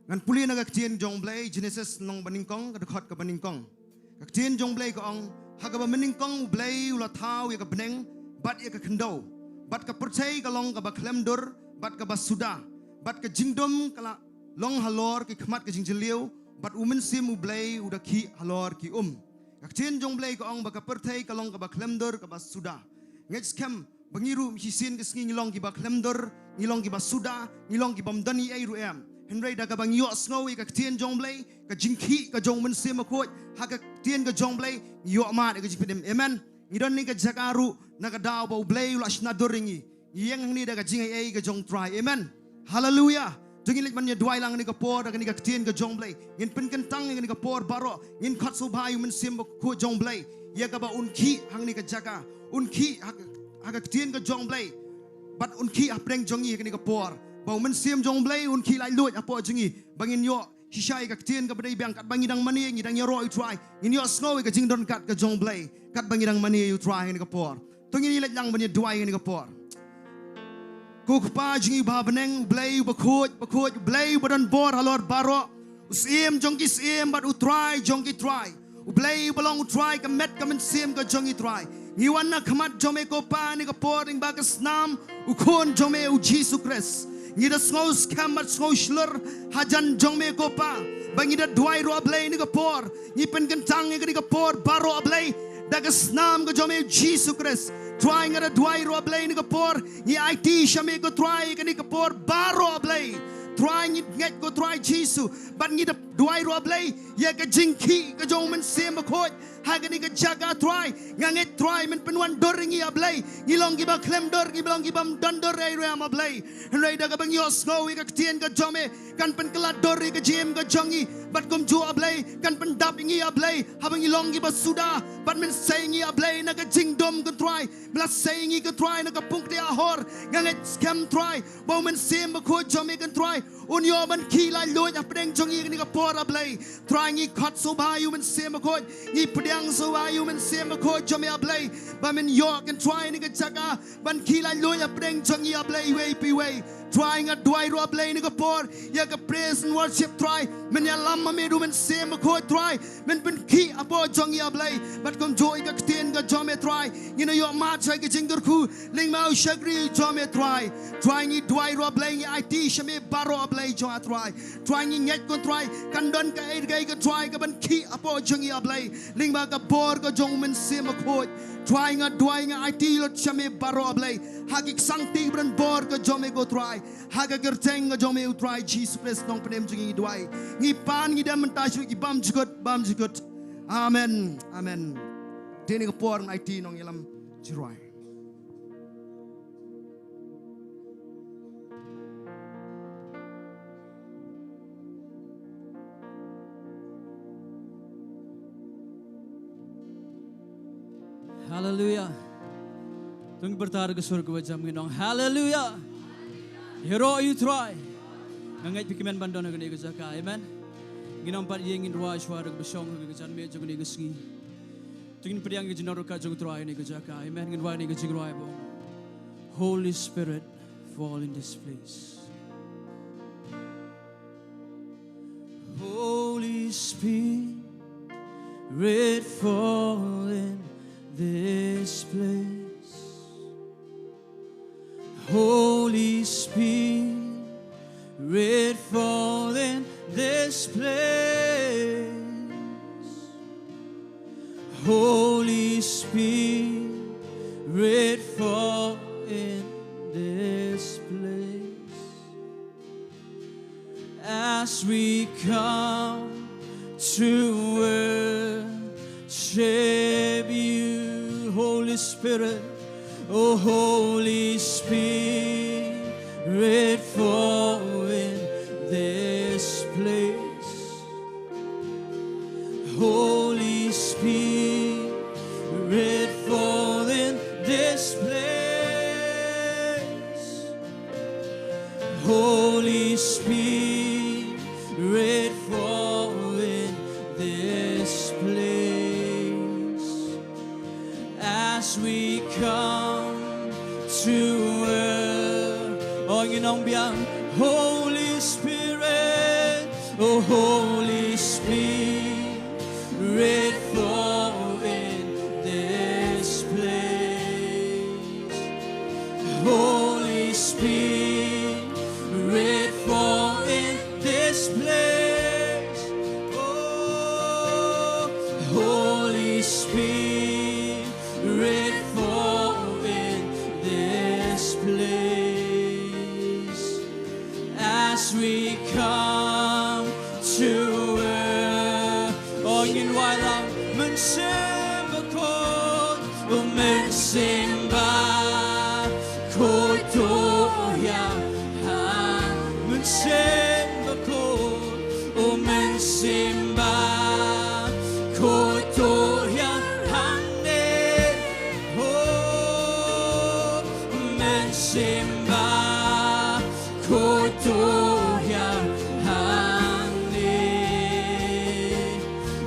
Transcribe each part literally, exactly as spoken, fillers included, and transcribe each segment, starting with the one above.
Ngan pule na ka ktien jong Blei, Genesis lynnong banyngkong, ka dkhot kaba nyngkong. Ka ktien jong Blei ka ong, ha kaba mynnyngkong u Blei u la thaw ïa ka bneng, bad ïa ka khyndew, bad ka pyrthei ka long kaba khlem dur, bad kaba suda, bad ka jingdum ka la long halor ki khmat ka jingjylliew, bad u Mynsiem u Blei u da khih halor ki um. Ka ktien jong Blei ka ong ba ka pyrthei ka long kaba khlem dur kaba suda. Ngeit skhem ba ngi ruh shisien ka sngi ngi long kiba khlem dur, ngi long kiba suda, ngi long kibym don ei ei ruh em. Hynrei da kaba ngi ïohsngew ïa ka ktien jong Blei, ka jingkhih ka jong u Mynsiem Bakhuid ha ka ktien ka jong Blei, ngi ïoh mad ïa ka jingpynim. Amen. Ngi don ha kane ka jaka ruh na ka daw ba u Blei u la shna dur ïa ngi. Ngi ïeng hangne da ka jingaiei ka jong u Trai. Amen. Haleluia. To ngin leit ban ïa duwai lang ha kane ka por da kane ka ktien ka jong Blei. Ngin pynkyntang ïa kane ka por baroh. Ngin khot sngewbha ïa u Mynsiem Bakhuid jong Blei, ïa kaba un khih hangne ka jaka. Un khih ha ka, ha ka ktien ka jong Blei. Bad un khih hapdeng jong ngi ha kane ka por. Ba u Mynsiem jong Blei un khih laitluid hapoh jong ngi. Ba ngin ïoh shisha ïa ka ktien kaba dei biang, katba ngi dang mane, ngi dang ïaroh ïa u Trai, ngin ïohsngew ïa ka jingdonkam ka jong Blei katba ngi dang mane ïa u Trai ha kane ka por. To ngin ïa leit lang ban ïa duwai ha kane ka por. Ko Kpa jong ngi uba ha bneng, u Blei uba khuid, bakhuid, u Blei uba don bor halor baroh, u Syiem jong ki syiem bad u Trai jong ki trai, u Blei uba long u Trai ka met ka mynsiem ka jong ngi Trai. Ngi wan ha khmat jong me ko Kpa ha kane ka por lyngba ka snam u Khun jong me u Jisu Khrist. Ngi da sngew skhem bad sngew shlur hajan jong me ko Kpa. Ba ngi da duwai ruh ah Blei ha kane ka por. Ngi pynkyntang ïa kane ka por baroh ah Blei da ka snam ka jong me u Jisu Khrist. Trai nga da duwai ruh ah Blei ha kane ka por. Ngi aiti sha me ko Trai ha kane ka por baroh ah Blei. Trai ngi ngeit ko Trai Jisu. Bad ngi da duwai ruh ah Blei ïa ka jingkhih ka jong u Mynsiem Bakhuid ha kane ka jaka Trai. Nga ngeit Trai men pynwan dur ïa ngi ah Blei. Ngi long kiba khlem dur, ngi long kibym don dur ei ei ruh em ah Blei. Hynrei da kaba ngi ïohsngew ïa ka ktien ka jong me kan pynkylla dur ïa ka jingim ka jong ngi. Bad kumjuh ah Blei kan pyndap ïa ngi ah Blei. Haba ngi long kiba suda bad men sei ïa ngi ah Blei na ka jingdum ko Trai. Men la sei ïa ngi ko Trai na ka pungkti ahor. Nga ngeit skhem Trai ba u Mynsiem Bakhuid jong me ko Trai un ïoh ban khih laitluid hapdeng jong ngi ha kane ka por ah Blei. Trai ngi khot sngewbha ïa u Mynsiem Bakhuid, ngi pdiang sngewbha ïa u Mynsiem Bakhuid jong me ah Blei. Ba men ïoh ko Trai ha kane ka jaka ban khih laitluid hapdeng jong ngi ah Blei iwei pa iwei. Trai nga duwai ruh ah Blei ha kane ka por ïa ka praise and worship Trai. Men ïalam ma me da u Mynsiem Bakhuid Trai. Men pynkhih hapoh jong ngi ah Blei. Bad kumjuh ïa ka ktien ka jong me Trai. Ngin ïoh mad sha ka jingkyrkhu lyngba u shakri jong me Trai. Trai ngi duwai ruh ah Blei ngi aiti sha me baroh ah Blei jong nga Trai. Trai ngi ngeit ko Trai kan don kaei kaei ko Trai kaban khih hapoh jong ngi ah Blei. Lyngba ka bor ka jong u Mynsiem Bakhuid. Trai nga duwai nga aiti lut sha me baroh ah Blei. Ha ki ksangti ba don bor ka jong me ko Trai. Ha ka kyrteng ka jong me u Trai Jisu Khrist nongpynim jong ngi ngi duwai. Ngi pan ngi dem mynta sha ki bymjukut, bymjukut. Amen. Amen. Te ha kane ka por ngan aiti nongïalam jingrwai. Haleluia. To ngin pyrta da ka sur kaba jam, ngin ong haleluia. Ïaroh ïa u Trai. Nga ngeit phi kmen ban don ha kane ka jaka. Amen. Ngin ym pat ïeng, ngin rwai shuwa da kaba shong ha ka janmiet jong kane ka sngi. To ngin pdiang ïa ka jingdonkam jong u Trai ha kane ka jaka. Amen. Ngin rwai ïa ka jingrwai ba ong, Holy Spirit, fall in this place. Holy Spirit, fall in this place. Holy Spirit, fall in this place. Holy Spirit, fall in this place. As we come to worship you, Holy Spirit, oh Holy Spirit, fall in this place. Holy Spirit, fall in this place. Holy Spirit, fall in this place. As we come to worship, oh, ngin ong biang, Holy Spirit, Oh, Holy Spirit, fall in this place. Holy Spirit, fall in this place. Oh, Holy Spirit, fall in this place. As we come to worship. Oh, ngin wai lang. Mynsiem Bakhuid, oh, Mynsiem Bakhuid, to hiar hangne. Mynsiem Bakhuid, oh, Mynsiem Bakhuid, to hiar hangne. Oh, Mynsiem Bakhuid, to hiar hangne.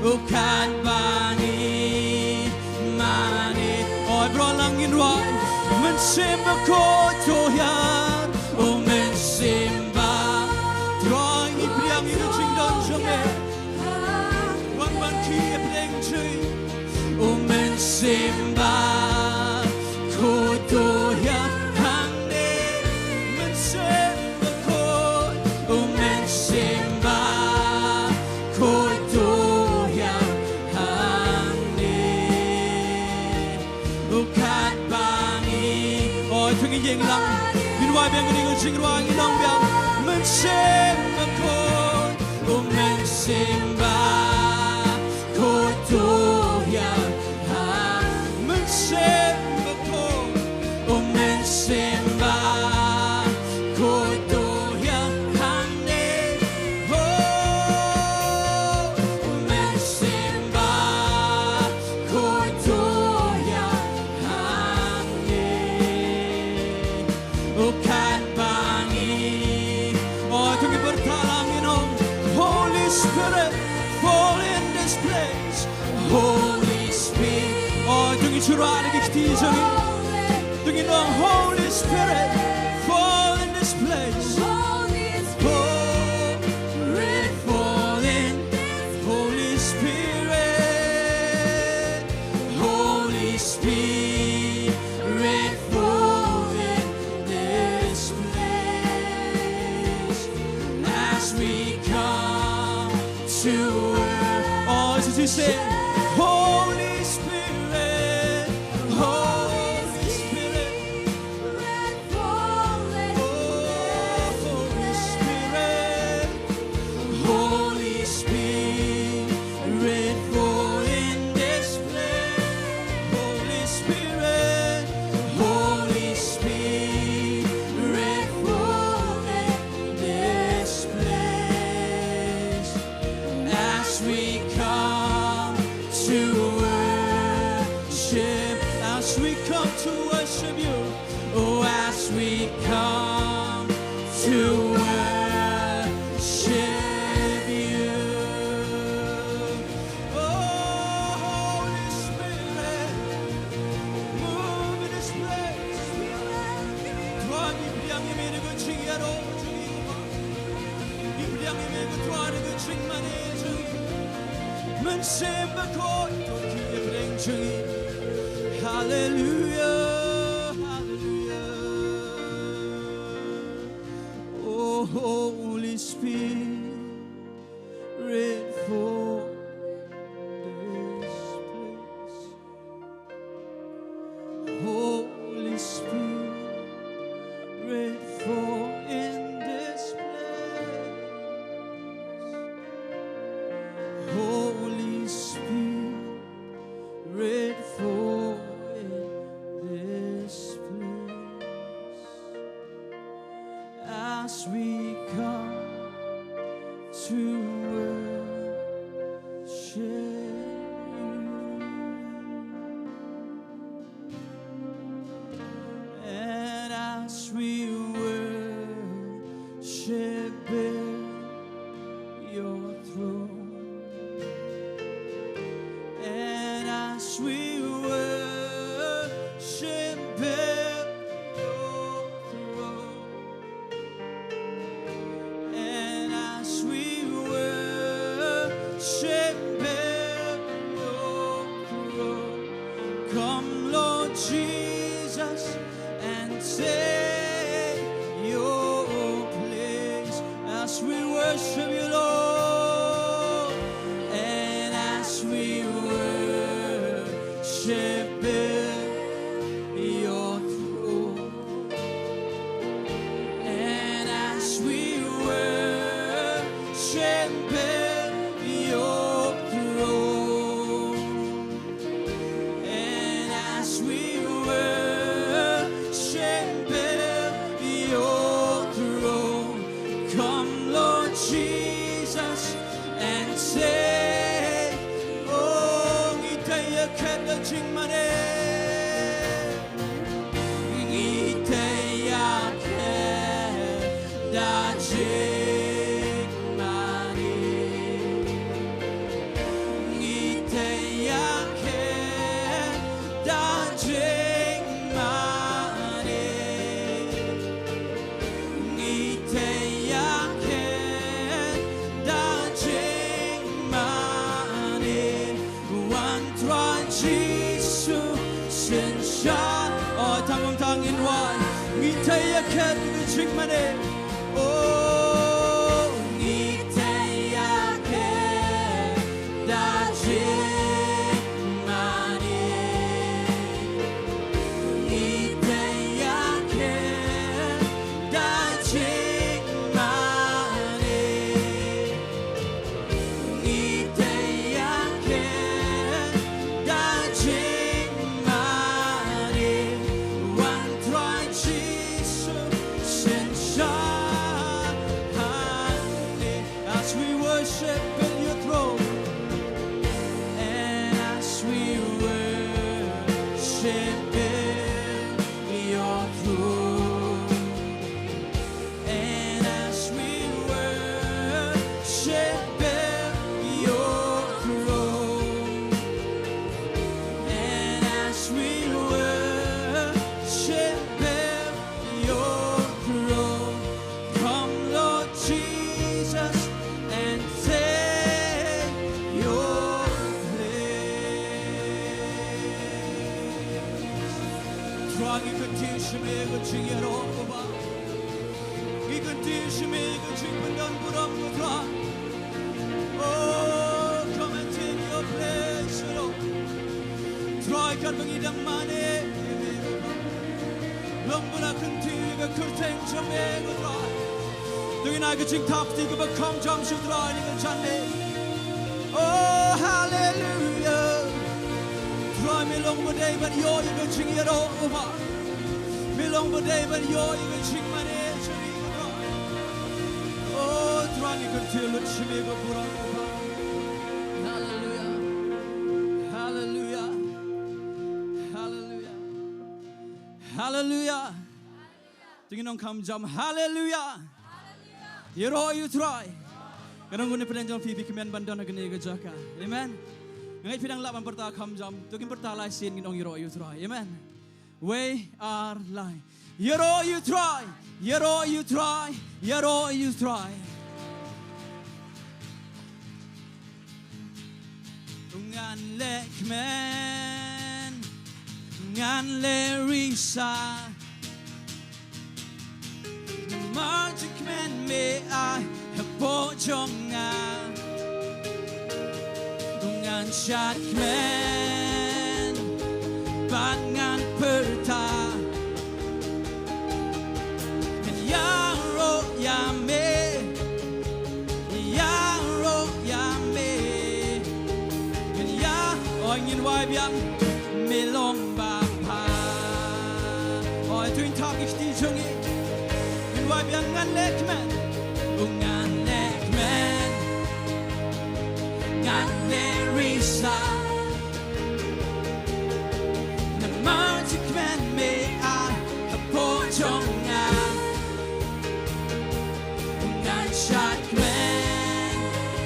Oh, katba ngi mane. Oh, baroh lang ngin wai. Mynsiem Bakhuid, to hiar. Oh, Mynsiem Bakhuid, to hiar. Ngi pdiang ïa ka jingdon jong me. Wan ban khie pdeng jong ngi. Oh, Mynsiem Bakhuid, to hiar hangne. Mynsiem Bakhuid, oh, Mynsiem Bakhuid, to hiar hangne. Oh, katba ngi. Oh, to ngin ïeng lang. Ngin wai biang, ngin ïeng jingwai, ngin ong biang. Mynsiem Bakhuid, oh, Mynsiem Bakhuid, to hiar hangne. Mynsiem Bakhuid, oh, Mynsiem Bakhuid, to hiar hangne. Oh, Mynsiem Bakhuid, to hiar hangne. Oh, katba ngi. Oh, to ngi pyrta lang, ngin ong. Holy Spirit, fall in this place. Holy Spirit. Oh, to ngi shukor ïa ka kti jong ngi. To ngin ong, Holy Spirit, fall in this place. Holy Spirit, fall in. Holy Spirit, Holy Spirit, fall in this place. As we come to worship. Oh, as you say, Holy Spirit, Holy Spirit, oh, Holy Spirit, Holy Spirit, fall in this place. Holy Spirit, Holy Spirit, fall in this place. As we come to worship, as we come to worship you, oh, as we come to worship you. Oh, Holy Spirit, move in this place. Twa ngi pdiang ïa me da ka jingïaroh jong ngi. Ngi pdiang ïa me, ko Trai, da ka jingmane jong ngi. Mynsiem Bakhuid, to khie pdeng jong ngi. Hallelujah, hallelujah. Oh, Holy Spirit, fall in this place. Holy Spirit, fall in this place. Holy Spirit, fall in this place. As we come to worship you. And as we worship at your throne. And as we worship at your throne. And as we Worship you, Lord. And as we worship in your throne, and as we worship in your throne, and as we worship in your throne, come, Lord Jesus, and say, oh, ngi tei ïa khet da jingmane. Ngi tei ïa khet da jingmane. Ngi tei ïa khet da jingmane. Ngi tei ïa khet da jingmane. Wan Trai Jisu synshar. Oh, tang tang in wai. Ngi tei ïa khet da jingmane. Oh, ngi tei ïa khet da jingmane. Ngi tei ïa khet da jingmane. Ngi tei ïa khet da jingmane. Wan Trai Jisu synshar hangne. As we worship in your throne, and as we worship in your throne, and as we worship in your throne, and as we worship in your throne, come, Lord Jesus, and take your place. Trai, ngi kyntiew sha me ka jingïaroh, Baba. Ngi kyntiew sha me ka jingpyndon burom, ko Trai. Oh, come and take your place, Lord. Trai, katba ngi dang mane ïa me, Baba, long ba la kyntiew ïa ka kyrteng jong me, ko Trai. To ngin ai ka jingthap kti kaba kham jam sha u Trai ha kane ka janmiet. Oh, hallelujah. Trai, me long ba dei ban ïoh ïa ka jingïaroh, Baba. Me long ba dei ban ïoh ïa ka jingmane jong ngi, ko Trai. Oh, Trai, ngi kyntiew lut sha me ka burom, Baba. Hallelujah. Hallelujah. Hallelujah. Hallelujah. To ngin ong kham jam, hallelujah. Ïaroh ïa u Trai. Nga ong kane pdeng jong phi, phi kmen ban don ha kane ka jaka. Amen. Nga ngeit phi dang lah ban pyrta kham jam. To ngin pyrta lai sien, ngin ong ïaroh ïa u Trai. Amen. Wei ar lai. Ïaroh ïa u Trai. Ïaroh ïa u Trai. Ïaroh ïa u Trai. Ngan leh kmen, ngan leh risa. Namar jingkmen me ai hapoh jong nga. Ngan shad kmen bad ngan pyrta, ngan ïaroh ïa me. Ïaroh ïa me. Ïa, oi, ngin wai biang, me long ba bha. Oi, to ngin thap ïa ki kti jong ngi. Ngin wai biang, ngan leh kmen. Oh, ngan leh kmen. Ngan leh risa. Namar jingkmen me ai hapoh jong nga. Ngan shad kmen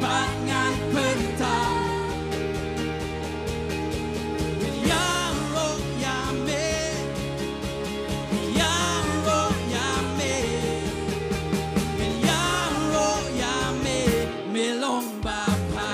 bad ngan pyrta, ïaroh ïa me. Ïaroh ïa me. Ïaroh ïa me. Me long ba bha.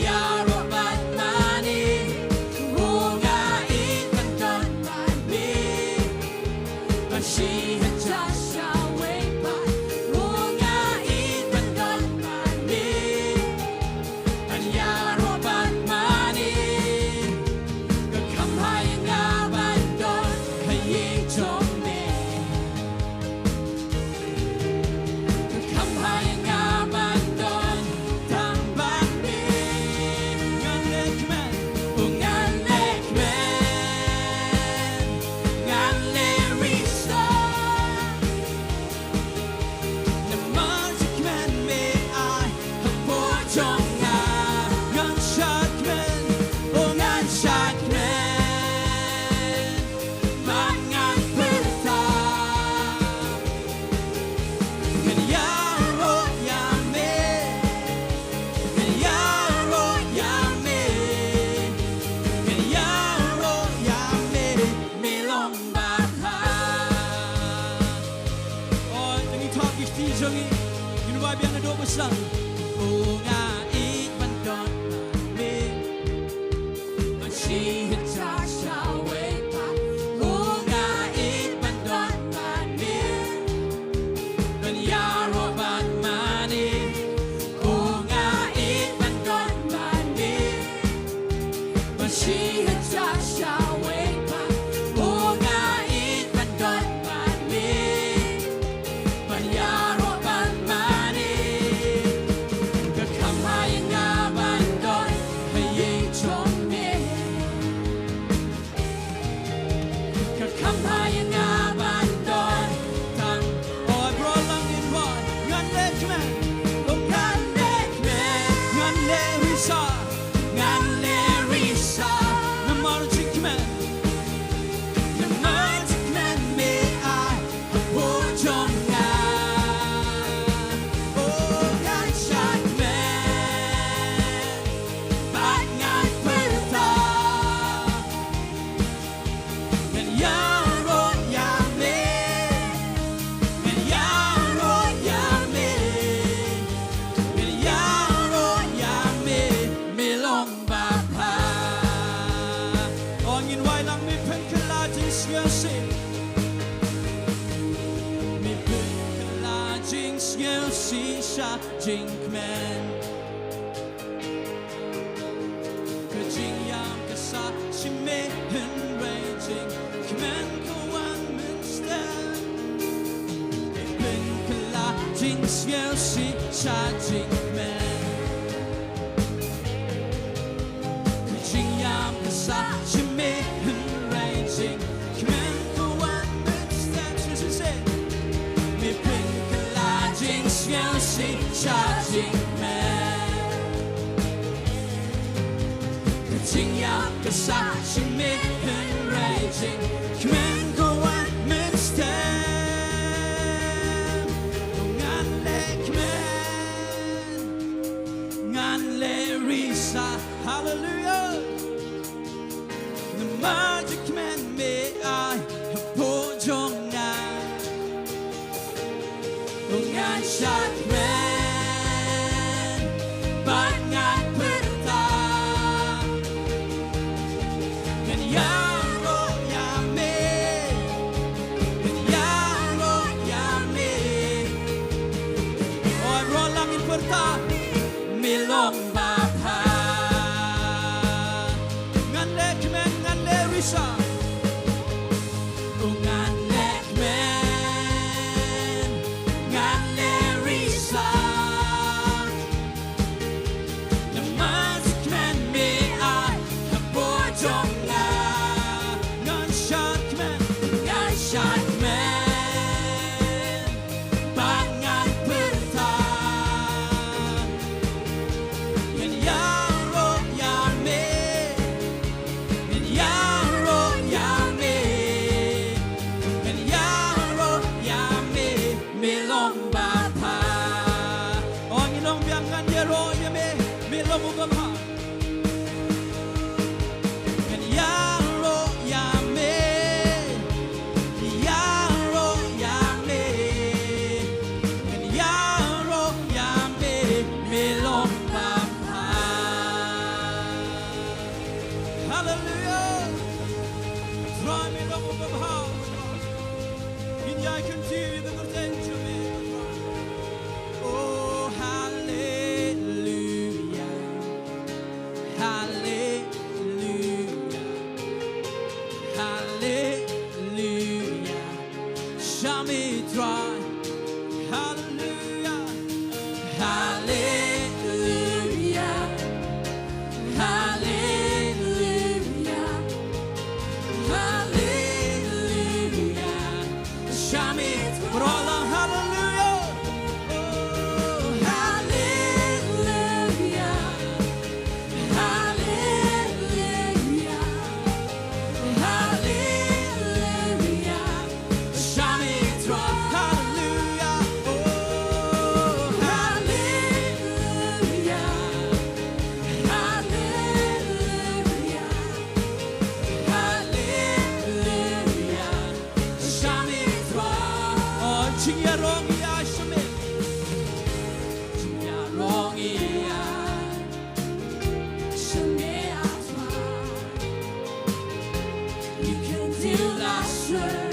Ïaroh bad mane, u nga ïeit ban don bad me. Ban shi hajar sha wei pat, u nga ïeit ban don bad me. Ban ïaroh bad mane, ka kham bha ïa nga ban don ha ïing jong me. Ka kham bha ïa nga ban don tang bad me. Ngan leh kmen, oh ngan leh kmen, ngan leh risa. Namar jingkmen me ai hapoh jong nga. Ngan shad kmen, oh ngan shad kmen. Bad ngan pyrta, ngan ïaroh ïa me, ngan ïaroh ïa me, ngan ïaroh ïa me, me long babha. Oh, to ngi thok ki kti jong ngi, ngin wai biang naduh ba sdang. Oh nga ïeit ban don bad me. Ban shi hajar sha wei pat, oh nga ïeit ban don bad me. Ban ïaroh bad mane, oh nga ïeit ban don bad me. Ban shi hajar sha wei pat, oh nga ïeit ban don bad me. Ban ïaroh bad mane, ka kham bha ïa nga ban don ha ïing jong me. Ka kham bha ïa nga ban don tang. Oh, bro, lang in bad ngan leh kmen, oh ngan leh kmen, ngan leh risa, ngan leh risa. Namar jingkmen, namar jingkmen me ai hapoh jong nga. Oh ngan shad kmen, bad ngan pyrta, ngan ïaroh ïa me, ngan ïaroh ïa me, ngan ïaroh ïa me, me long babha. Oh ngin wai lang. Me pynkylla jingsngewsih, me pynkylla jingsngewsih sha jingkmen. Ka jingïam ka sah sha me, hynrei jingkmen ka wan mynstep. Me pynkylla jingsngewsih sha jingkmen. Ka jingïam ka sah sha me, hynrei jingkmen ka wan mynstep. Shisha shisha. Me pynkylla jingsngewsih sha jingkmen. Ka jingïam ka sah sha me, hynrei jingkmen ka wan mynstep. Ngan leh kmen, ngan leh risa. Hallelujah. Namar jingkmen me ai hapoh jong nga. Ngan shad kmen, bad ngan pyrta, ngan ïaroh ïa me, ngan ïaroh ïa me. Oh, bro, lang in pyrta, me long babha. Ngan leh kmen, ngan leh risa. Hallelujah. Trai me long uba bha. Ngin ïai kyntiew ïa ka kyrteng jong me. Oh, hallelujah. Hallelujah. Hallelujah. Shah me Trai. Hallelujah. Hallelujah. Hallelujah. Hallelujah. Shah me Trai. Baroh lang hallelujah. Oh, hallelujah. Hallelujah. Hallelujah. Shah me Trai. Hallelujah. Oh, hallelujah. Hallelujah. Hallelujah. Shah me Trai. Oh, jingïaroh ïa sha me. Jingïaroh ïa sha me, ah Trai. You can do that, sure,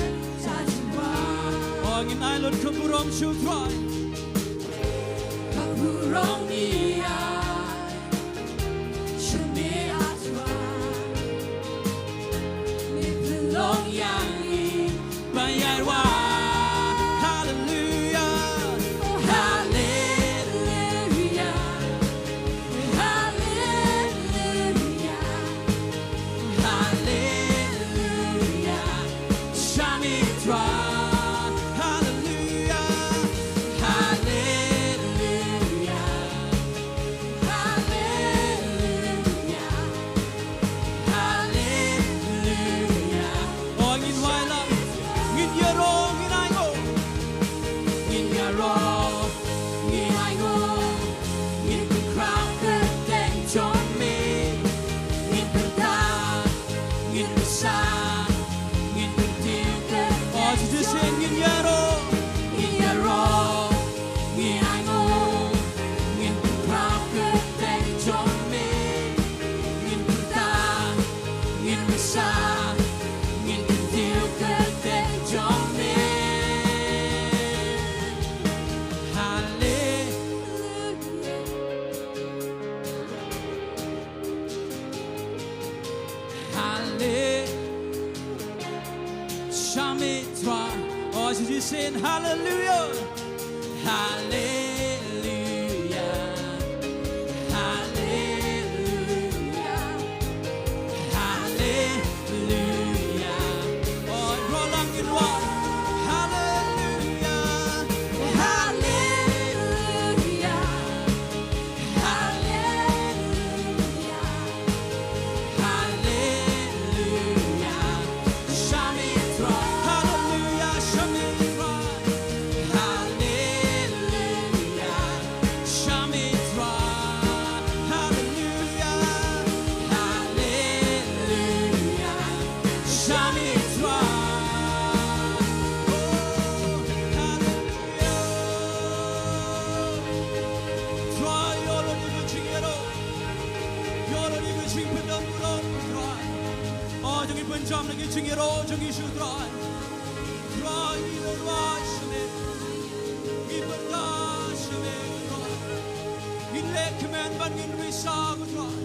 that you are. Oh, ngin ai lut ka burom sha u Trai. Ka burom ïa sha me, ah Trai. Me pynlong ïa ngi ban ïaroh. Hallelujah. Hallelujah. Hallelujah. Hallelujah. Shah me Trai. Hallelujah. Hallelujah. Hallelujah. Hallelujah. Oh, ngin wai lang. Ngin ïaroh, ngin ainguh. Ngin ïaroh, ngin ainguh. Ngin pynkhraw kyrteng jong me. Ngin pyrta, ngin pyrsa, ngin pyntieng kyrteng jong me. Oh, just say, ngin ïaroh. Ngin ïaroh. Ngin ainguh, ngin pynkhraw kyrteng jong me, ngin pyrta, ngin pyrsa, ngin kyntiew kyrteng jong me. Hallelujah. Hallelujah. Shah me Trai. Oh, just sing hallelujah. Hallelujah. Hallelujah. Hallelujah. Oh, rolang in wa. Hallelujah. Hallelujah. Hallelujah. Hallelujah. Shah me Trai. Hallelujah. Shah me Trai. Hallelujah. Shah me Trai. Hallelujah. Hallelujah. Shah me Trai. Oh, hallelujah. Trai, ïoh lut ïa ka jingïaroh. Ïoh lut ïa ka jingpyndem burom, Trai. Oh, jong ngi pynjam na ka jingïaroh jong ngi sha u Trai. Trai, ngi lehrain sha me. Ngi pyrta sha me, Trai. Ngin leh kmen ban ngin risa, Trai.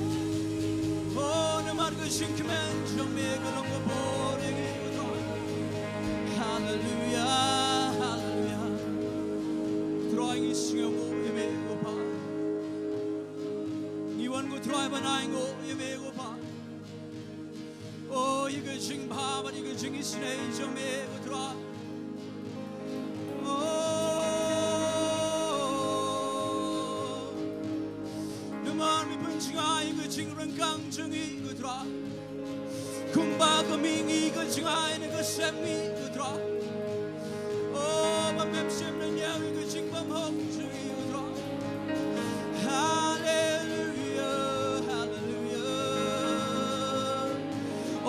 Oh, namar ka jingkmen jong me ka long ka bor ïa ngi, Trai. Hallelujah, hallelujah. Trai, ngi sngewnguh ïa me, ko Pa. Ngi wan, ko Trai, ban ainguh ïa me, ko Pa. Oh, ïa ka jingbha bad ïa ka jingisynei jong me, ko Trai. Oh, namar me pynjngai ïa ka jingryngkang jong ngi, ko Trai. Kumba ka mihngi ka jngai na ka sem ngi, ko Trai. Oh, ba mem shym nang ïoh ïa ka jingbymhok jong ngi, ko Trai. Hallelujah, hallelujah.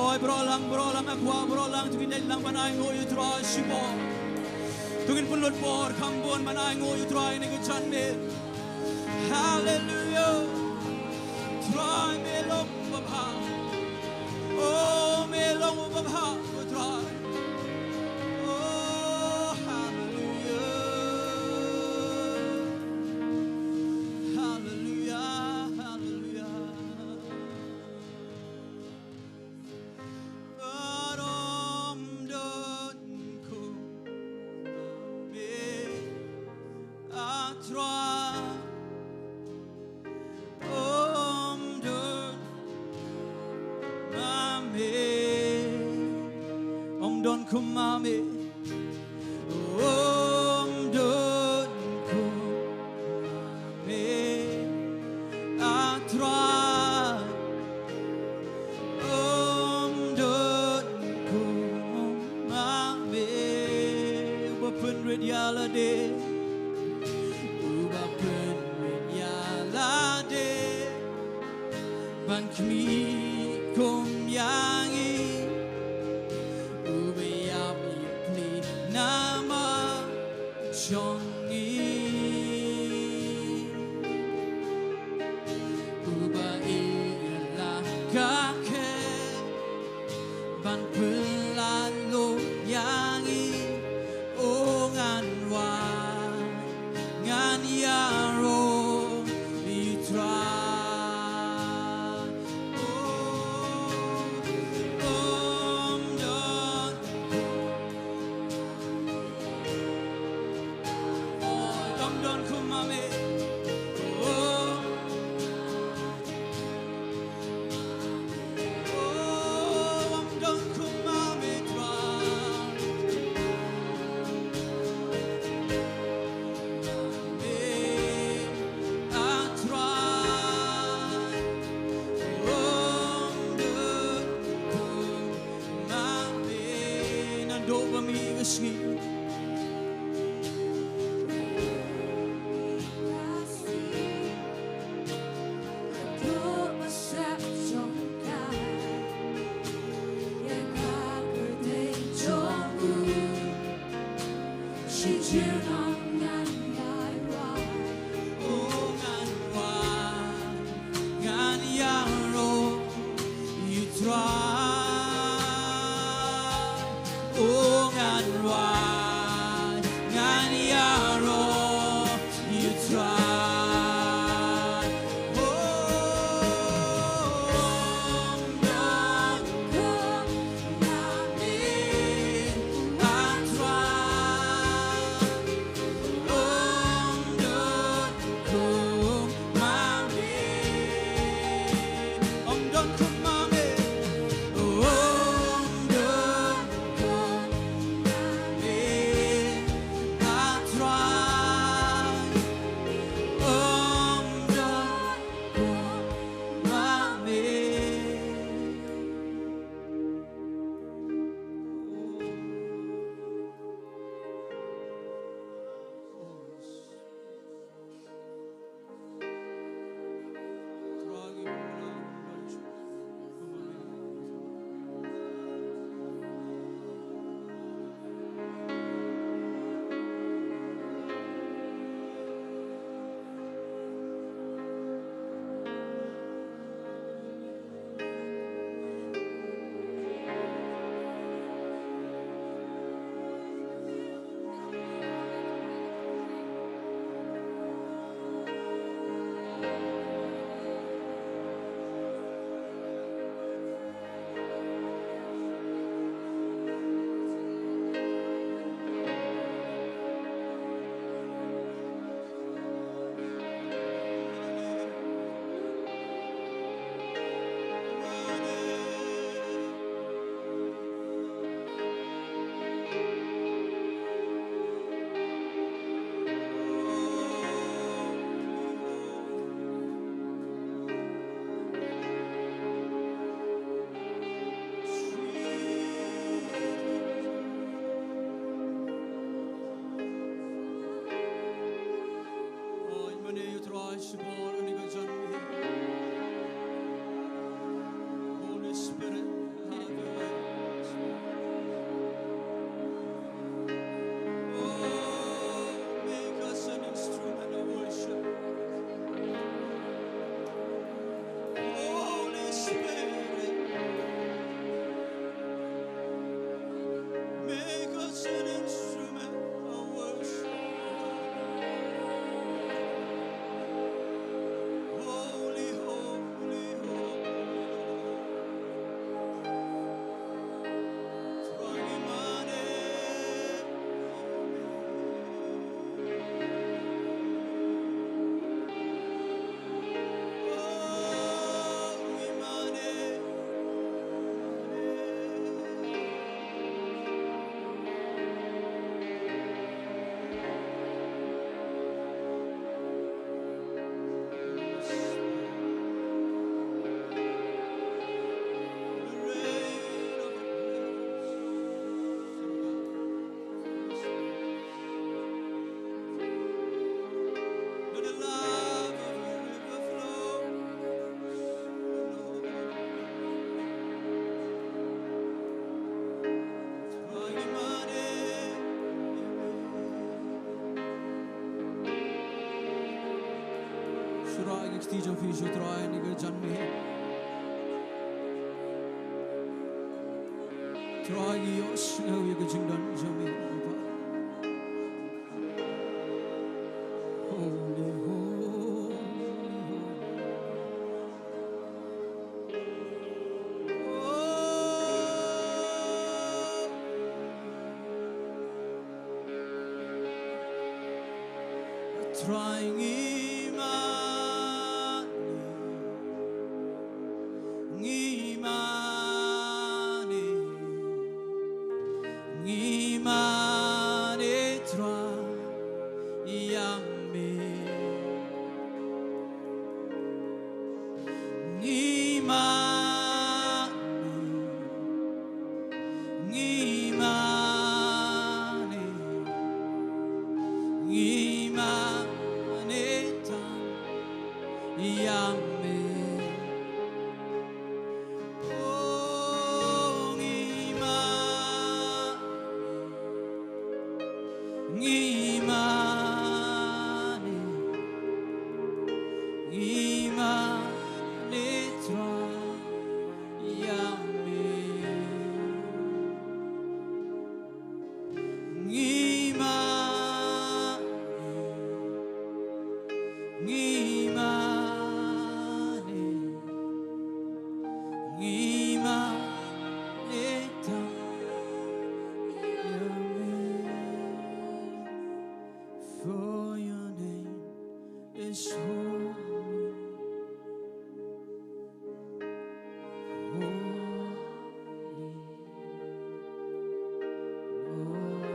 Oi, baroh lang, baroh lang, nga kwah baroh lang, to ngin leit lang ban ainguh ïa u Trai shibun. To ngin pynlut por kham bun ban ainguh ïa u Trai ha kane ka janmiet. Hallelujah. Trai me long uba bha. Kum ma me, um don kum ma me, a Trai. Um don kum ma me, uba pynrit ïa lade, uba pynrit ïa lade. Ban khmih kum ïa ngi, uba ïap ïa pli namar jong ngi, uba ïaleh ka khet ban pynlait lum ïa ngi. O ngan wan, ngan ïaroh ïa u Trai. O, um don, o, um don kum ma me. O, Ngan duh ba mih ka sngi. Ngan wan, ngan ïaroh ïa u Trai. O ngan wan, ngan ïaroh ïa u Trai. O, um don kum ma me, a Trai. Um don kum ma me. Um don kum ma me. Um don kum ma me, a Trai. Um don kum ma me. Holy Spirit, have your way. Oh, make us an instrument of worship. Holy Spirit, make us an instrument of worship. Ïa ki kti jong phi sha U Trai ha kane ka janmiet. Trai, ngi ïohsngew ïa ka jingdon jong me, Kpa. Holy, holy, holy. Oh. Trai, ngi mane, ngi mane, ngi mane, Trai, ïa me. Ngi mane, ngi mane, ngi mane tang ïa me. Oh, ngi mane, ngi mane, ngi mane Trai ïa me. Ngi mane, ngi mane, ngi mane tang ïa me. For your name is holy, holy Lord.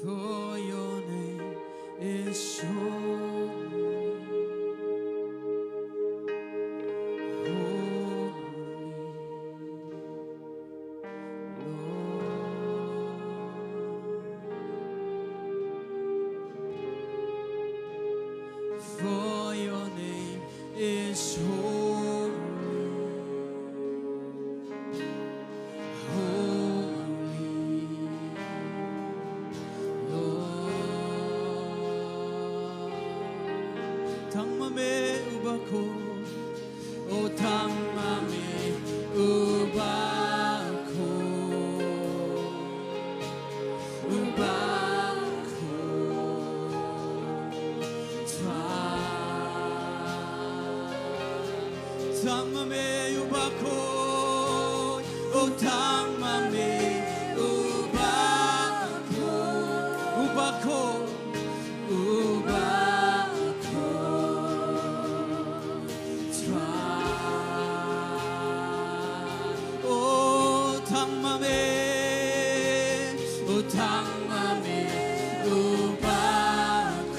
For your name is holy, holy Lord. For your name is holy, holy Lord. Tang ma me u bakhuid, oh, tang ma me u bakhuid, u bakhuid Trai. Tang ma me u bakhuid, oh, tang ma me u bakhuid, u bakhuid, u bakhuid Trai. Oh, tang ma me, oh, tang ma me u bakhuid,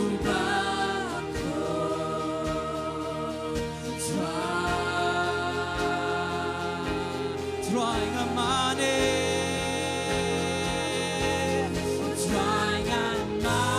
u bakhuid Trai. Trai, ngan mane, Trai, ngan mane.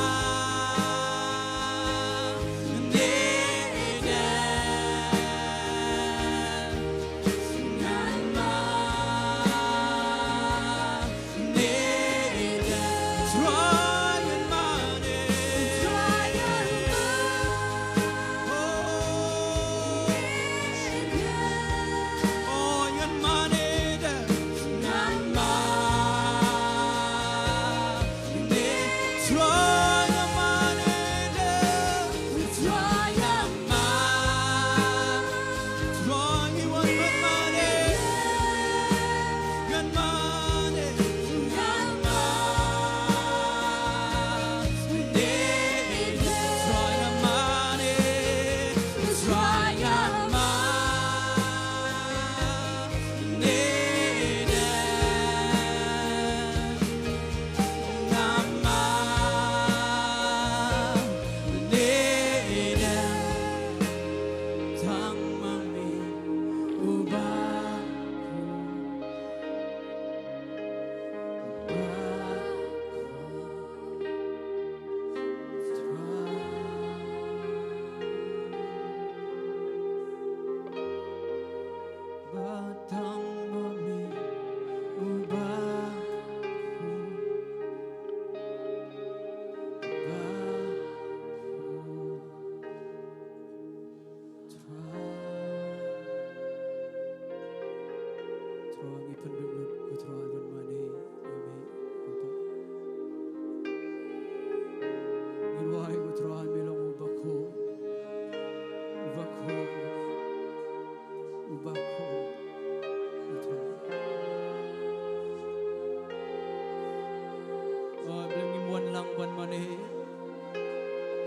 Wan mane ïa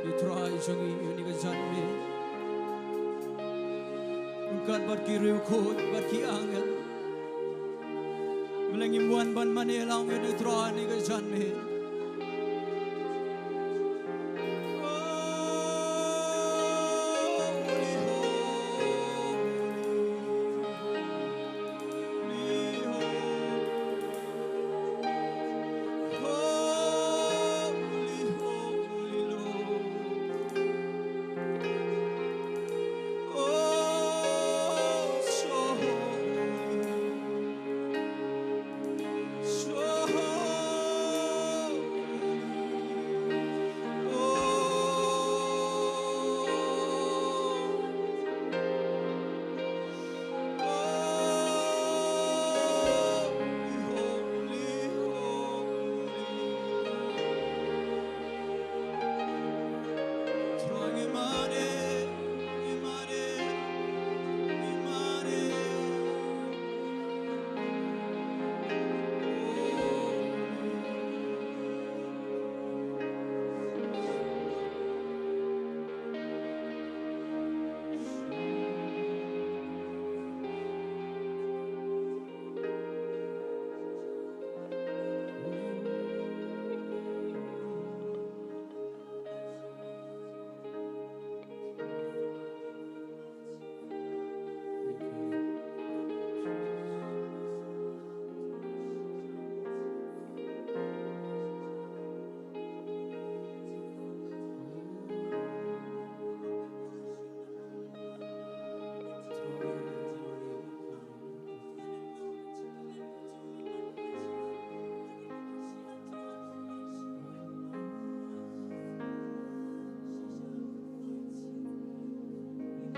u Trai jong ngi ha kane ka janmiet, ryngkat bad ki riewkhuid bad ki angel. Balei ngim wan ban mane lang ïa u Trai ha kane ka janmiet?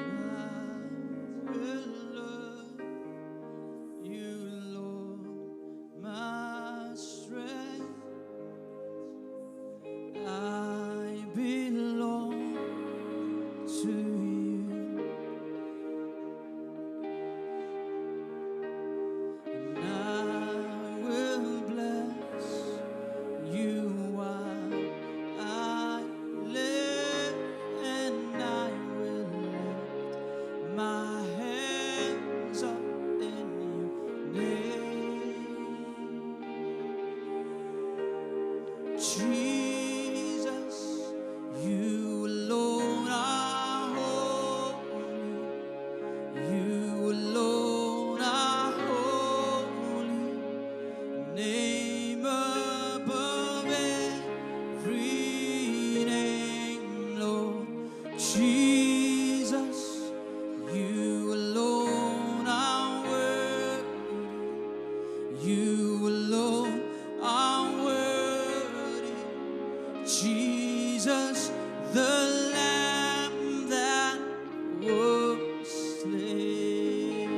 I will love you, Lord, my strength. I belong to you. And I will bless you while I live, and I will lift my hands up in your name. Jesus, you alone are holy. You alone are holy. Name above every name, Lord. Jesus, you alone are worthy. You alone are worthy. Jesus, the Lamb that was slain.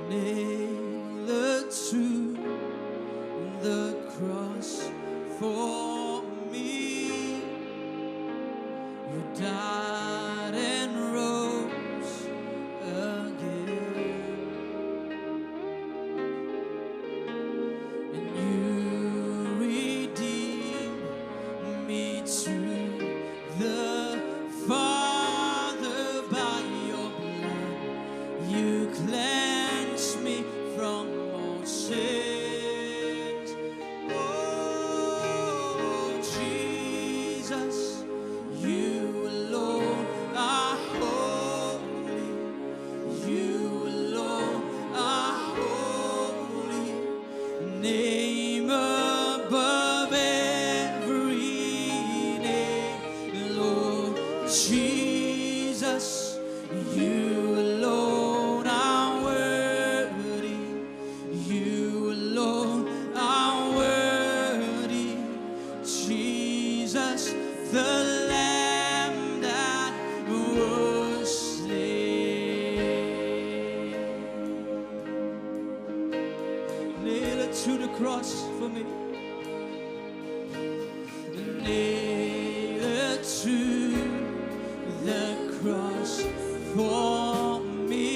Nailed to the cross for me, you died and rose again. And you redeemed me to the Father by your blood. You cleansed me from all sins. Oh, Jesus, you alone are holy. You alone are holy. Name above every name, Lord Jesus, you alone are worthy. You alone are worthy, Jesus, the Lamb that was slain. Nail it to the cross for me. Nail it to the cross for me.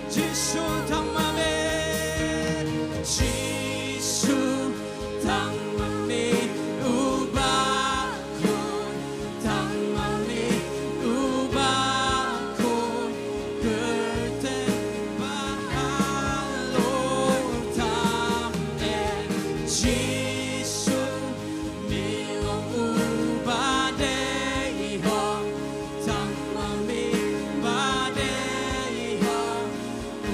Jisu tang ma me, Jisu tang ma me, u ba khun, tang ma me, u ba khun, kyrteng ba halor tam eh. Jisu, me long u ba dei hok, tang ma me ba dei hok. U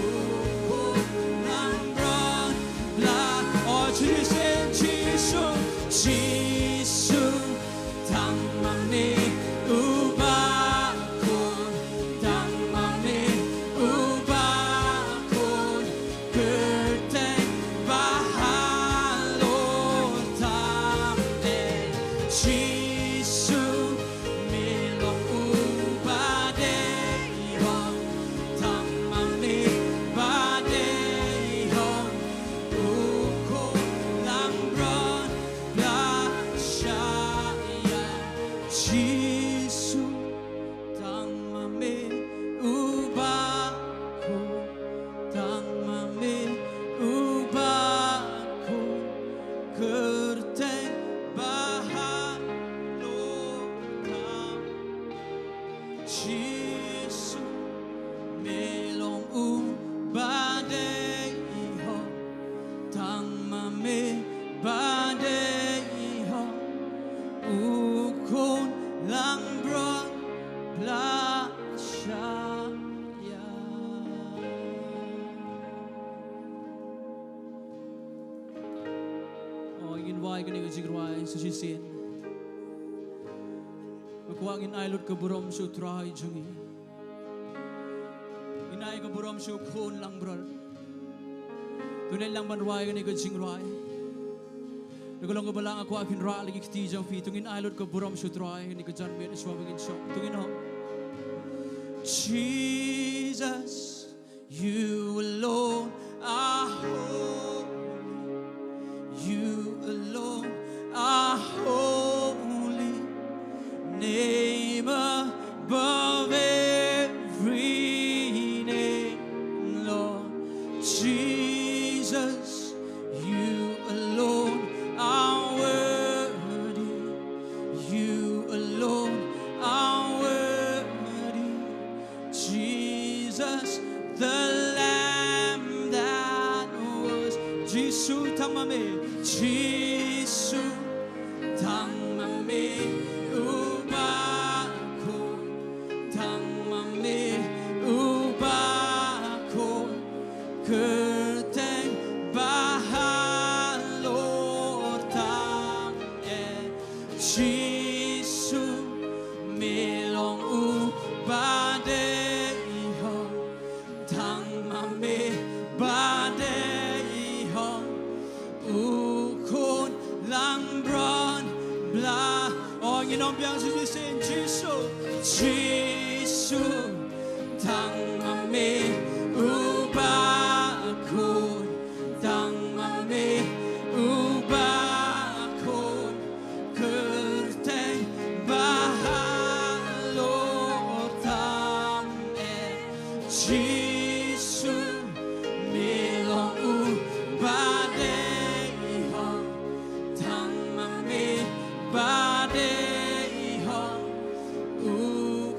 khun langbrot bla. Oh, Jisu, Jisu, Jisu, tang ma me u ba khun, tang ma me u ba khun, kyrteng ba halor tam eh. Jisu, me long u ba dei hok, tang ma me ba dei hok. U khun langbrot bla shah ïa. Jisu, tang ma me u ba khun, tang ma me u ba khun, kyrteng ba halor tam. Jisu, me long u ba dei hok, tang ma me ba dei hok. U khun langbrot bla shah ïa. Oh, ngin wai kane ka jingrwai sa shisien. Nga kwah ngin ai lut ka burom sha u Trai jong ngi. Ngin ai ka burom sha u khun langbrot. To ngin ïalang ban wai kane ka jingrwai. Da ka long kaba lah nga kwah phin rah la ki kti jong phi. To ngin ai lut ka burom sha u Trai kane ka janmiet shuwa ba ngin shong. To ngin ong. Jesus, you alone are holy. You alone are holy. Name above every name, Lord. Jesus, you alone are worthy. You alone are worthy. Jesus, the Lamb that was. Jisu tang ma me, Jisu tang ma me, u ba khun, tang ma me, u ba khun, kyrteng ba halor tam eh. Jisu, me long u ba dei hok, tang ma me ba dei hok. U khun langbrot bla. Oh, ngin ong biang sa shisien. Jisu, Jisu, tang ma me u ba khun, tang ma me u ba khun, kyrteng ba halor tam eh. Jisu, me long u ba dei hok, tang ma me ba dei hok. U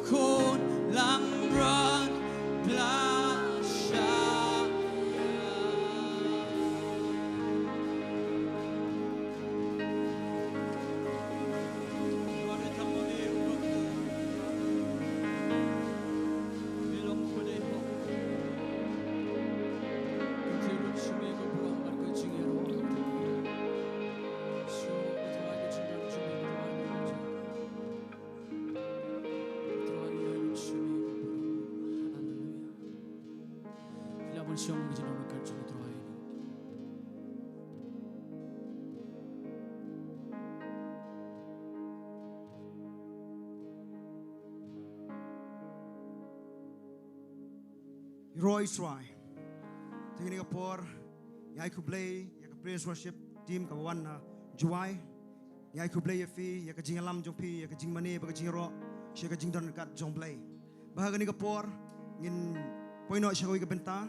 khun langbrot bla shah ïa. Haleluya. Ki la ban shong ki jingdon ryngkat jong u Trai. Roi Israel. Te kane ka por, ngi ai khublei ïa ka praise worship team kaba wan na Jowai. Ngi ai khublei ïa phi, ïa ka jingïalam jong phi, ïa ka jingmane bad ka jingïaroh sha ka jingdon ryngkat jong U Blei. Bad ha kane ka por ngin poi noh sha kawei ka bynta,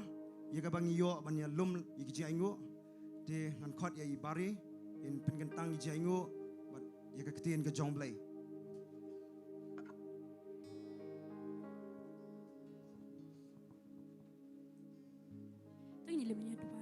ïa kaba ngi ïoh ban ïalum ïa ki jingainguh. Te ngan khot ïa i Bari, in pynkyntang ïa ki jingainguh bad ïa ka ktien ka jong Blei. Tang ni le menya dubai.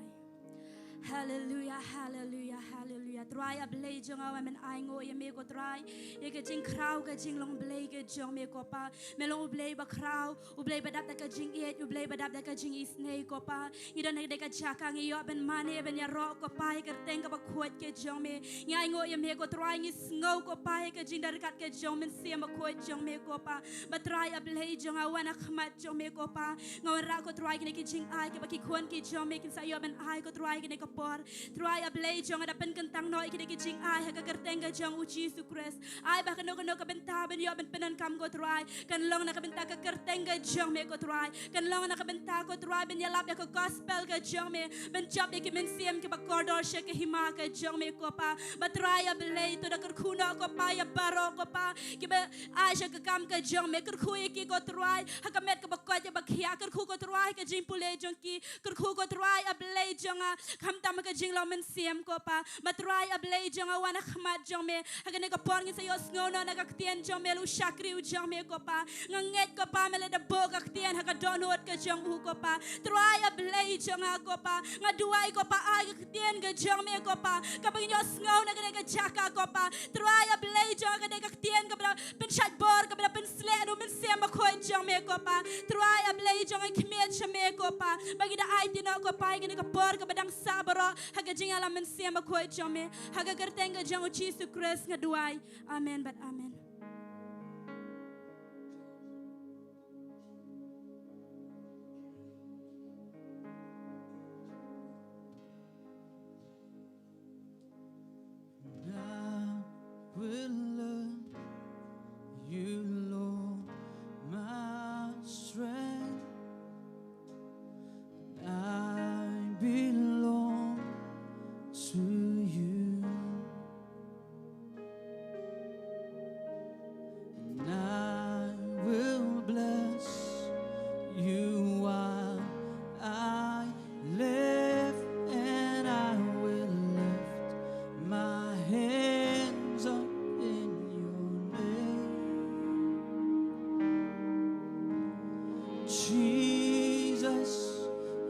Haleluya, haleluya, haleluya. Trai, a Blei jong nga, wan men ainguh ïa me ko Trai. Ïa ka jingkhraw ka jinglong Blei ka jong me ko Pa. Me long U Blei ba khraw, U Blei ba dap da ka jingïeit, U Blei ba dap da ka jingisynei ko Pa. Ngi don ha ka jaka ngi ïoh ban mane ban ïaroh ko Pa ïa ka kyrteng kaba khuid ka jong me. Ngi ainguh ïa me ko Trai, ngi sngew ko Pa ïa ka jingdon ryngkat ka jong Mynsiem Bakhuid jong me ko Pa. Ba Trai a Blei jong nga, wan ha khmat jong me ko Pa. Nga wanrah ko Trai kine ki jingai kiba ki khun ki jong me kin sa ïoh ban ai ko Trai kine ka por. Trai a Blei jong nga, da pynkyntang noh ïa kine ki jingai ha ka kyrteng ka jong U Jisu Khrist. Ai ba kano kano ka bynta ban ïoh ban pyndonkam ko Trai, kan long na ka bynta ka kyrteng ka jong me ko Trai. Kan long na ka bynta ko Trai ban ïalap ïa ka gospel ka jong me, ban jop ïa ki mynsiem kiba kordor sha ka hima ka jong me ko Pa. Ba Trai a Blei, to da kyrkhu noh ko Pa ïa baroh ko Pa kiba ai sha ka kam ka jong me. Kyrkhu ïa ki ko Trai ha ka met kaba koit ïa ba khiah. Kyrkhu ko Trai ha ka jingpule jong ki. Kyrkhu ko Trai a Blei jong nga, khamtam ha ka jinglong mynsiem ko Pa. Ba Trai a Blei jong nga, wan ha khmat jong me. Ha kane ka por ngin sa ïohsngew noh na ka ktien jong me, la u shakri u jong me ko Pa. Nga ngeit ko Pa, me la da buh ka ktien ha ka dohnud ka jong u ko Pa. Trai a Blei jong nga ko Pa, nga duwai ko Pa, ai ka ktien ka jong me ko Pa, kaba ngin ïohsngew na kane ka jaka ko Pa. Trai a Blei jong nga, ka dei ka ktien kaba da pynshait bor, kaba da pynsleh ïa u Mynsiem Bakhuid jong me ko Pa. Trai a Blei jong nga, khmih sha me ko Pa, ba ngi da aiti noh ko Pa ïa kane ka por kaba dang sah baroh ha ka jingïalam Mynsiem Bakhuid jong me. Ha ka kyrteng ka jong U Jisu Khrist nga duwai. Amen bad amen. I will love you, Lord, my strength. I belong to you. And I will bless you while I live, and I will lift my hands up in your name. Jesus,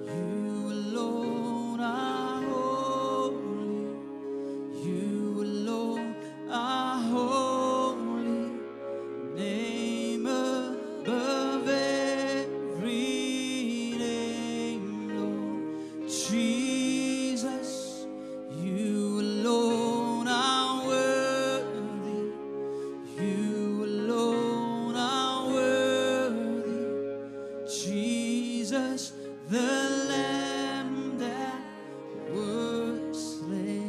you alone are holy. You alone are holy. Name above every name, Lord. Jesus, you alone are worthy. You alone are worthy. Jesus, the Lamb that was slain.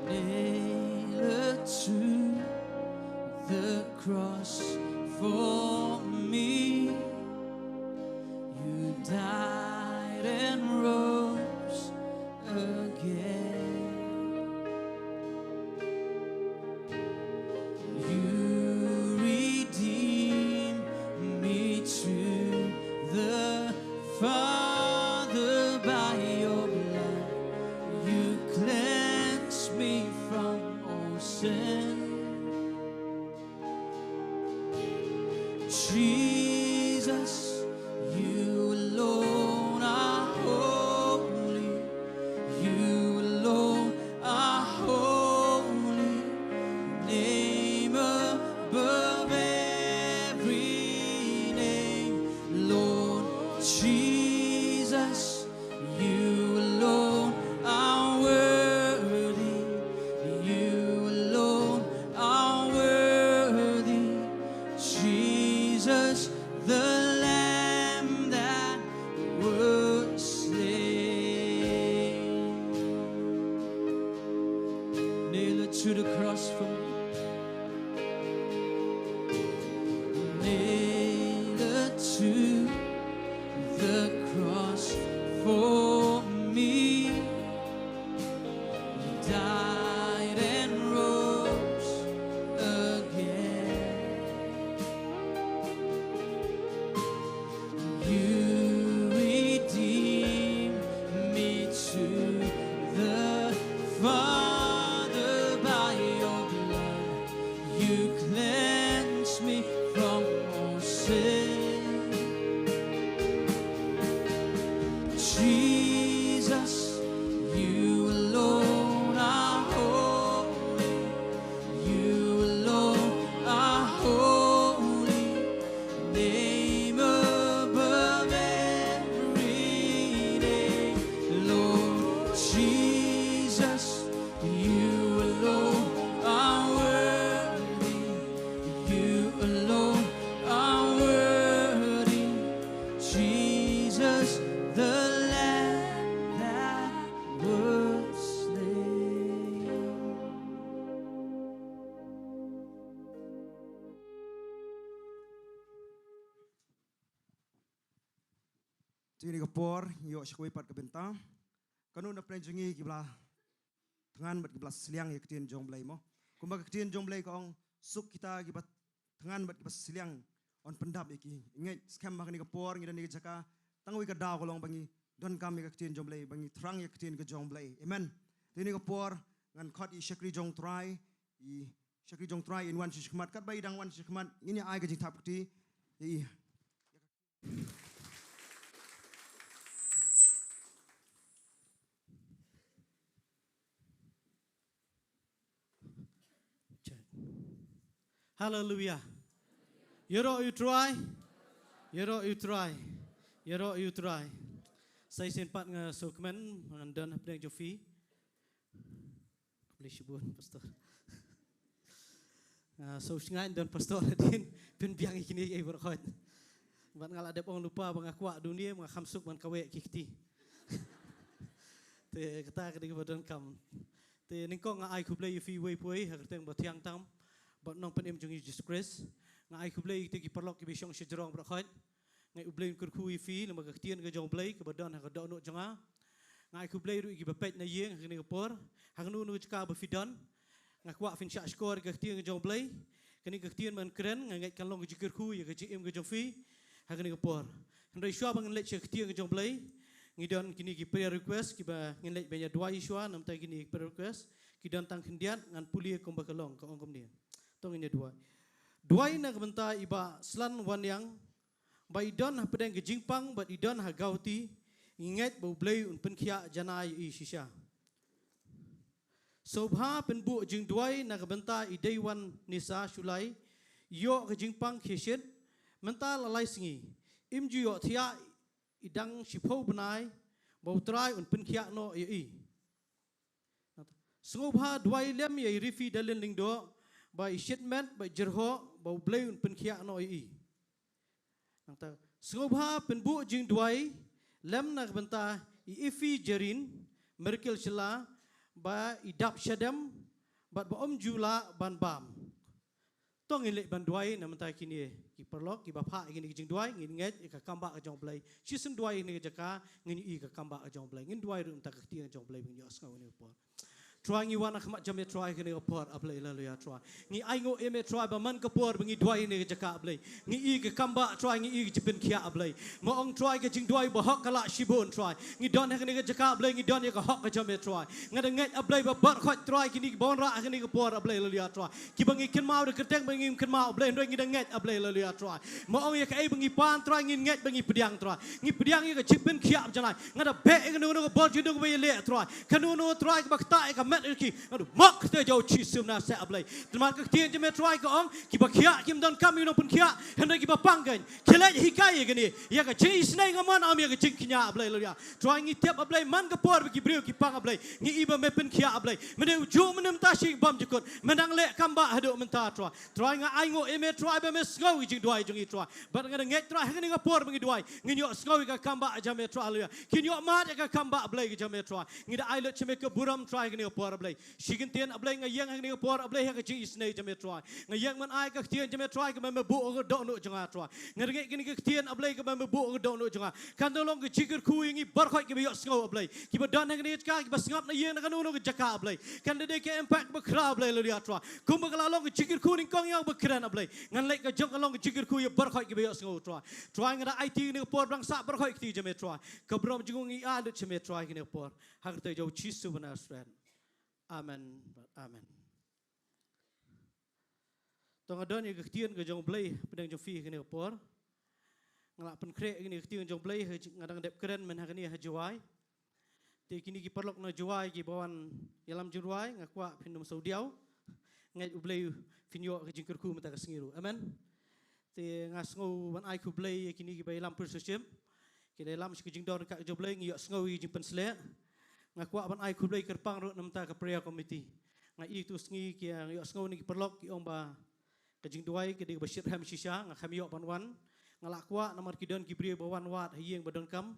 Nailed to the cross for me, you died and rose again. You redeemed me to the Father by your blood. You cleansed me from all sin. Jesus, you alone are holy. You alone are holy. Name above every name, Lord Jesus. You alone are worthy. You alone are worthy. Jesus, the Lamb that was slain. Nailed to the cross for me. Nailed to the cross for me. Died You cleanse me from all sin. Jesus, you alone are holy. You alone are holy. Name above every name. Lord Jesus, you alone are worthy. You alone are worthy. Jesus, the Lamb that was slain. Te ïa kane ka por, ngi ïoh sha kawei pat ka bynta. Kano na pdeng jong ngi kiba la thngan bad kiba la sliang ïa ka ktien jong U Blei mo? Kumba ka ktien jong U Blei ka ong, suk kita kiba thngan bad kiba sliang, yn pyndap ïa ki. Ngeit skhem ba ha kane ka por ngi don ha kane ka jaka, tang kawei ka daw ka long ba ngi donkam ïa ka ktien jong U Blei, ba ngi thrang ïa ka ktien ka jong U Blei. Amen. Te ha kane ka por ngan khot ïa i shakri jong U Trai, i shakri jong U Trai yn wan sha khmat, katba i dang wan sha khmat ngin ïa ai ka jingthap kti ïa i. Haleluia. Ïaroh ïa U Trai. Ïaroh ïa U Trai. Ïaroh ïa U Trai. Sa shisien pat nga sngewkmen ngan don hapdeng jong phi. Khublei shibun, Pastor. Ah, sngewsynei don Pastor hadien pynbiang ïa kine kiei baroh khoit. Bad nga la dep ong lypa ba nga kwah dune, nga kham suk ban kaweh ki kti. Te kata ka dei kaba donkam. Te nyngkong nga ai khublei ïa phi uwei pa uwei ha ka kyrteng ba thiang tam. Bad Nongpynim jong ngi Jisu Khrist. Nga ai khublei ïa kito ki paralok kiba shong shajrong baroh khoit. Nga ai U Blei un kyrkhu ïa phi, namar ka ktien ka jong U Blei kaba don ha ka dohnud jong nga. Nga ai khublei ruh ïa kiba peit na ïing ha kane ka por, ha kano kano ka jaka ba phi don. Nga kwah phin shah shkor ïa ka ktien ka jong U Blei. Kane ka ktien ban kren, nga ngeit kan long ka jingkyrkhu ïa ka jingim ka jong phi ha kane ka por. Hynrei shuwa ba ngin leit sha ka ktien ka jong U Blei, ngi don kine ki prayer request kiba ngin leit ban ïa duwai shuwa. Na bynta kine ki prayer request, ki don tang khyndiat, ngan pule kumba ka long, ka ong kumne. To ngin ïa duwai. Duwai na ka bynta i Bah Slan Wanniang, ba i don hapdeng ka jingpang bad i don ha Guwahati, ngi ngeit ba U Blei un pynkhiah janai ïa i shisha. Sngewbha pynbud jingduwai na ka bynta i Deiwan Nisa Shullai, ïoh ka jingpang khie shit, mynta la lai sngi, im ju ïoh thiah, i dang shiphew bnai, ba U Trai un pynkhiah noh ïa i. Sngewbha duwai lem ïa i Rifi Dalin Lyngdoh, ba i shit met, ba i jyrhoh, ba U Blei un pynkhiah noh ïa i. Nangta, sngewbha pynbud jingduwai lem na ka bynta i Ifi Jerin, Miracle Shylla, ba i dap shadem, bad ba ym ju lah ban bam. To ngin leit ban duwai na bynta kine ki paralok kiba phah ïa kine ki jingduwai, ngin ngeit ïa ka kam bah ka jong U Blei. Shisien duwai ïa kane ka jaka, ngin ïohi ïa ka kam bah ka jong U Blei. Ngin duwai ruh na bynta ka ktien jong U Blei ba ngin ïoh sngew ïa kane ka por. Trai, ngi wan ha khmat jong me Trai ha kane ka por, A Blei, haleluya Trai. Ngi ainguh ïa me Trai ba man ka por ba ngi duwai ïa kane ka jaka, A Blei, ngi ïohi ïa ka kam bah Trai, ngi ïohi ïa ka jingpynkhiah, A Blei. Nga ong Trai, ka jingduwai ba hok ka lah shibun Trai. Ngi don ha kane ka jaka, A Blei, ngi don ïa ka hok ka jong me Trai. Nga da ngeit, A Blei, ba baroh khoit Trai, kine kiba wanrah ha kane ka por, A Blei, haleluya Trai, kiba ngi kynmaw da kyrteng ba ngim kynmaw, A Blei, hynrei ngi da ngeit, A Blei, haleluya Trai. Nga ong ïa kaei ba ngi pan Trai, ngin ngeit ba ngi pdiang Trai. Ngi pdiang ïa ka jingpynkhiah janai. Nga da beh ïa kano kano ka bor jingdum ba ïaleh Trai. Kano kano Trai kaba ktah ïa ka met ïa ki, nga da mok kyrteng jong U Jisu Nasaret, A Blei. Namar ka ktien jong me Trai ka ong, kiba khiah kim donkam ïa u nongpynkhiah, hynrei kiba pang kein ki leit hikai ïa kane. Ïa ka jingisynei, nga mon, ym ïa ka jingkñia, A Blei, haleluya. Trai, ngi tip, A Blei, man ka por ba ki briew ki pang, A Blei, ngi i ba me pynkhiah, A Blei. Mynne u juh, mynne mynta shi bymjukut, me nang leh kam bah haduh mynta Trai. Trai, nga ainguh ïa me Trai ba me sngew ïa ka jingduwai jong ngi Trai. Bad nga da ngeit Trai, ha kane ka por ba ngi duwai, ngin ïoh sngew ïa ka kam bah jong me Trai, haleluya. Kin ïoh mad ïa ka kam bah, A Blei, ka jong me Trai. Ngi da ai lut sha me ka burom Trai ha kane ka por, A Blei. Shi kyntien, A Blei, nga ïeng ha kane ka por, A Blei, ha ka jingisynei jong me Trai. Nga ïeng ban ai ka ktien jong me Trai kaba me buh ha ka dohnud jong nga Trai. Nga da ngeit kane ka ktien, A Blei, kaba me buh ha ka dohnud jong nga, kan da long ka jingkyrkhu ïa ngi baroh khoit kiba ïohsngew, A Blei, kiba don ha kane ka jaka, kiba sngap na ïing, na kano kano ka jaka, A Blei. Kan da dei ka impact ba khraw, A Blei, haleluya Trai. Kumba ka la long ka jingkyrkhu nyngkong ïa nga ba kren, A Blei, ngan leit ka jong ka long ka jingkyrkhu ïa baroh khoit kiba ïohsngew Trai. Trai, nga da aiti kane ka por ba dang sah baroh khoit ha ka kti jong me Trai. Ka burom jong u ngi ai lut sha me Trai kane ka por, ha ka kyrteng jong U Jisu ba Nasaret. Amen. Amen. Nga don ïa ka ktien ka jong Blei pdeng jong phi kane ka por. Nga la pynkhreh ïa kane ka ktien jong Blei ha, nga dang dep kren mynta ha kane ha Jowai. Te kine ki paralok na Jowai kiba wan ïalam Jowai, nga kwah phin ym sngewdiaw. Ngeit U Blei phin ïoh ka jingkyrkhu mynta ka sngi ruh. Amen. Te nga sngew ban ai khublei ïa kine kiba ïalam pyrshah shim. Ki la ïalam sha ka jingdon ka jong U Blei, ngi ïohsngew ïa ka jingpynsleh. Nga kwah ban ai khublei kyrpang ruh na bynta ka prayer committee. Nga i tu sngi ki ïohsngew na ki paralok ki ong ba ka jingduwai ka dei kaba shitrhem shisha, nga khlem ïoh ban wan. Nga la kwah namar ki don ki briew ba wan wad ha ïing ba donkam.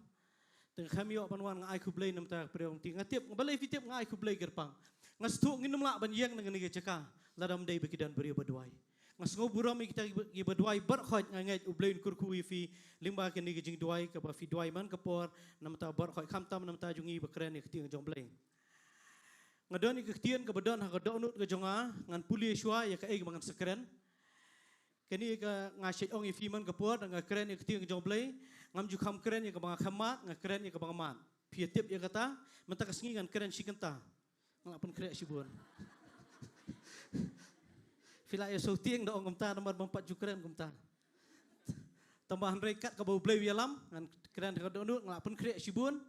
Te nga khlem ïoh ban wan, nga ai khublei na bynta ka prayer committee. Nga tip, nga balei phi tip nga ai khublei kyrpang. Nga sngewthuh ngin ym lah ban ïeng na kane ka jaka lada ym dei ba ki don briew ba duwai. Nga sngewburom ïa kita kiba, kiba duwai baroh khoit, nga ngeit U Blei un kyrkhu ïa phi lyngba kane ka jingduwai kaba phi duwai man ka por na bynta baroh khoit, khamtam na bynta jong ngi ba kren ïa ka ktien jong U Blei. Nga don ïa ka ktien kaba don ha ka dohnud ka jong nga, ngan pule shuwa ïa kaei kaba ngan sa kren. Kane ka nga shait ong ïa phi man ka por, da nga kren ïa ka ktien ka jong U Blei, ngam ju kham kren ïa kaba nga kham mad, nga kren ïa kaba nga mad. Phi ïa tip ïa kata, mynta ka sngi ngan kren shi kynta. Nga la pynkhreh shibun. Phi la ïa shu tieng da ong kumta namar ba ngam pat ju kren kumta. Tangba hynrei kat kaba U Blei u ïalam, ngan kren ha ka dohnud, nga la pynkhreh shibun.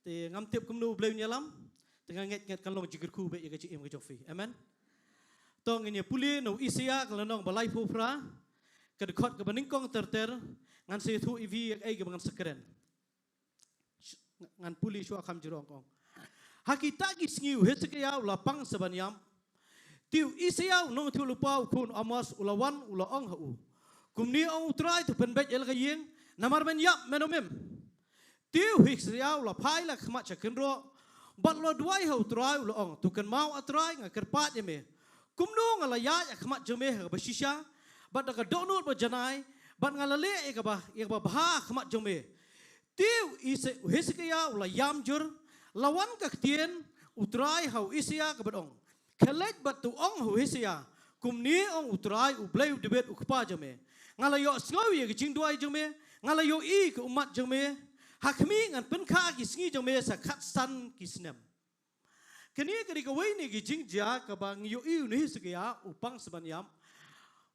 Te ngam tip kumno U Blei un ïalam. Te nga ngeit, ngeit kan long jingkyrkhu beit ïa ka jingim ka jong phi. Amen. To ngin ïa pule na u Isaïah ka lynnong ba laiphew phra, ka dkhot kaba nyngkong ter ter, ngan sa ïathuh ïa phi ïa kaei kaba ngan sa kren. Ngan pule shuwa kham jrong, ong. Ha kita ki sngi u Hesekiah u la pang sa ban ïap. Te u Isaïah u nongïathuhlypa u khun Amoz u la wan u la ong ha u, kumne ong U Trai, to pynbeit ïa la ka ïing, namar men ïap men ym im. Te u Hesekiah u la phai la khmat sha kynroh bad u la duwai ha U Trai u la ong, to kynmaw ah Trai, nga kyrpad ïa me. Kumno nga la ïaid ha khmat jong me ha kaba shisha bad da ka dohnud ba janai, bad nga la leh ïa kaba, ïa kaba bha ha khmat jong me. Te u Ise-, u Hesekiah u la ïam jur, la wan ka ktien U Trai ha u Isaïah kaba ong, khleit bad to ong ha u Hesekiah, kumne ong U Trai U Blei u Dabid u kpa jong me, nga la ïohsngew ïa ka jingduwai jong me, nga la ïohi ka ummat jong me. Ha khmih, ngan pynkha ki sngi jong me sa khatsan ki snem. Kane ka dei kawei na ki jingjia kaba ngi ïohi u Hesekiah u pang sa ban ïap.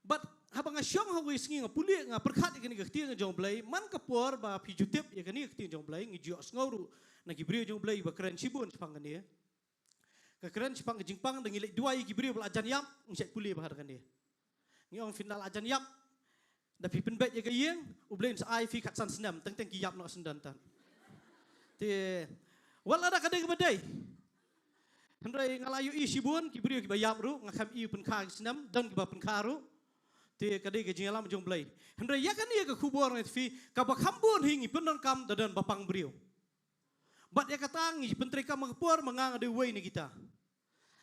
Bad haba nga shong ha kawei sngi nga pule, nga pyrkhat ïa kane ka ktien jong U Blei, man ka por ba phi ju tip ïa kane ka ktien jong U Blei, ngi ju ïohsngew ruh na ki briew jong U Blei ba kren shibun shaphang kane. Ka kren shaphang ka jingpang, da ngi leit duwai ïa ki briew ba la jan ïap, ngi shait pule bha ha kane. Ngi ong, phin da la jan ïap, da phi pynbeit ïa ka ïing, U Blei un sa ai phi khatsan snem, teng teng ki ïap noh shen don tan. Te wat la da ka dei kaba dei. Hynrei nga la ïohi shibun ki briew kiba ïap ruh, nga khlem i pynkha ki snem, don kiba pynkha ruh. Te ka dei ka jingïalam jong U Blei. Hynrei ïa kane ka khubor nga ong ïa phi, kaba kham bun hi ngi pyndonkam da don ba pang briew. Bad ïa kata ngi pyntreikam ha ka por ma nga, nga dei uwei na kita.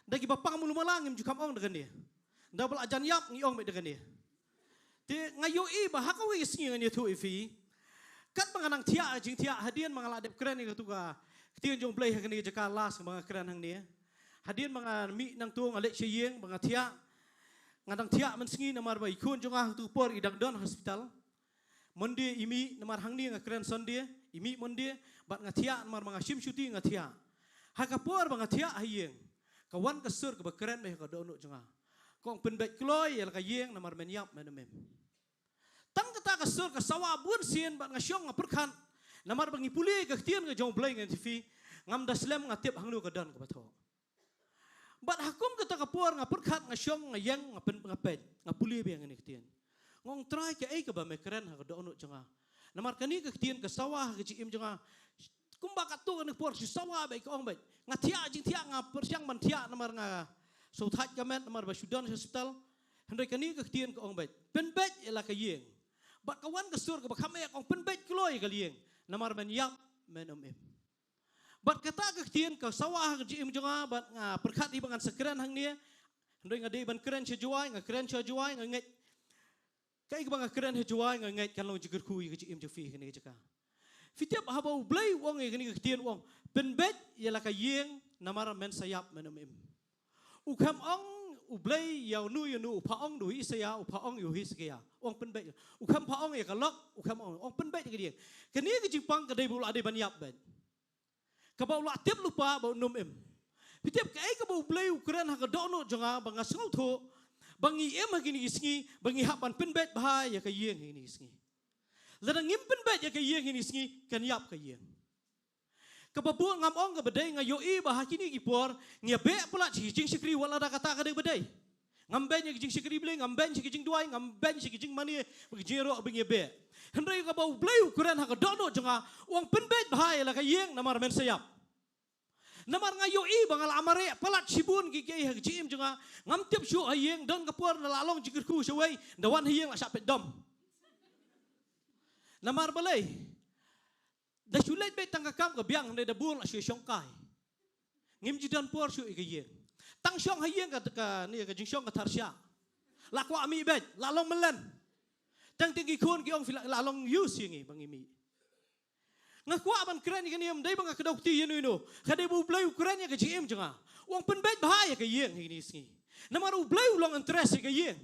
Da kiba pang malu mala ngim ju kham ong da kane. Da ba la jan ïap ngi ong beit da kane. Te nga ïohi ba ha kawei ka sngi ngan ïathuh ïa phi. Katba nga nang thiah jingthiah, hadien ba nga la dep kren ïa katu ka ktien jong U Blei ha kane ka jaka last ba nga kren hangne. Hadien ba nga mih nangtu nga leit sha ïing ba nga thiah. Nga dang thiah mynsngi namar ba i khun jong nga ha katu ka por i dang don hospital. Monday i mih namar hangne nga kren Sunday, i mih Monday, bad nga thiah namar ba nga shim shuti nga thiah. Ha ka por ba nga thiah ha ïing, ka wan ka sur kaba kren beit ha ka dohnud jong nga. Ka ong pynbeit kloi ïa la ka ïing namar men ïap men ym im. Tang kata ka sur ka sawa bun sien bad nga shong nga pyrkhat. Namar ba ngi pule ka ktien ka jong U Blei ngan ïathuh ïa phi, ngam da slem nga tip hangno ka don kaba thoh. Bad ha kum kata ka por nga pyrkhat, nga shong, nga ïeng, nga pyn-, nga peit, nga pule biang ïa kane ka ktien. Nga ong Trai, kaei kaba me kren ha ka dohnud jong nga. Namar kane ka ktien ka sawa ha ka jingim jong nga. Kumba katto katne por shu sawa beit, ka ong beit. Nga thiah jingthiah, nga pyrshang ban thiah namar nga sngewthait ka met namar ba shu don sha hospital. Hynrei kane ka ktien ka ong beit, pynbeit ïa la ka ïing. Bad ka wan ka sur kaba kham eh, ka ong pynbeit kloi ïa ka ïing. Namar men ïap men ym im. Bad kata ka ktien ka sawa ha ka jingim jong nga, bad nga pyrkhat hi ba ngan sa kren hangne. Hynrei nga dei ban kren sha Jowai, nga kren sha Jowai, nga ngeit. Kaei kaba nga kren ha Jowai nga ngeit kan long jingkyrkhu ïa ka jingim jong phi ha kane ka jaka. Phi tip haba U Blei u ong ïa kane ka ktien, u ong pynbeit ïa la ka ïing namar men sa ïap men ym im. U khlem ong U Blei ïa uno ïa uno, u phah ong da u Isaïah, u phah ong ïa u Hesekiah. U ong pynbeit. U khlem phah ong ïa ka lok, u khlem ong, u ong pynbeit ïa ka ïing. Kane ka jingpang ka dei ba u la dei ban ïap beit. Kaba u la tip lypa ba un ym im. Phi tip kaei kaba U Blei u kren ha ka dohnud jong nga ba nga sngewthuh ba ngi im ha kine ki sngi, ba ngi hap ban pynbeit bha ïa ka ïing ha kine ki sngi. Lada ngim pynbeit ïa ka ïing ha kine ki sngi, kan ïap ka ïing. Kaba bun, ngam ong kaba dei, nga ïohi ba ha kine ki por ngi ïa beh palat sha ki jingshakri, wat lada kata ka dei ba dei. Ngam beiñ ïa ki jingshakri Blei, ngam beiñ sha ki jingduwai, ngam beiñ sha ki jingmane, ba ki jingïaroh ba ngi ïa beh. Hynrei kaba U Blei u kren ha ka dohnud jong nga, u ong pynbeit bha ïa la ka ïing namar men sa ïap. Namar nga ïohi ba nga la mareh palat shibun ki, ki ha ka jingim jong nga. Ngam tip shuh ha ïing, don ka por nga la long jingkyrkhu shawei, da wan ha ïing la shah peit dom. Namar balei? Da shu leit beit tang ka kam ka biang, hynrei da bun la shu shongkai. Ngim ju don por shuh ïa ka ïing. Tang shong ha ïing ka, ka, ne ka jingshong ka tharsha. La kwah mih beit, la long mlien. Tang teng ki khun ki ong phi la, la long use ïa ngi ba ngi mih. Nga kwah ban kren ïa kane, ym dei ba nga kdew kti ïa no ïa no. Ka dei ba U Blei u kren ïa ka jingim jong nga. U ong pynbeit bha ïa ka ïing ha kine ki sngi. Namar U Blei u long interest ïa ka ïing.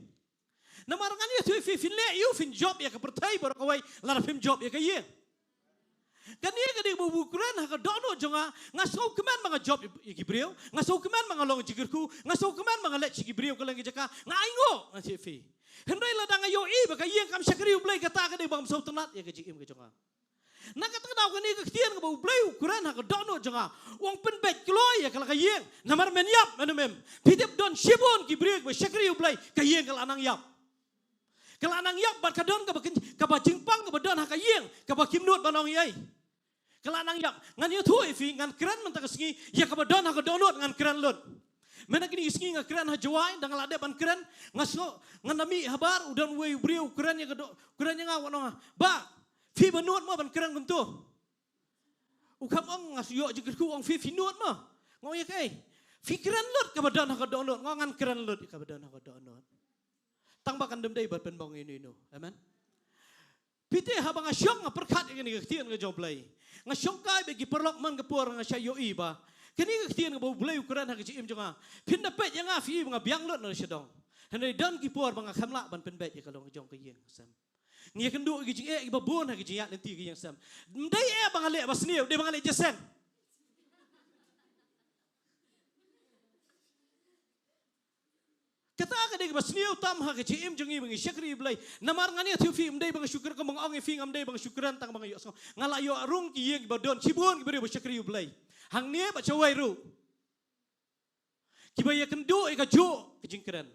Namar ngan ïathuh ïa phi, phin leh aïu phin jop ïa ka pyrthei baroh kawei lada phim jop ïa ka ïing. Kane ka dei ba u kren ha ka dohnud jong nga, nga sngewkmen ba nga jop ïa ki briew, nga sngewkmen ba nga long jingkyrkhu, nga sngewkmen ba nga leit sha ki briew kylleng ki jaka, nga ainguh, nga ïathuh ïa phi. Hynrei lada nga ïohi ba ka ïing kam shakri U Blei, kata ka dei ba ngam sngewtynnat ïa ka jingim ka jong nga. Na kata ka daw kane ka ktien kaba U Blei u kren ha ka dohnud jong nga, u ong pynbeit kloi ïa ka la ka ïing, namar men ïap, men ym im. Phi tip don shibun ki briew kiba shakri U Blei, ka ïing ka la nang ïap. Ka la nang ïap bad ka don kaba kin, kaba jingpang kaba don ha ka ïing, kaba kim nud ban ong ei ei. Ka la nang ïap. Ngan ïathuh ïa phi, ngan kren mynta ka sngi ïa kaba don ha ka dohnud, ngan kren lut. Mynta kine ki sngi nga kren ha Jowai, da nga la dep ban kren, nga sngew, ngan da mih habar, u don uwei u briew u kren ïa ka doh, u kren ïa nga, u ong, "Bah, phi ba nud mo ban kren kumto?" U kham ong, nga ïoh jingkyrkhu, ong, "Phi, phi nud mo?" Nga ong, "Ïa kaei?" "Phi kren lut kaba don ha ka dohnud." Nga ong, "Ngan kren lut ïa kaba don ha ka dohnud." Tang ba kan ym dei ban pynbang ïa no ïa no. Amen. Phi te, haba nga shong nga pyrkhat ïa kane ka ktien ka jong U Blei, nga shongkai bad ki paralok man ka por, nga shah ïohi ba kane ka ktien kaba U Blei u kren ha ka jingim jong nga, phin da peit ïa nga phi ba nga biang lut na sha dong. Hynrei don ki por ba nga kham lah ban pynbeit ïa ka long jong ka ïing ka sem. Ngi ïakynduh ïa ki jingeh kiba bun ha ki jingïaid lynti ka ïing sem. Ym dei eh ba nga leh ba sniew, dei ba nga leh jingïaseng. Kata ka dei kaba sniew tam ha ka jingim jong ngi ba ngi shakri U Blei. Namar ngan ïathuh ïa phi, ym dei ba nga shu kren, kumba nga ong ïa phi, ngam dei ba nga shu kren tang ba nga ïohsngew. Nga la ïoh rung ki ïing kiba don shibun ki briew ba shakri U Blei, hangne bad shawei ruh, kiba ïakynduh ïa kajuh ka jingkren.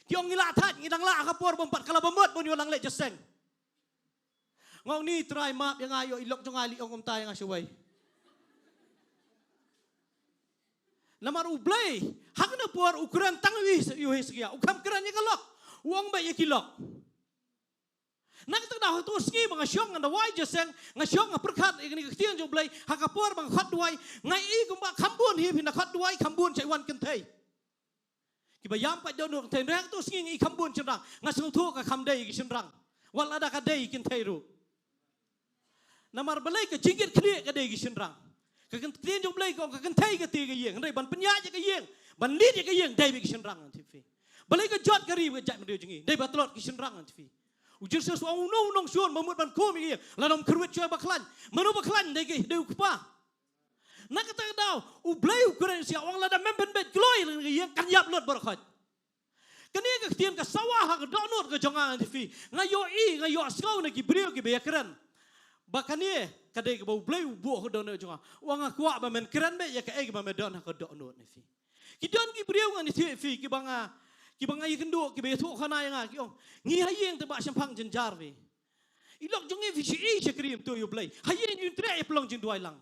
Ki ong, "Ngi la thait, ngi dang lah ha ka por bym pat, ka la bamut ban ïoh lang leh jingïaseng." Nga ong, "Ni Trai, map ïa nga, ïoh i lok jong nga i la ong kumta ïa nga shawei." Namar U Blei ha kane ka por u kren tang ïa u Hi-, ïa u Hesekiah, u kham kren ïa ka lok, u ong beit ïa ki lok. Na kata ka daw ha kato ka sngi ba nga shong ngan da wai jingïaseng, nga shong nga pyrkhat ïa kane ka ktien jong U Blei, ha ka por ba nga khot duwai, nga i kumba kham bun hi phin da khot duwai, kham bun shait wan kynthei. Kiba ïam pat dohnud kynthei, hynrei ha kato ka sngi nga i kham bun shynrang, nga sngewthuh ka kham dei ki shynrang, wat lada ka dei kynthei ruh. Namar balei? Ka jingkit khlieh ka dei ki shynrang. Ka ktien jong U Blei ka ong ka kynthei ka tie ka ïing, hynrei ban pynïaid ïa ka ïing, ban lead ïa ka ïing, dei beit ki shynrang, ngan ïathuh ïa phi. Balei ka jot ka ri ka jaitbynriew jong ngi? Dei ba tlot ki shynrang, ngan ïathuh ïa phi. U Jisu u ong, "Uno u nongshun ba mut ban kum ïa ka ïing, lada um kyrwit shuwa ba khlaiñ." Mano ba khlaiñ? Dei ki, dei u kpa. Na kata ka daw U Blei u kren sha nga, u ong, "Lada mem pynbeit kloi ïa ka ïing, kan ïap lut baroh khoit." Kane ka ktien ka sawa ha ka dohnud ka jong nga, ngan ïathuh ïa phi. Nga ïohi, nga ïohsngew na ki briew kiba ïakren ba kane ka dei kaba U Blei u buh ha ka dohnud jong nga. U ong, "Nga kwah ba men kren beit ïa kaei kaba me don ha ka dohnud," ngan ïathuh ïa phi. Ki don ki briew, ngan ïathuh ïa phi, kiba nga, kiba nga ïakynduh, kiba ïathuhkhana ïa nga, ki ong, "Ngi ha ïing te bah shemphang jynjar phi. I lok jong ngi phi shu i shakri, ym tip ïa U Blei. Ha ïing ym treh ïa pynlong jingduwai lang."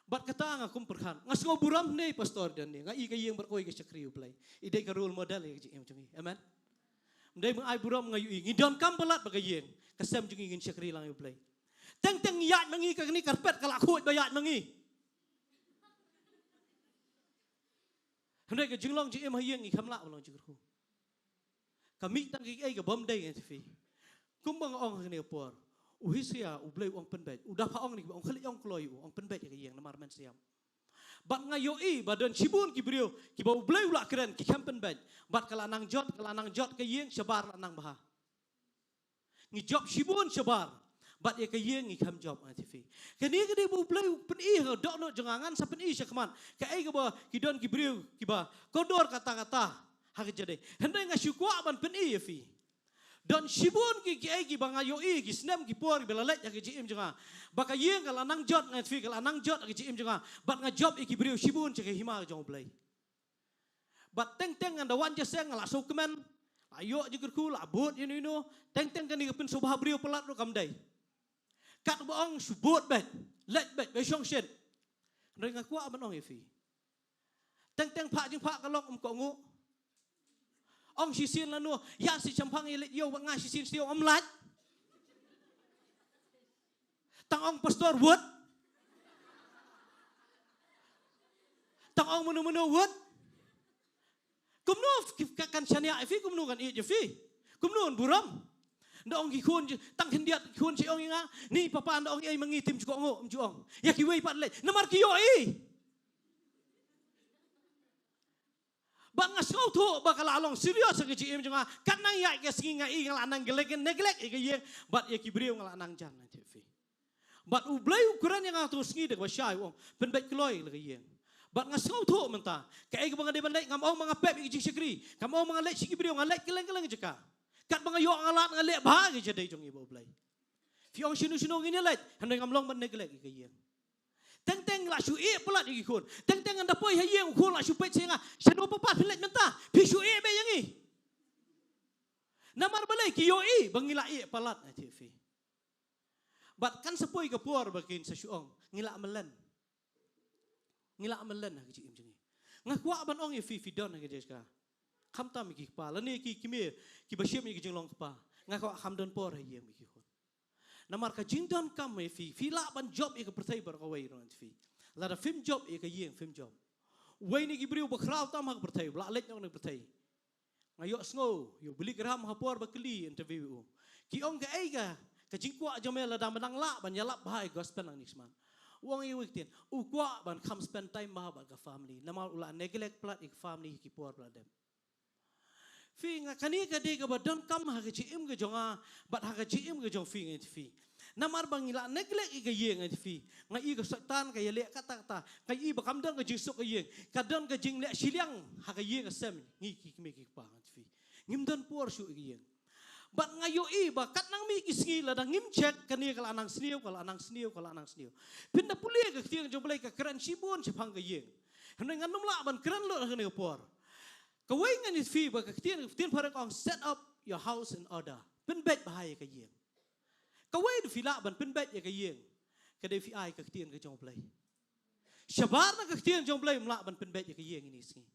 Bad kata nga kum pyrkhat, nga sngew burom ne, Pastor, don ne, nga i ka ïing baroh kawei ka shakri U Blei. I dei ka role model ïa ka jingim jong ngi. Amen. Ym dei ba nga ai burom, nga ïohi, ngi donkam palat ba ka ïing ka sem jong ngi ngin shakri lang ïa U Blei. Teng teng ïaid ma ngi, kane ka carpet ka la khuid ba ïaid ma ngi. Hynrei ka jinglong jingim ha ïing ngi kham lah ban long jingkyrkhu. Ka mih tang kiei kiei kaba ym dei, ngan ïathuh ïa phi. Kumba nga ong ha kane ka por, u Hesekiah, U Blei u ong pynbeit. U da phah ong ne, u ong, khlieh ong kloi, u ong pynbeit ïa ka ïing namar men sa ïap. Bad nga ïohi ba don shibun ki briew kiba U Blei u la kren, ki khlem pynbeit. Bad ka la nang jot, ka la nang jot, ka ïing shabar la nang bha. Ngi jop shibun shabar, bad ïa ka ïing ngi khlem jop, ngan ïathuh ïa phi. Kane ka dei ba U Blei u pyni ha ka dohnud jong nga, ngan sa pyni shakhmat. Kaei kaba ki don ki briew kiba kordor katta katta. Ha ka jingdei. Hynrei nga shu kwah ban pyni ïa phi. Don shibun ki, ki ei ki ba nga ïohi ki snem ki por ki ba la leit ha ka jingim jong nga. Ba ka ïing ka la nang jot, nga ïathuh phi, ka la nang jot ha ka jingim jong nga. Bad nga jop ïa ki briew shibun sha ka hima jong U Blei. Bad teng teng ngan da wan jingïaseng nga la sngewkmen. La ïoh jingkyrkhu, la bud ïano ïano. Teng teng kane ka pynsngewbha briew palat ruh kam dei. Katba ong shu bud beit, leit beit, ba shong shit. Hynrei nga kwah ban ong ïa phi. Teng teng phah jingphah ka lok ym kohnguh. Ong shisien lano, ïa shi shemphang ïa leit ïew bad nga shisien siew ym lait. Tang ong pastor wut. Tang ong mano mano wut. Kumno ki ka kan shaniah ïa phi, kumno kan ïeit ïa phi. Kumno un burom. Nda ong ki khun, tang khyndiat ki khun shi ong ïa nga. Ni papa nda ong ei ma ngi tim shu kohnguh, ym shu ong. Ïa kiwei pat leit. Namar ki ïohi. Bad nga sngewthuh ba ka la long serious ha ka jingim jong nga. Katba nang ïaid ka sngi nga i nga la nang neglect, neglect ïa ka ïing. Bad ïa ki briew nga la nang jan, nga ïathuh ïa phi. Bad U Blei u kren ïa nga ha katu ka sngi da kaba shai u ong, pynbeit kloi la ka ïing. Bad nga sngewthuh mynta, kaei kaba nga dei ban leit, ngam ong ba nga pep ïa ka jingshakri. Ngam ong ba nga leit sha ki briew, nga leit kylleng kylleng jaka. Katba nga ïoh nga lad nga leh bha ïa ka jingdei jong ngi bad U Blei. Phi ong shano shano ngin ïa leit, hynrei ngam long ban neglect ïa ka ïing. Teng teng la shu ïeh palat ïa ki khun. Teng teng ngan da poi ha ïing u khun la shu peit sha nga. Shano papa phi leit mynta? Phi shu ïeh beit ïa ngi. Namar balei? Ki ïohi ba ngi la ïeh palat, nga ïathuh ïa phi. Bad kan sa poi ka por ba kin sa shu ong, ngi la mlien. Ngi la mlien ha ka jingim jong ngi. Nga kwah ban ong ïa phi, phi don ha ka jingkha. Khamtam ïa ki kpa lane ki kmie kiba shim ïa ka jinglong kpa. Nga kwah kham don por ha ïing bad ki khun. Namar ka jingdonkam ïa phi, phi lah ban jop ïa ka pyrthei baroh kawei ruh, nga ïathuh ïa phi. Lada phim jop ïa ka ïing, phim jop. Uwei na ki briew ba khraw tam ha ka pyrthei, ba la leit noh na ka pyrthei. Nga ïohsngew ïa u Billy Graham ha por ba kylli interview u. Ki ong kaei ka, ka jingkwah jong me lada me dang lah ban ïalap bha ïa ka gospel nangne shakhmat. U ong ïa uwei u ktien, u kwah ban kham spend time bha bad ka family. Namar u la neglect palat ïa ka family ha ki por ba la dep. Phi, nga, kane ka dei kaba donkam ha ka jingim ka jong nga, bad ha ka jingim ka jong phi, nga ïathuh ïa phi. Namar ba ngi la neglect ïa ka ïing, nga ïathuh ïa phi. Nga i ka Soitan ka ïaleh katta katta. Nga i ba kam don ka jingsuk ka ïing. Ka don ka jingleh shiliang ha ka ïing ka sem. Ngi ki kmie ki kpa, nga ïathuh ïa phi. Ngim don por shuh ïa ka ïing. Bad nga ïohi ba katba nang mih ki sngi lada ngim check, kane ka la nang sniew, ka la nang sniew, ka la nang sniew. Phin da pule ka ktien jong U Blei ka kren shibun shaphang ka ïing. Hynrei ngan ym lah ban kren lut ha kane ka por. Kawei, nga ïathuh ïa phi ba ka ktien, ka ktien phareng ka ong, set up your house in order. Pynbeit bha ïa ka ïing. Kawei da phi lah ban pynbeit ïa ka ïing, ka dei phi ai ka ktien ka jong U Blei. Shabar na ka ktien jong U Blei ym lah ban pynbeit ïa ka ïing ine i sngi.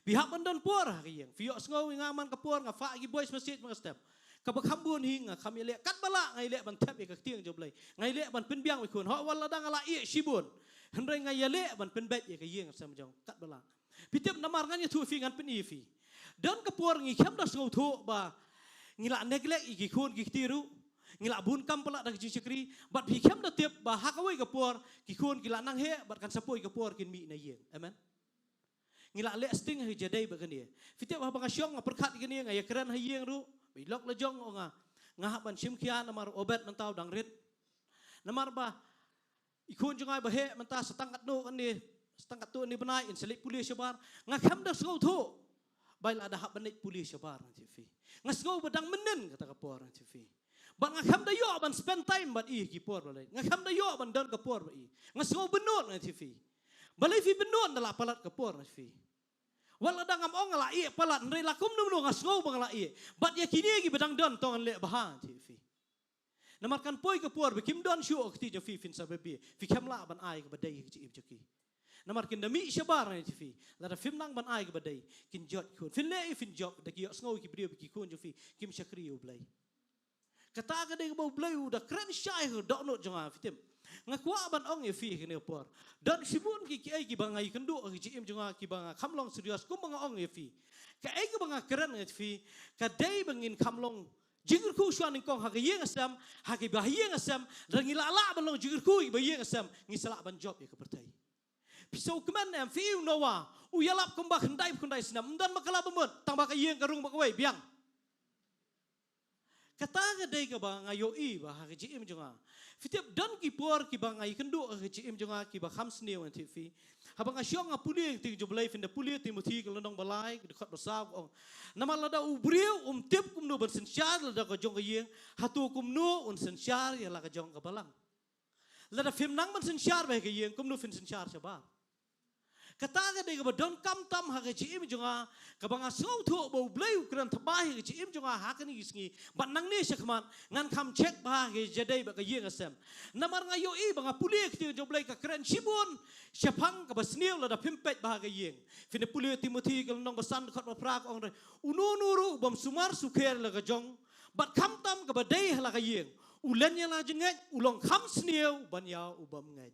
Phi hap ban don por ha ka ïing. Phi ïohsngew ïa nga man ka por nga phah ki voice message man ka step. Kaba kham bun hi nga kham ïaleh katba lah, nga ïaleh ban thep ïa ka ktien jong U Blei. Nga ïaleh ban pynbiang ïa ki khun. Hooid wat lada nga la ïeh shibun, hynrei nga ïaleh ban pynbeit ïa ka ïing sem jong katba lah. Phi tip namar ngan ïathuh ïa phi, ngan pyni ïa phi. Don ka por ngi khlem da sngewthuh ba ngi la neglect ïa ki khun ki kti ruh. Ngi la bun kam palat da ka jingshakri. Bad phi khlem da tip ba ha kawei ka por ki khun ki la nang heh bad kan sa poi ka por kin mih na ïing. Amen. Ngi la leh sting ha ka jingdei bad kane. Phi tip haba nga shong nga pyrkhat ïa kane, nga ïakren ha ïing ruh. Ba i lok la jong, ong nga, nga hap ban shim khia namar u Obed mynta u dang rit. Namar ba i khun jong nga ba heh mynta sa tang katno kane, sa tang katno kane bnai in sa leit pule shabar. Nga khlem da sngewthuh ba i la da hap ban leit pule shabar, nga ïathuh ïa phi. Nga sngew ba dang mynnin kata ka por, nga ïathuh ïa phi. Bad nga khlem da ïoh ban spend time bad i ha ki por ba la leit. Nga khlem da ïoh ban don ka por bad i. Nga sngew bynnud, nga ïathuh ïa phi. Balei phi bynnud? Da la palat ka por, nga ïathuh ïa phi. Wat lada ngam ong nga la ïeh palat, hynrei la kumno kumno nga sngew ba nga la ïeh. Bad ïa kine kiba dang don to ngan leh bha, nga ïathuh ïa phi. Namar kan poi ka por ba kim don shuh ka kti jong phi, phin sa bieit. Phi khlem lah ban ai kaba dei ha ka jingim jong ki. Namar kin da mih shabar, nga ïathuh ïa phi. Lada phim nang ban ai kaba dei, kin jot ki khun. Phin leh ïa phin jop, da ki ïohsngew ki briew ba ki khun jong phi kim shakri ïa U Blei. Kata ka dei kaba U Blei u da kren shai ha ka dohnud jong nga, phi tip. Nga kwah ban ong ïa phi ha kane ka por. Don shibun ki, kiei kiba nga ïakynduh ha ka jingim jong nga kiba nga kham long serious kumba nga ong ïa phi. Kaei kaba nga kren, nga ïathuh ïa phi, ka dei ba ngin kham long jingkyrkhu shuwa nyngkong ha ka ïing ka sem, ha kiba ha ïing ka sem, lada ngi la lah ban long jingkyrkhu ïa kiba ha ïing ka sem, ngi sa lah ban jop ïa ka pyrthei. Phi sngewkmen em, phi ïohi u Noah, u ïalap kumba khyndai phew khyndai snem, ym don bakla ba mut, tang ba ka ïing ka rung ba kawei, biang. Kata ka dei kaba nga ïohi ba ha ka jingim jong nga. Phi tip don ki por kiba nga ïakynduh ha ka jingim jong nga kiba kham sniew, ngan tip phi. Haba nga shong nga pule ka ktien jong U Blei, phin da pule Timothi ka lynnong ba lai, ka dkhot ba saw ka ong. Namar lada u briew um tip kumno ban synshar ïa la ka jong ka ïing, hato kumno un synshar ïa la ka jong ka balang. Lada phim nang ban synshar bha ïa ka ïing, kumno phin synshar shabar. Kata ka dei kaba donkam tam ha ka jingim jong nga, kaba nga sngewthuh ba U Blei u kren thymmai ha ka jingim jong nga ha kane ka sngi. Bad nangne shakhmat ngan kham check bha ha ka jingïadei bad ka ïing ka sem. Namar nga ïohi ba nga pule ka ktien jong U Blei ka kren shibun shaphang kaba sniew lada phim peit bha ha ka ïing. Phin da pule Timothi ka lynnong ba san dkhot ba phra ka ong re, uno uno ruh u bym sumar sukher ïa la ka jong, bad khamtam kaba dei ha la ka ïing, u len ïa la jingngeit, u long kham sniew ban ïa u bym ngeit.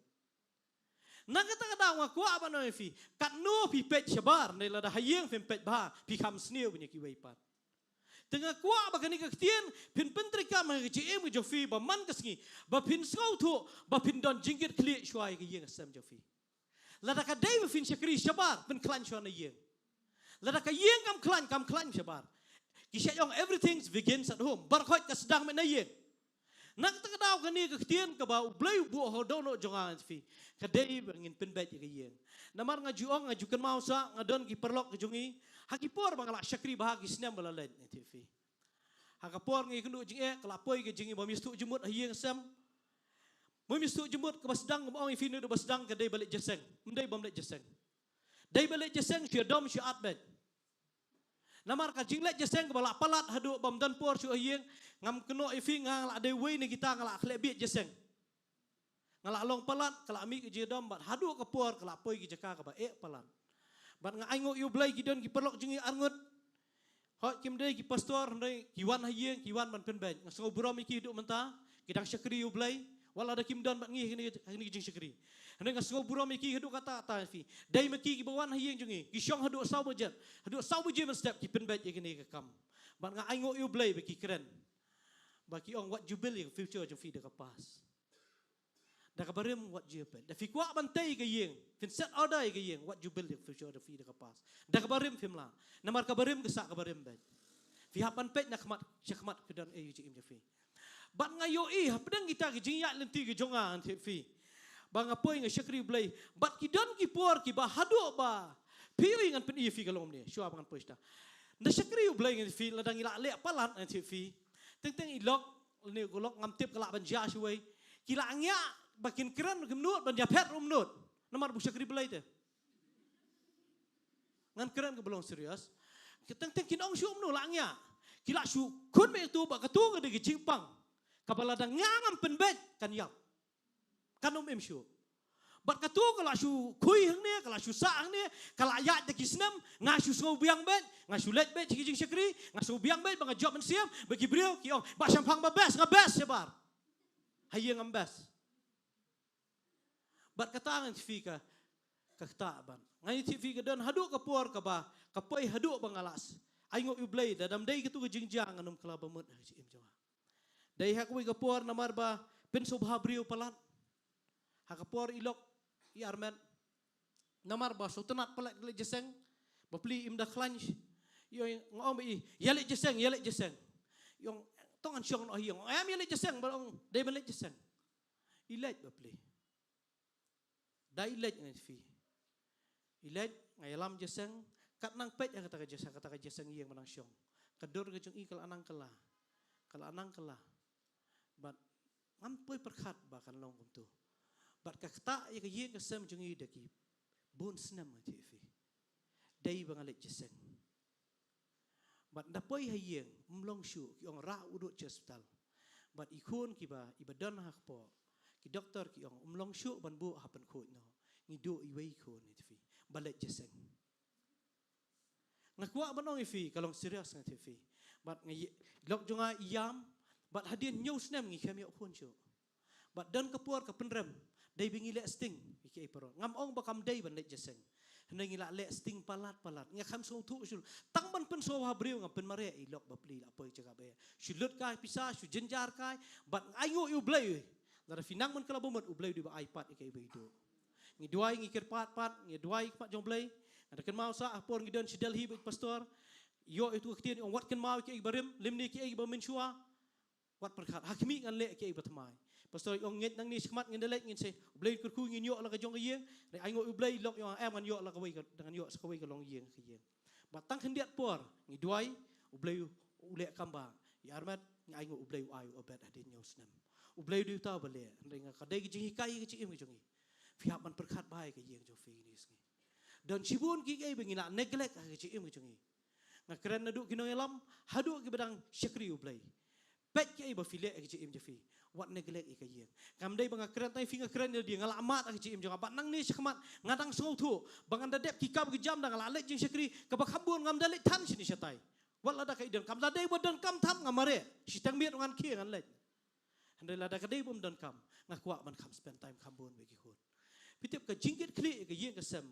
Na kata ka daw nga kwah ban ong ïa phi, katno phi peit shabar, ne lada ha ïing phim peit bha, phi kham sniew ban ïa kiwei pat. Te nga kwah ba kane ka ktien phin pyntreikam ha ka jingim ka jong phi ba man ka sngi, ba phin sngewthuh ba phin don jingkitkhlieh shuwa ïa ka ïing ka sem jong phi. Lada ka dei ba phin shakri shabar, pynkhlaiñ shuwa na ïing. Lada ka ïing kam khlaiñ, kam khlaiñ shabar. Ki shait ong everything begins at home. Baroh khoit ka sdang beit na ïing. Na kata ka daw kane ka ktien kaba U Blei u buh ha u dohnud jong nga, ngan tip phi, ka dei ba ngin pynbeit ïa ka ïing. Namar nga ju ong, nga ju kynmaw sa, nga don ki paralok ka jong ngi ha ki por ba nga la shakri bha ha ki snem ba la leit, ngan tip phi. Ha ka por nga ïakynduh jingeh, ka la poi ka jingim bym ïohsngew jingmut ha ïing sem. Bym ïohsngew jingmut, kaba sdang, kaba ong ïa phi, naduh ba sdang ka dei ba leit jingïaseng. Ym dei bym leit jingïaseng. Dei ba leit jingïaseng, shu ïadom shu ïa-at beit. Namar ka jingleit jingïaseng kaba la palat haduh bym don por shuh ha ïing, ngam kynnoh ïa phi, nga la dei uwei na kita nga la khleh bieit jingïaseng. Nga la long palat, ka la mih ka jingïadom, bad haduh ka por ka la poi ki jaka kaba eh palat. Bad nga ainguh ïa U Blei, ki don ki paralok jong ngi arngut. Hooid kim dei ki pastor, hynrei ki wan ha ïing, ki wan ban pynbeit. Nga sngewburom ïa ki haduh mynta, ki dang shakri ïa U Blei. Wat la da kim don bad ngi ha kane, ha kane ka jingshakri. Hynrei nga sngewburom ïa ki haduh katta katta, ïa phi. Dei ma ki kiba wan ha ïing jong ngi, ki shong haduh saw baje. Haduh saw baje mynstep ki pynbeit ïa kane ka kam. Bad nga ainguh ïa U Blei ba ki kren. Ba ki ong, wat ju build ïa ka future jong phi da ka past. Da kaba rim wat ju peit. Da phi kwah ban tei ïa ka ïing, phin set order ïa ka ïing, wat ju build ïa ka future jong phi da ka past. Da kaba rim phim lah. Namar kaba rim ka sah kaba rim beit. Phi hap ban peit na khmat, sha khmat ka don ei ha jingim jong phi. Bad nga ïohi hapdeng kita ki jingïaid lynti ka jong nga, ngan tip phi, ba nga poi nga shakri U Blei. Bad ki don ki por kiba haduh ba phi ïohi ngan pyni ïa phi ka long kumne, shuwa ba ngan poi shata. Nga shakri U Blei, ngan tip phi, lada ngi la leh palat, ngan tip phi, teng teng i lok, lane ko lok ngam tip ka lah ban jia shawei, ki la ngiah ba kin kren kumno ban ïapher kumno. Namar ba u shakri Blei te. Ngan kren kaba long serious. Ki teng teng kin ong shuh kumno la ngiah. Ki la shu khun beit ïa kato, ba kato ka dei ka jingpang kaba lada nga ngam pynbeit kan ïap. Kan ym im shuh. Bad kato ka la shu khui hangne, ka la shu sah hangne, ka la ïaid da ki snem, nga shu sngewbiang beit, nga shu leit beit sha ki jingshakri, nga sngewbiang beit ba nga jop mynsiem, ba ki briew ki ong, ba shemphang ba best, nga best shabar. Ha ïing ngam best. Bad kata ngan tip phi ka, ka kata ban. Ngan tip phi ka don haduh ka por kaba, ka poi haduh ba nga la ainguh ïa U Blei, da dam dei kato ka jingjia ngan ym kylla ba mut ha ka jingim jong nga. Dei ha kawei ka por namar ba pynsngewbha briew palat. Ha ka por i lok i armet. Namar ba sngewtynnat palat ka leit jingïaseng. Bapli im da khlaiñ. I ong, nga ong ba i, ïa leit jingïaseng, ïa leit jingïaseng. I ong, to ngan shong noh hi, i ong, em ïa leit jingïaseng, ba ong, dei ban leit jingïaseng. I leit bapli. Da i leit, ngan tip phi. I leit, nga ïalam jingïaseng, kat nang peit ha kata ka jingïaseng, kata ka jingïaseng ïing ba nang shong. Ka dur ka jong i ka la nang kylla. Ka la nang kylla. Bad ngam poi pyrkhat ba kan long kumto. Bad ka ktah ïa ka ïing ka sem jong i da ki bun snem, ngan tip phi. Dei ba nga leit jingïaseng. Bad nda poi ha ïing, ym long shuh, ki ong rah u dud sha hospital. Bad i khun kiba, iba don ha kpoh, ki doktor ki ong, ym long shuh ban buh ha pynkhuid noh. Ngi duh iwei i khun, ngan tip phi, ba leit jingïaseng. Nga kwah ban ong ïa phi, ka long serious, ngan tip phi. Bad nga ï-, lok jong nga i ïam, bad hadien hynñiew snem ngi khlem ïoh khun shuh. Bad don ka por ka pynrem, dei ba ngi leh sting, ïa kiei paralok. Ngam ong ba kam dei ban leit jingïaseng. Hynrei ngi la leh sting palat palat. Nga khlem sngewthuh shuh. Tang ban pynsngewbha briew ngam pynmareh, i lok bapli la poi jaka ba eh. Shu lut kai pisa, shu jynjar kai, bad nga ainguh ïa U Blei. Lada phi nang ban kylla ba mut, U Blei u dei ba ai pat ïa kiei ba i duh. Ngi duwai, ngi kyrpad pat, ngi duwai khmat jong U Blei. Nga da kynmaw sa ha por ngi don sha Delhi bad i pastor. Ïoh ïa kato ka ktien, i ong wat kynmaw ïa kiei ba rim, lymne kiei ba mynshuwa. Wat pyrkhat ha khmih ngan leh kiei ba thymmai. Pastor ong ngeit nangne shakhmat ngin da leit ngin sei, U Blei kyrkhu ngin ïoh la ka jong ka ïing. Re ai ngo U Blei lok ïong em ngan ïoh la kawei ka, ngan ïoh sa kawei ka longïing ka ïing. Bad tang khyndiat por ngi duwai, U Blei u leh kam ba ïa armet, ngi ai ngo U Blei u ai u obet hadien ñiew snem. U Blei u dei uta ba leh, hynrei nga ka dei ka jinghikai ka jingim ka jong ngi. Phi hap ban pyrkhat bha ïa ka ïing jong phi kine ki sngi. Don shibun kiei ba ngi la neglect ha ka jingim ka jong ngi. Nga kren naduh ki nongïalam haduh kiba dang shakri U Blei. Peit kiei ba phi leh ha ka jingim jong phi. Wat neglect ïa ka ïing. Kam dei ba nga kren tang ïa phi, nga kren ïa lade, nga la mad ha ka jingim jong nga. Bad nangne shakhmat nga dang sngewthuh ba ngan da dep ki kam ki jam da nga la leit jingshakri, kaba kham bun ngam da leit than shane shatai. Wat lada ka i donkam, lada dei ba donkam tam nga mareh. Shiteng miet ngan khie ngan leit. Hynrei lada ka dei bym donkam, nga kwah ban kham spend time kham bun bad ki khun. Phi tip, ka jingkitkhlieh ïa ka ïing ka sem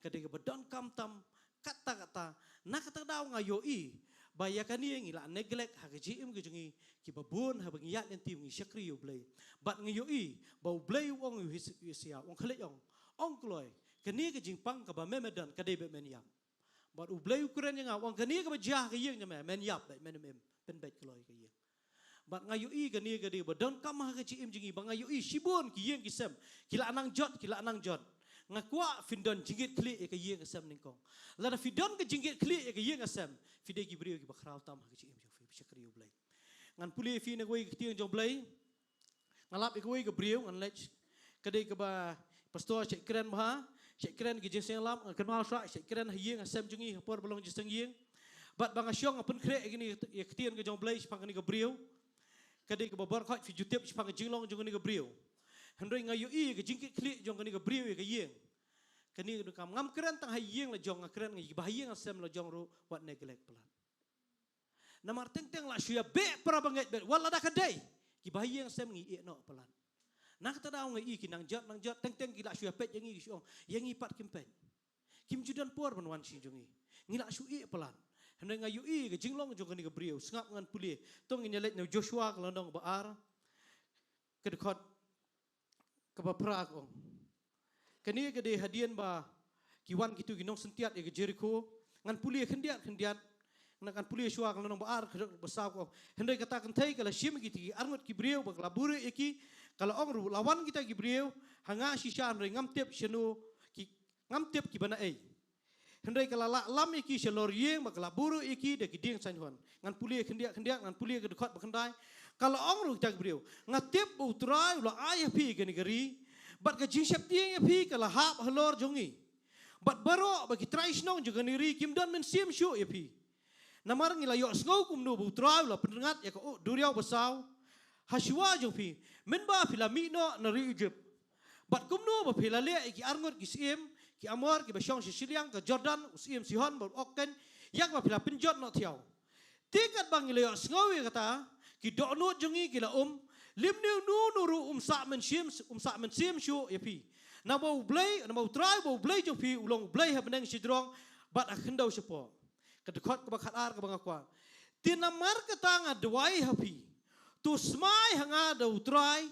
ka dei kaba donkam tam. Katta katta, na kata ka daw nga ïohi ba ïa kane ngi la neglect ha ka jingim ka jong ngi, kiba bun haba ngi ïaid lynti ngi shakri ïa U Blei. Bad nga ïohi ba U Blei u ong ïa u His-, Isaiah, u ong, khlei ong, ong kloi, kane ka jingpang kaba me me don ka dei ba men ïap. Bad U Blei u kren ïa nga, u ong, kane kaba jia ha ka ïing jong me, men ïap beit, men im im, pynbeit kloi ka ïing. Bad nga ïohi kane ka dei ba donkam ha ka jingim jong ngi, ba nga ïohi shibun ki ïing ki sem ki la nang jot, ki la nang jot. Nga kwah phin don jingkitkhlieh ïa ka ïing ka sem nyngkong. Lada phi don ka jingkitkhlieh ïa ka ïing ka sem, phi dei ki briew kiba khraw tam ha ka jingim jong phi, phi shakri U Blei. Ngan pule ïa phi na kawei ka ktien jong U Blei. Nga lap ïa kawei ka briew, ngan leit. Ka dei kaba pastor shait kren bha, shait kren ki jingïaseng lap, ngan kynmaw shuwa, shait kren ha ïing ha sem jong ngi ha por ba long jingïaseng ïing. Bad ba nga shong nga pynkhreh ïa kane, ïa ka ktien ka jong U Blei shaphang kane ka briew. Ka dei kaba baroh khoit phi ju tip shaphang ka jinglong jong kane ka briew. Hynrei nga ïohi ïa ka jingkitkhlieh jong kane ka briew ïa ka ïing. Kane ka donkam, ngam kren tang ha ïing la jong, nga kren ïa kiba ha ïing ha sem la jong ruh, wat neglect palat. Namar teng teng la shu ïa beh para bangeit bad wat lada ka dei, kiba ha ïing sem ngi ïeh noh palat. Na kata daw nga i ki nang jot, nang jot, teng teng ki la shu ïa peit ïa ngi, ki shu ong, ïa ngi pat kim peit. Kim ju don por ban wan sha jong ngi. Ngi la shu ïeh palat. Hynrei nga ïohi ka jinglong jong kane ka briew, sngap ngan pule. To ngin ïa leit na u Joshua ka lynnong ba ar, ka dkhot kaba phra ka ong. Kane ka dei hadien ba ki wan kito ki nongsyntiat ïa ka Jerikho. Ngan pule khyndiat khyndiat. Ngan pule shuwa ka lynnong ba ar, ka dkhot ba saw ka ong. Hynrei kata kynthei ka la shim ïa kita ki arngut ki briew bad ka la buhrieh ïa ki. Ka la ong ruh, la wan kita ki briew ha nga shisha, hynrei ngam tip shano ki, ngam tip kiba na ei. Hynrei ka la lah lam ïa ki shalor ïing bad ka la buhrieh ïa ki da ki dieng saiñhun. Ngan pule khyndiat khyndiat, ngan pule ka dkhot ba khyndai. Ka la ong ruh ïa kita ki briew, nga tip ba U Trai u la ai ha phi ïa kane ka ri bad ka jingsheptieng ïa phi ka la hap halor jong ngi. Bad baroh ba ki trai shnong jong kane ka ri kim don mynsiem shuh ïa phi. Namar ngi la ïohsngew kumno ba U Trai u la pynrngat ïa ka u-, duriaw basaw ha shuwa jong phi, mynba phi la mih noh na ri Ijipt. Bad kumno ba phi la leh ïa ki arngut ki syiem ki Amor kiba shong sha shiliang ka Jordan, u syiem Sihon bad u Ok, ïa kaba phi la pynjot noh thiaw. Te katba ngi la ïohsngew ïa kata, ki dohnud jong ngi ki la um, lymne uno uno ruh um sah mynsiem, um sah mynsiem shuh ïa phi. Naba U Blei, naba U Trai ba U Blei jong phi u long U Blei ha bneng shajrong bad ha khyndew shapoh. Ka dkhot kaba khatar kaba nga kwah. Te namar kata nga duwai ha phi, to smai ha nga da U Trai,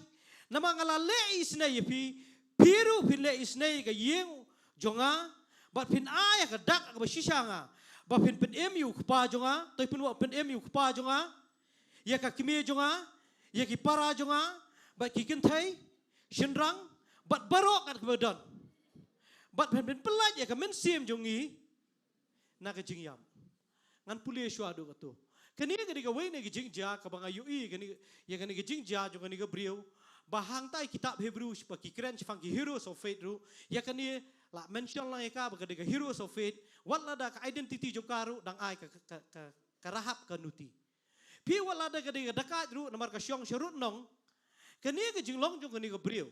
namar nga la leh isynei ïa phi, phi ruh phin leh isynei ïa ka ïing jong nga, bad phin ai ïa ka dak kaba shisha ha nga, ba phin pynim ïa u kpa jong nga, to phin wad pynim ïa u kpa jong nga, ïa ka kmie jong nga, ïa ki para jong nga, bad ki kynthei shynrang, bad baroh kat kaba don. Bad phin, phin pyllait ïa ka mynsiem jong ngi na ka jingïap. Ngan pule shuwa haduh kato. Kane ka dei kawei na ka jingjia kaba nga ïohi, kane, ïa kane ka jingjia jong kane ka briew. Ba hangta ïa kitab Hebrew ba ki kren shaphang ki heroes of faith ruh, ïa kane la mention lang ïa ka ba ka dei ka heroes of faith. Wat lada ka identity jong ka ruh dang ai ka, ka, ka, ka Rahab ka nuti. Phi, wat lada ka dei ka dakaid ruh namar ka shong sha rud nong. Kane ka jinglong jong kane ka briew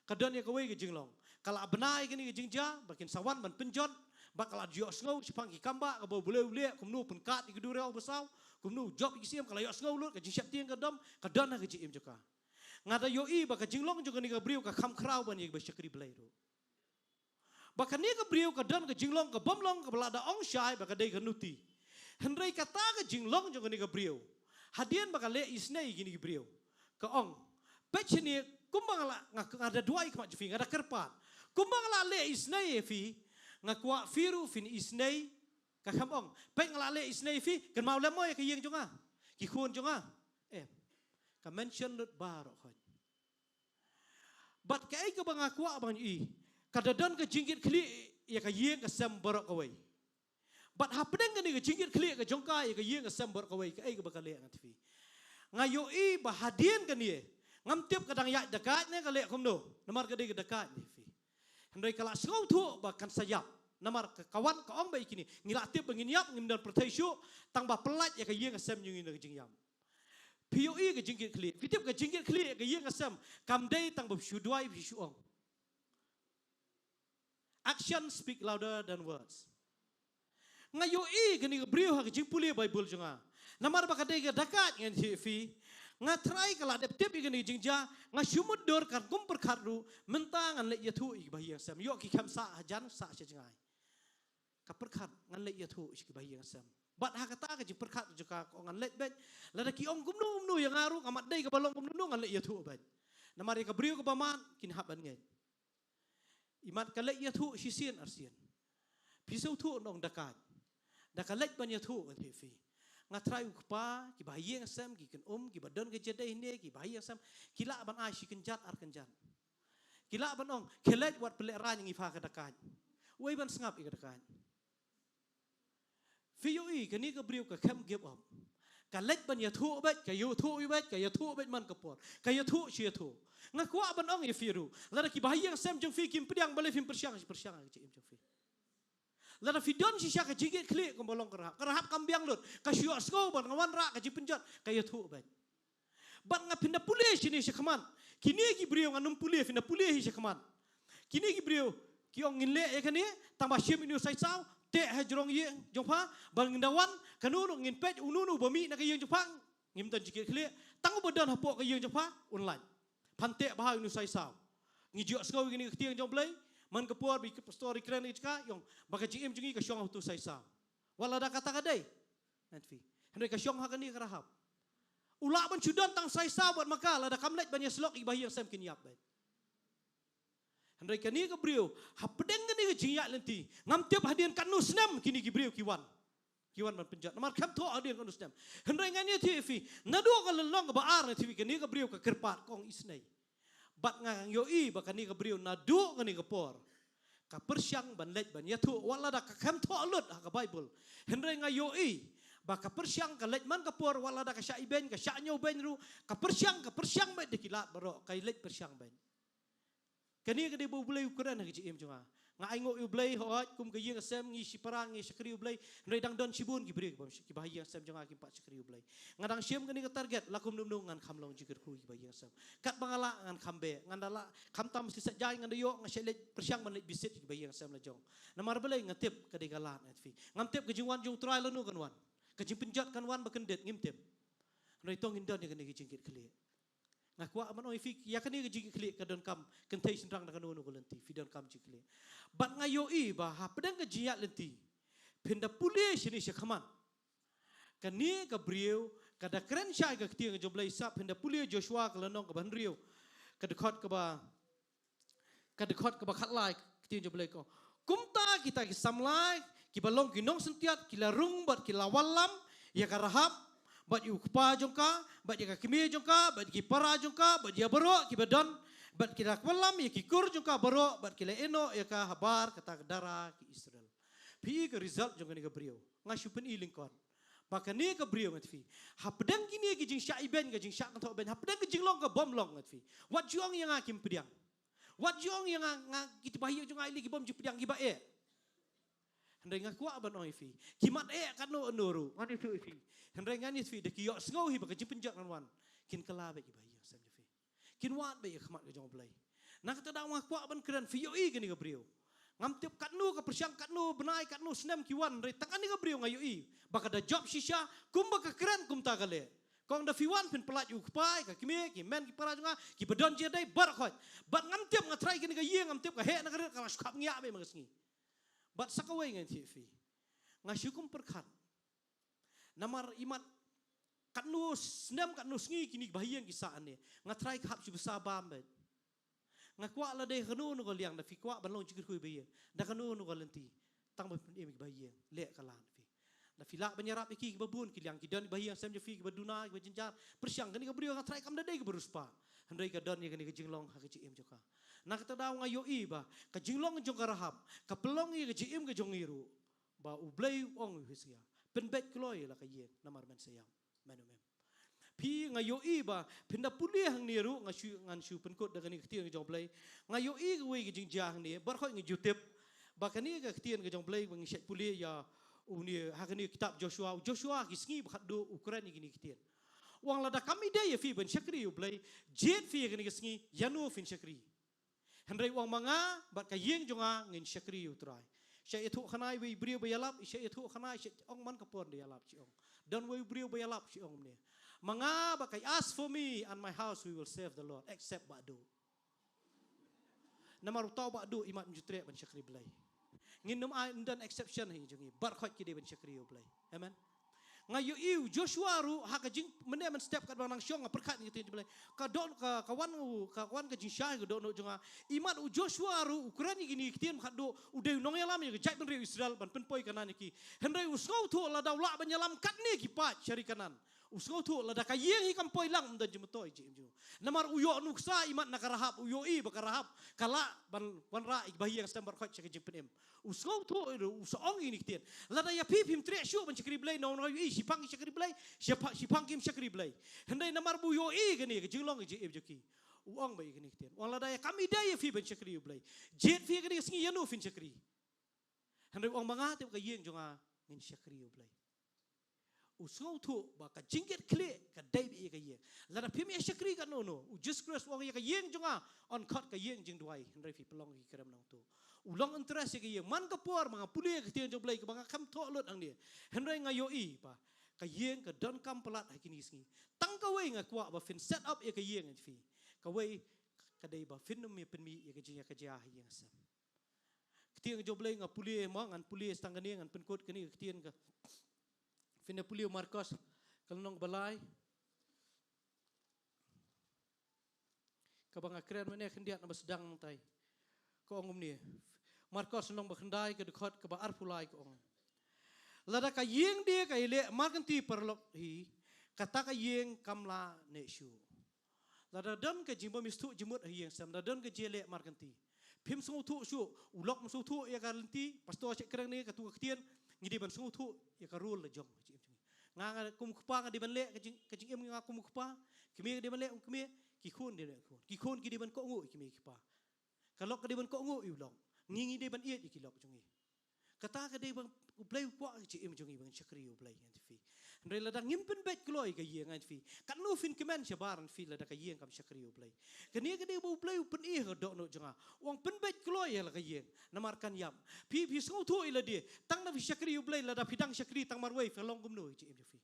ka don ïa kawei ka jinglong. Ka la bna ïa kane ka jingjia ba kin sa wan ban pynjot, bad ka la ïohsngew shaphang ki kam ba kaba U Blei u leh, kumno u pynkad ïa ka duriaw basaw, kumno u jop ïa ki syiem, ka la ïohsngew lut, ka jingsheptieng ka dom, ka don ha ka jingim jong ka. Nga da ïohi ba ka jinglong jong kane ka briew ka kham khraw ban ïa kiba shakri Blei ruh. Ba kane ka briew ka don ka jinglong ka bym long kaba la da ong shai ba ka dei ka nuti. Hynrei kata ka jinglong jong kane ka briew, hadien ba ka leh isynei ïa kine ki briew, ka ong, peit shane, kumba nga la, nga, nga da duwai khmat jong phi, nga da kyrpad, kumba nga la leh isynei ïa phi, nga kwah phi ruh phin isynei. Ka kham ong, peit nga la leh isynei ïa phi, kynmaw lem mo ïa ka ïing jong nga, ki khun jong nga. Em. Ka mention lut baroh khoit. Bad kaei kaba nga kwah ban ïohi, ka da don ka jingkitkhlieh ïa ka ïing ka sem baroh kawei. Bad hapdeng kane ka jingkitkhlieh ka jong ka ïa ka ïing ka sem baroh kawei, kaei kaba ka leh, ngan tip phi. Nga ïohi ba hadien kane, ngam tip ka dang ïaid dakait ne ka leh kumno, namar ka dei ka dakait, ngan tip phi. Hynrei ka la sngewthuh ba kan sa ïap. Namar ka, ka wan ka ong ba ïa kine, ngi la tip ba ngin ïap, ngim don pyrthei shuh, tang ba pyllait ïa ka ïing ka sem jong ngi na ka jingïap. Phi ïohi ka jingkitkhlieh, phi tip ka jingkitkhlieh ka ïing ka sem, kam dei tang ba phi shu duwai, phi shu ong. Action speak louder than words. Nga ïohi kane ka briew ha ka jingpule Baibl jong nga. Namar ba ka dei ka dakait, ngan tip phi. Nga trai ka la dep tip ïa kane ka jingjia, nga shu mutdur, kan kum pyrkhat ruh, mynta ngan leit ïathuh ïa ki bahaïing sem. Ïoh ki khlem sah hajan, sah sha jngai. Ka pyrkhat, ngan leit ïathuh sha ki bahaïing sem. Bad ha kata ka jingpyrkhat jong ka, ka ong ngan leit beit. Lada ki ong kumno kumno ïa nga ruh, nga mat dei kaba long kumno kumno, ngan leit ïathuh beit. Namar ïa ka briew kaba mad, kin hap ban ngeit. Imat ka leit ïathuh shisien arsien. Phi sngewthuh, nong dakait. Da ka leit ban ïathuh, ngan tip phi. Nga trai u kpa, ki bahaïing sem, ki kynum, kiba don ka jingïadei hangne, ki bahaïing sem, ki lah ban ai shi kynjat ar kynjat. Ki lah ban ong, khie leit wat pynlehrain ïa ngi pha ka dakait. Wei ban sngap ïa ka dakait. Phi ïohi, kane ka briew ka khlem give up. Ka leit ban ïathuh beit, ka ïathuh beit, ka ïathuh beit man ka por. Ka ïathuh shi ïathuh. Nga kwah ban ong ïa phi ruh, lada ki bahaïing sem jong phi kim pdiang, balei phim pyrshang, pyrshang ha ka jingim jong phi. Lada phi don shisha ka jingkitkhlieh kumba long ka Rahab. Ka Rahab kam biang lut. Ka shu ïohsngew ba nga wanrah ka jingpynjot, ka ïathuh beit. Bad nga, phin da pule shane shakhmat. Kine ki briew, ngan ym pule, phin da pule hi shakhmat. Kine ki briew ki ong ngin leh ïa kane, tang ba shim ïa une u saisaw, teh ha jrong ïing jong pha, ba ngin da wan, kano kano ngin peit, uno uno uba mih na ka ïing jong pha, ngim don jingkitkhlieh, tang uba don hapoh ka ïing jong pha un lait. Phan teh bha ïa une u saisaw. Ngi ju ïohsngew ïa kane ka ktien jong U Blei, man ka por ba i pastor i kren ïa ka, i ong ba ka jingim jong ngi ka shong ha uto u saisaw. Wat lada kata ka dei, ngan tip phi. Hynrei ka shong ha kane ka Rahab. U lah ban shu don tang saisaw bad ma ka, lada kam leit ban ïasyllok, ïa ki bahaïing sem kin ïap beit. Hynrei kane ka briew, hapdeng kane ka jingïaid lynti, ngam tip hadien katno snem kine ki briew ki wan. Ki wan ban pynjot. Namar khlem thoh hadien katno snem. Hynrei ngan ïathuh ïa phi, naduh ka lynnong kaba ar, ngan tip ïa phi, kane ka briew ka kyrpad, ka ong isynei. Bad nga ïohi ba kane ka briew naduh kane ka por ka pyrshang ban leit ban ïathuh, wat lada ka khlem thoh lut ha ka Baibl. Hynrei nga ïohi ba ka pyrshang, ka leit man ka por, wat lada ka shah ibeiñ, ka shah ñiewbeiñ ruh, ka pyrshang, ka pyrshang beit da ki lad baroh, ka leit pyrshang beit. Kane ka dei ba U Blei u kren ha ka jingim jong nga. Nga ainguh ïa U Blei, hooid, kum ka ïing ka sem ngi shipara, ngi shakri U Blei. Hynrei dang don shibun ki briew, ki bym, ki bahaïing sem jong nga kim pat shakri U Blei. Nga dang shim kane ka target, la kumno kumno ngan kham long jingkyrkhu ïa ki bahaïing sem. Katba nga lah ngan kham beh, ngan da lah, khamtam shi sait jaiñ ngan da ïoh, nga shait leit pyrshang ban leit visit ïa ki bahaïing sem la jong. Namar balei? Nga tip ka dei ka lad, ngan tip phi. Ngam tip ka jingwan jong U Trai lano kan wan. Ka jingpynjot kan wan ba kyndit, ngim tip. Hynrei to ngin don ïa kane ka jingkitkhlieh. Nga kwah ban ong ïa phi, ïa kane ka jingkitkhlieh ka donkam kynthei shynrang na kano kano ka lynti, phi donkam jingkitkhlieh. Bad nga ïohi ba hapdeng ka jingïaid lynti, phin da pule shane shakhmat, kane ka briew ka da kren shai ka ktien jong U Blei, sa phin da pule Joshua ka lynnong kaba hynriew, ka dkhot kaba, ka dkhot kaba khatlai, ka ktien jong U Blei ka ong, kumta kita ki samla kiba long ki nongsyntiat ki la rung bad ki la wallam ïa ka Rahab, bad ïa u kpa jong ka, bad ïa ka kmie jong ka, bad ïa ki para jong ka, bad ïa baroh kiba don, bad ki la wallam ïa ki kur jong ka baroh, bad ki la ïehnoh ïa ka habar kata ka dara ki Israel. Phi i ka result jong kane ka briew. Nga shu pyni lyngkot ba kane ka briew, ngan tip phi, hapdeng kine ki jingshah ibeiñ, ka jingshah kynthoh beiñ, hapdeng ka jinglong ka bym long, ngan tip phi, wat ju ong ïa nga kim pdiang. Wat ju ong ïa nga, nga, kita ki bahaïing jong nga, ïa lei ki bym ju pdiang, kiba eh. Hynrei nga kwah ban ong ïa phi, ki mat eh katno katno ruh, ngan ïathuh ïa phi. Hynrei ngan ïathuh ïa phi, da ki ïohsngew hi ba ka jingpynjot kan wan, kin kylla beit ki bahaïing sem jong phi. Kin wad beit ïa ka khmat ka jong U Blei. Na kata daw nga kwah ban kren, phi ïohi kane ka briew. Ngam tip katno ka pyrshang, katno bnai, katno snem ki wan, hynrei tang kane ka briew nga ïohi ba ka da jop shisha, kumba ka kren kumta ka leh. Ka ong da phi wan phin pyllait ïa u kpa, ïa ka kmie, ki hynmen ki para jong nga, kiba don jingïadei baroh khoit. Bad ngam tip, nga trai kane ka ïing, ngam tip ka heh na ka rit, ka la shu khap ngiah beit man ka sngi. Bad sa kawei, ngan tip ïa phi, nga shu kum pyrkhat. Namar imat katno snem, katno sngi kine ki bahaïing ki sah hangne. Nga trai ka hap shu bsa bam beit. Nga kwah lada kano kano ka liang, da phi kwah ban long jingkyrkhu ïa ki bahaïing, da kano kano ka lynti, tang ba phin im ïa ki bahaïing, leh ka lad phi. La phi lah ban ïarap ïa ki kiba bun, ki liang ki don ba ïeng sem jong phi, kiba duna, kiba jynjar. Pyrshang, kane ka briew nga trai kam da dei kaba riewspah. Hynrei ka don ïa kane ka jinglong ha ka jingim jong ka. Na kata daw nga ïohi ba ka jinglong jong ka Rahab ka pynlong ïa ka jingim ka jong ngi ruh, ba U Blei u ong u Hosea, pynbeit kloi la ka ïing, namar men sa ïap. Men u mem. Phi, nga ïohi ba phin da pule hangne ruh, nga shu, ngan shu pynkut da kane ka ktien ka jong U Blei. Nga ïohi kawei ka jingjia hangne, baroh ngi ju tip ba kane ka ktien ka jong U Blei ba ngi shait pule ïa une ha kane ka kitab Joshua. U Joshua, ki sngi ba khatduh u kren ïa kine ki ktien. U ong, lada kam ïadei ïa phi ban shakri U Blei, jied phi ïa kane ka sngi ïano phin shakri. Hynrei u ong, ma nga bad ka ïing jong nga ngin shakri ïa U Trai. Sha ïathuh khana ïa uwei u briew ba ïalap, sha ïathuh khana, sha ong, man ka por da ïalap, shi ong. Don uwei u briew ba ïalap, shi ong, mane, ma nga bad ka, as for me and my house, we will serve the Lord. Except Bah Duh. Namar uta u Bah Duh imat ym ju treh ban shakri Blei. Ngin ym ai, ym don exception ha ïing jong ngi. Baroh ki dei ban shakri ïa U Blei. Amen. Nga ïohi u Joshua ruh ha ka jing, mynne mynstep katba nang shong nga pyrkhat ïa ka ktien jong U Blei. Ka don ka, ka wan u, ka wan ka jingshai ka dohnud jong nga. Imat u Joshua ruh u kren ïa kine ki ktien ba khatduh, u dei u nongïalam ïa ka jaitbynriew Israel ban pynpoi Kanaan ïa ki. Hynrei u sngewthuh lada u lah ban ïalam katne ki paid sha ri Kanaan. U sngewthuh lada ka ïing hi kam poi lang, ym don jingmyntoi jingim jong u. Namar u ïoh nuksa imat na ka Rahab, u ïohi ba ka Rahab ka lah ban wanrah ïa ki bahaïing sem baroh sha ka jingpynim. U sngewthuh ruh, u sa ong ïa kine ki ktien. Lada ïa phi phim treh shuh ban shakri Blei, nong nong ïohi, shiphang ki shakri Blei, shipha-, shiphang kim shakri Blei. Hynrei namar ba u ïohi kane ka jinglong ka jingim jong ki, u ong ba ïa kine ki ktien. U ong, lada ïa kam ïadei ïa phi ban shakri U Blei, jied phi ïa kane ka sngi ïano phin shakri. Hynrei u ong, ma nga te bad ka ïing jong nga ngin shakri U Blei. U sngewthuh ba ka jingkit khlieh ka dei beit ïa ka ïing. Lada phim ïa shakri katno no, u Jisu Khrist u ong, ïa ka ïing jong nga yn khot ka ïing jingduwai, hynrei phi pynlong ki krem nangtu. U long interest ïa ka ïing. Man ka por ba nga pule ïa ka ktien jong U Blei kaba nga khlem thoh lut hangne, hynrei nga ïohi ba ka ïing ka donkam palat ha kine ki sngi. Tang kawei nga kwah ba phin set up ïa ka ïing ïa phi. Kawei ka dei ba phin ym ïa pynmih ïa ka jingïakajia ha ïing ha sem. Ktien jong U Blei nga pule mo, ngan pule tang kane, ngan pynkut kane ka ktien ka. Phin da pule Markos ka lynnong ba lai, kaba nga kren mynne khyndiat naba sdang nangtai. Ka ong kumne. Markos lynnong ba khyndai ka dkhot kaba arphew lai ka ong, lada ka ïing die ka ïaleh markynti paralok hi, kata ka ïing kam lah neh shuh. Lada don ka jingbym ïasngewthuh jingmut ha ïing sem, lada don ka jingïaleh markynti, phim sngewthuh shuh, u lok um sngewthuh ïa ka lynti, pastor shet kren ne katu ka ktien, ngi dei ban sngewthuh ïa ka role la jong. Nga, nga kum u kpa nga dei ban leh ka jing, ka jingim nga kum u kpa, kmie ka dei ban leh kum kmie, ki khun dei ban leh khun, ki khun ki dei ban kohnguh ïa ki kmie ki kpa. Ka lok ka dei ban kohnguh ïa u lok. Ngi ngi dei ban ïeit ïa ki lok jong ngi. Kata ka dei ba U Blei u kwah ka jingim jong ngi ba ngin shakri U Blei, ngan ïathuh ïa phi. Hynrei lada ngim pynbeit kloi ka ïing, ngan ïathuh ïa phi, katno phin kmen shabar, ngan ïathuh ïa phi, lada ka ïing kam shakri U Blei. Kane ka dei ba U Blei u pyni ha ka dohnud jong nga. U ong pynbeit kloi ïa la ka ïing. Namar kan ïap. Phi, phi sngewthuh ïa lade. Tang na phi shakri U Blei, lada phi dang shakri tang marwei, phi long kumno ïa ka jingim jong phi.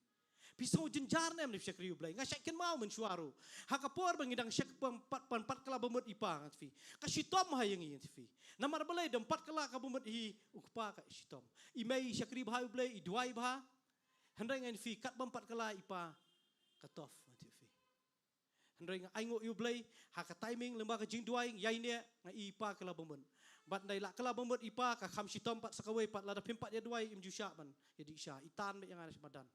Phi sngew jynjar ne em na phi shakri U Blei? Nga shait kynmaw mynshuwa ruh. Ha ka por ba ngi dang shak, pam pat, pam pat kylla bamut i pa, ngan ïathuh ïa phi, ka shitom ha ïing ngi, ngan ïathuh ïa phi. Namar balei? Da ym pat kylla ka bamut hi u kpa ka shitom. I mei i shakri bha ïa U Blei, i duwai bha. Hynrei ngan ïathuh ïa phi, katba ym pat kylla i pa, ka tough, ngan ïathuh ïa phi. Hynrei nga ainguh ïa U Blei, ha ka timing lyngba ka jingduwai, ïaineh nga i pa kylla bamut. Bad ynda i la kylla bamut i pa, ka kham shitom pat sa kawei pat, lada phim pat ïa duwai im ju shah ban ïa dih sha, i tan beit ïa nga na shi madan.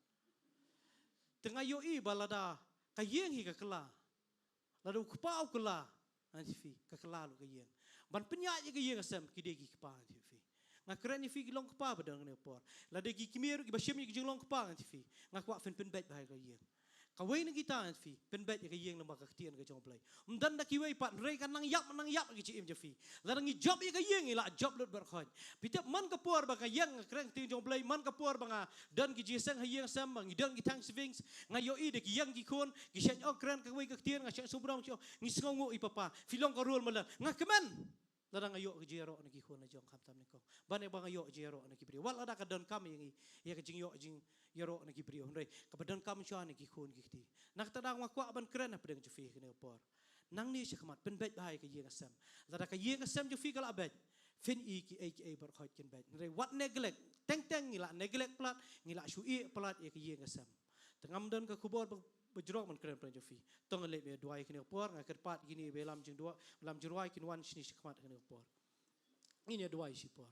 Te nga ïohi ba lada ka ïing hi ka kylla, lada u kpa u kylla, ngan ïathuh ïa phi, ka kylla lut ka ïing. Ban pynïaid ïa ka ïing ka sem, ki dei ki kpa, ngan ïathuh ïa phi. Nga kren ïa phi ki long kpa ba don kane ka por. Lada ki kmie ruh kiba shim ïa ki jinglong kpa, ngan ïathuh ïa phi, nga kwah phin pynbeit bha ïa ka ïing. Kawei na kita, ngan ïathuh ïa phi, pynbeit ïa ka ïing lyngba ka ktien ka jong U Blei. Ym don da kiwei pat, hynrei kan nang ïap, nang ïap ïa ka jingim jong phi. Lada ngi jop ïa ka ïing, ngi la jop lut baroh khoit. Phi tip man ka por ba ka ïeng, nga kren ktien jong U Blei, man ka por ba nga don ki jingïaseng ha ïing sem, ba ngi don ki Thanksgivings, nga ïohi da ki ïeng ki khun, ki shait ong kren kawei ka ktien, nga shait sngewbha, ngi sngewnguh, i papa, phi long ka role model. Nga kmen. Lada nga ïoh ka jingïaroh na ki khun la jong, khamtam nyngkong. Ban ïa ba nga ïoh jingïaroh na ki briew. Wat lada ka donkam ïa ngi ïa ka jingïoh jingïaroh na ki briew, hynrei kaba donkam shuwa na ki khun ki kti. Na kata daw nga kwah ban kren hapdeng jong phi kane ka por. Nangne shakhmat, pynbeit bha ïa ka ïing ka sem. Lada ka ïing ka sem jong phi ka la beit, phin i kiei kiei baroh khoit kin beit. Hynrei wat neglect. Teng teng ngi la neglect palat, ngi la shu ïeh palat ïa ka ïing ka sem. Te ngam don ka khubor ba, ba jrong ban kren hapdeng jong phi. To ngin leit ïa duwai kane ka por, nga kyrpad kine ba lam jingduwai, lam jingrwai kin wan shane shakhmat kane ka por. Ngin ïa duwai shi por.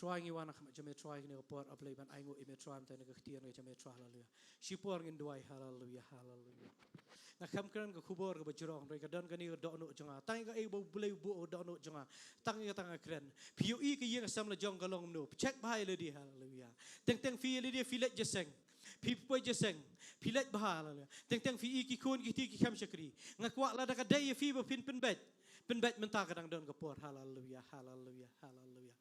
Trai, ngi wan ha khmat jong me Trai kane ka por, A Blei, ban ainguh ïa me Trai, mynta kane ka ktien ka jong me Trai, haleluya. Shipor ngin duwai, haleluya, haleluya. Nga kham kren ka khubor kaba jrong, hynrei ka don kane ka dohnud jong nga. Tang ïa kaei ba U Blei u buh ka dohnud jong nga. Tang ïa kata nga kren. Phi ïohi ka ïing ka sem la jong ka long kumno. Check bha ïa lade, haleluya. Teng teng phi ïa lade phi leit jingïaseng. Phi poi jingïaseng. Phi leit bha, haleluya. Teng teng phi ïohi ki khun ki kti ki khlem shakri. Nga kwah lada ka dei ïa phi ba phin pynbeit. Pynbeit mynta ka dang don ka por, haleluya, haleluya, haleluya.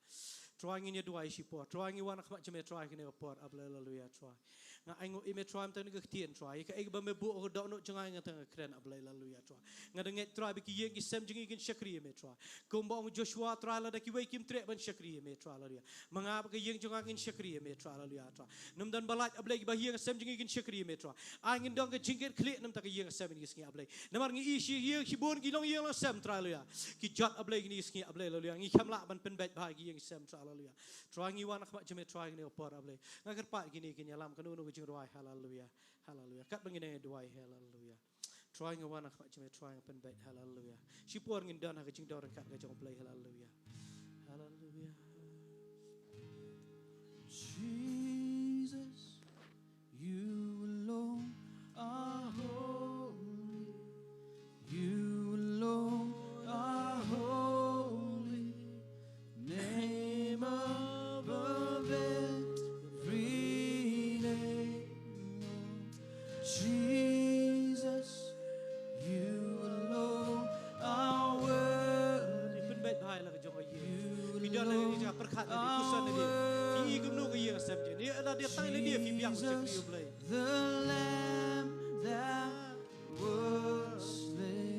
Trai, ngin ïa duwai shipor. Trai, ngi wan ha khmat jong me Trai kane ka por, A Blei, haleluya, Trai. Nga ainguh ïa me Trai mynta kane ka ktien Trai. Ïa kaei ba me buh ka dohnud jong nga, nga tang nga kren, A Blei, haleluya, Trai. Nga da ngeit Trai ba ki ïing ki sem jong ngi kin shakri ïa me Trai. Kumba ong Joshua Trai, lada kiwei kim treh ban shakri ïa me Trai, haleluya. Ma nga bad ka ïing jong nga ngin shakri ïa me Trai, haleluya, Trai. Ym don ba lait, A Blei, kiba ha ïing ha sem jong ngi kin shakri ïa me Trai. Ai ngin don ka jingkitkhlieh na ka bynta ka ïing ka sem kine ki sngi, A Blei. Namar ngi ïohi shi ïing shibun ki long ïing long sem Trai, haleluya. Ki jot, A Blei, kine ki sngi, A Blei, haleluya. Ngi khlem lah ban pynbeit bha ïa ki ïing ki sem Trai, haleluya. Trai, ngi wan ha khmat jong me Trai kane ka por, A Blei. Nga kyrpad kine kin ïalam kano kano ka jingrwai, haleluya. Haleluya. Katba ngin ïa duwai, haleluya. Trai, nga wan ha khmat jong me Trai, nga pynbeit, haleluya. Shipor ngin don ha ka jingdon ryngkat ka jong U Blei, haleluya. Haleluya. Jesus, you alone are holy. You alone are holy. Name above every name. Jesus, you alone are worthy. Pynbeit bha ïa la ka jong ka ïing. Phi don lade, pyrkhat lade, pyrkhat lade. Phi i kumno ka ïing ka sem jong ngi. Lada tang lade phi biang, phi shakri ïa U Blei. The Lamb that was slain.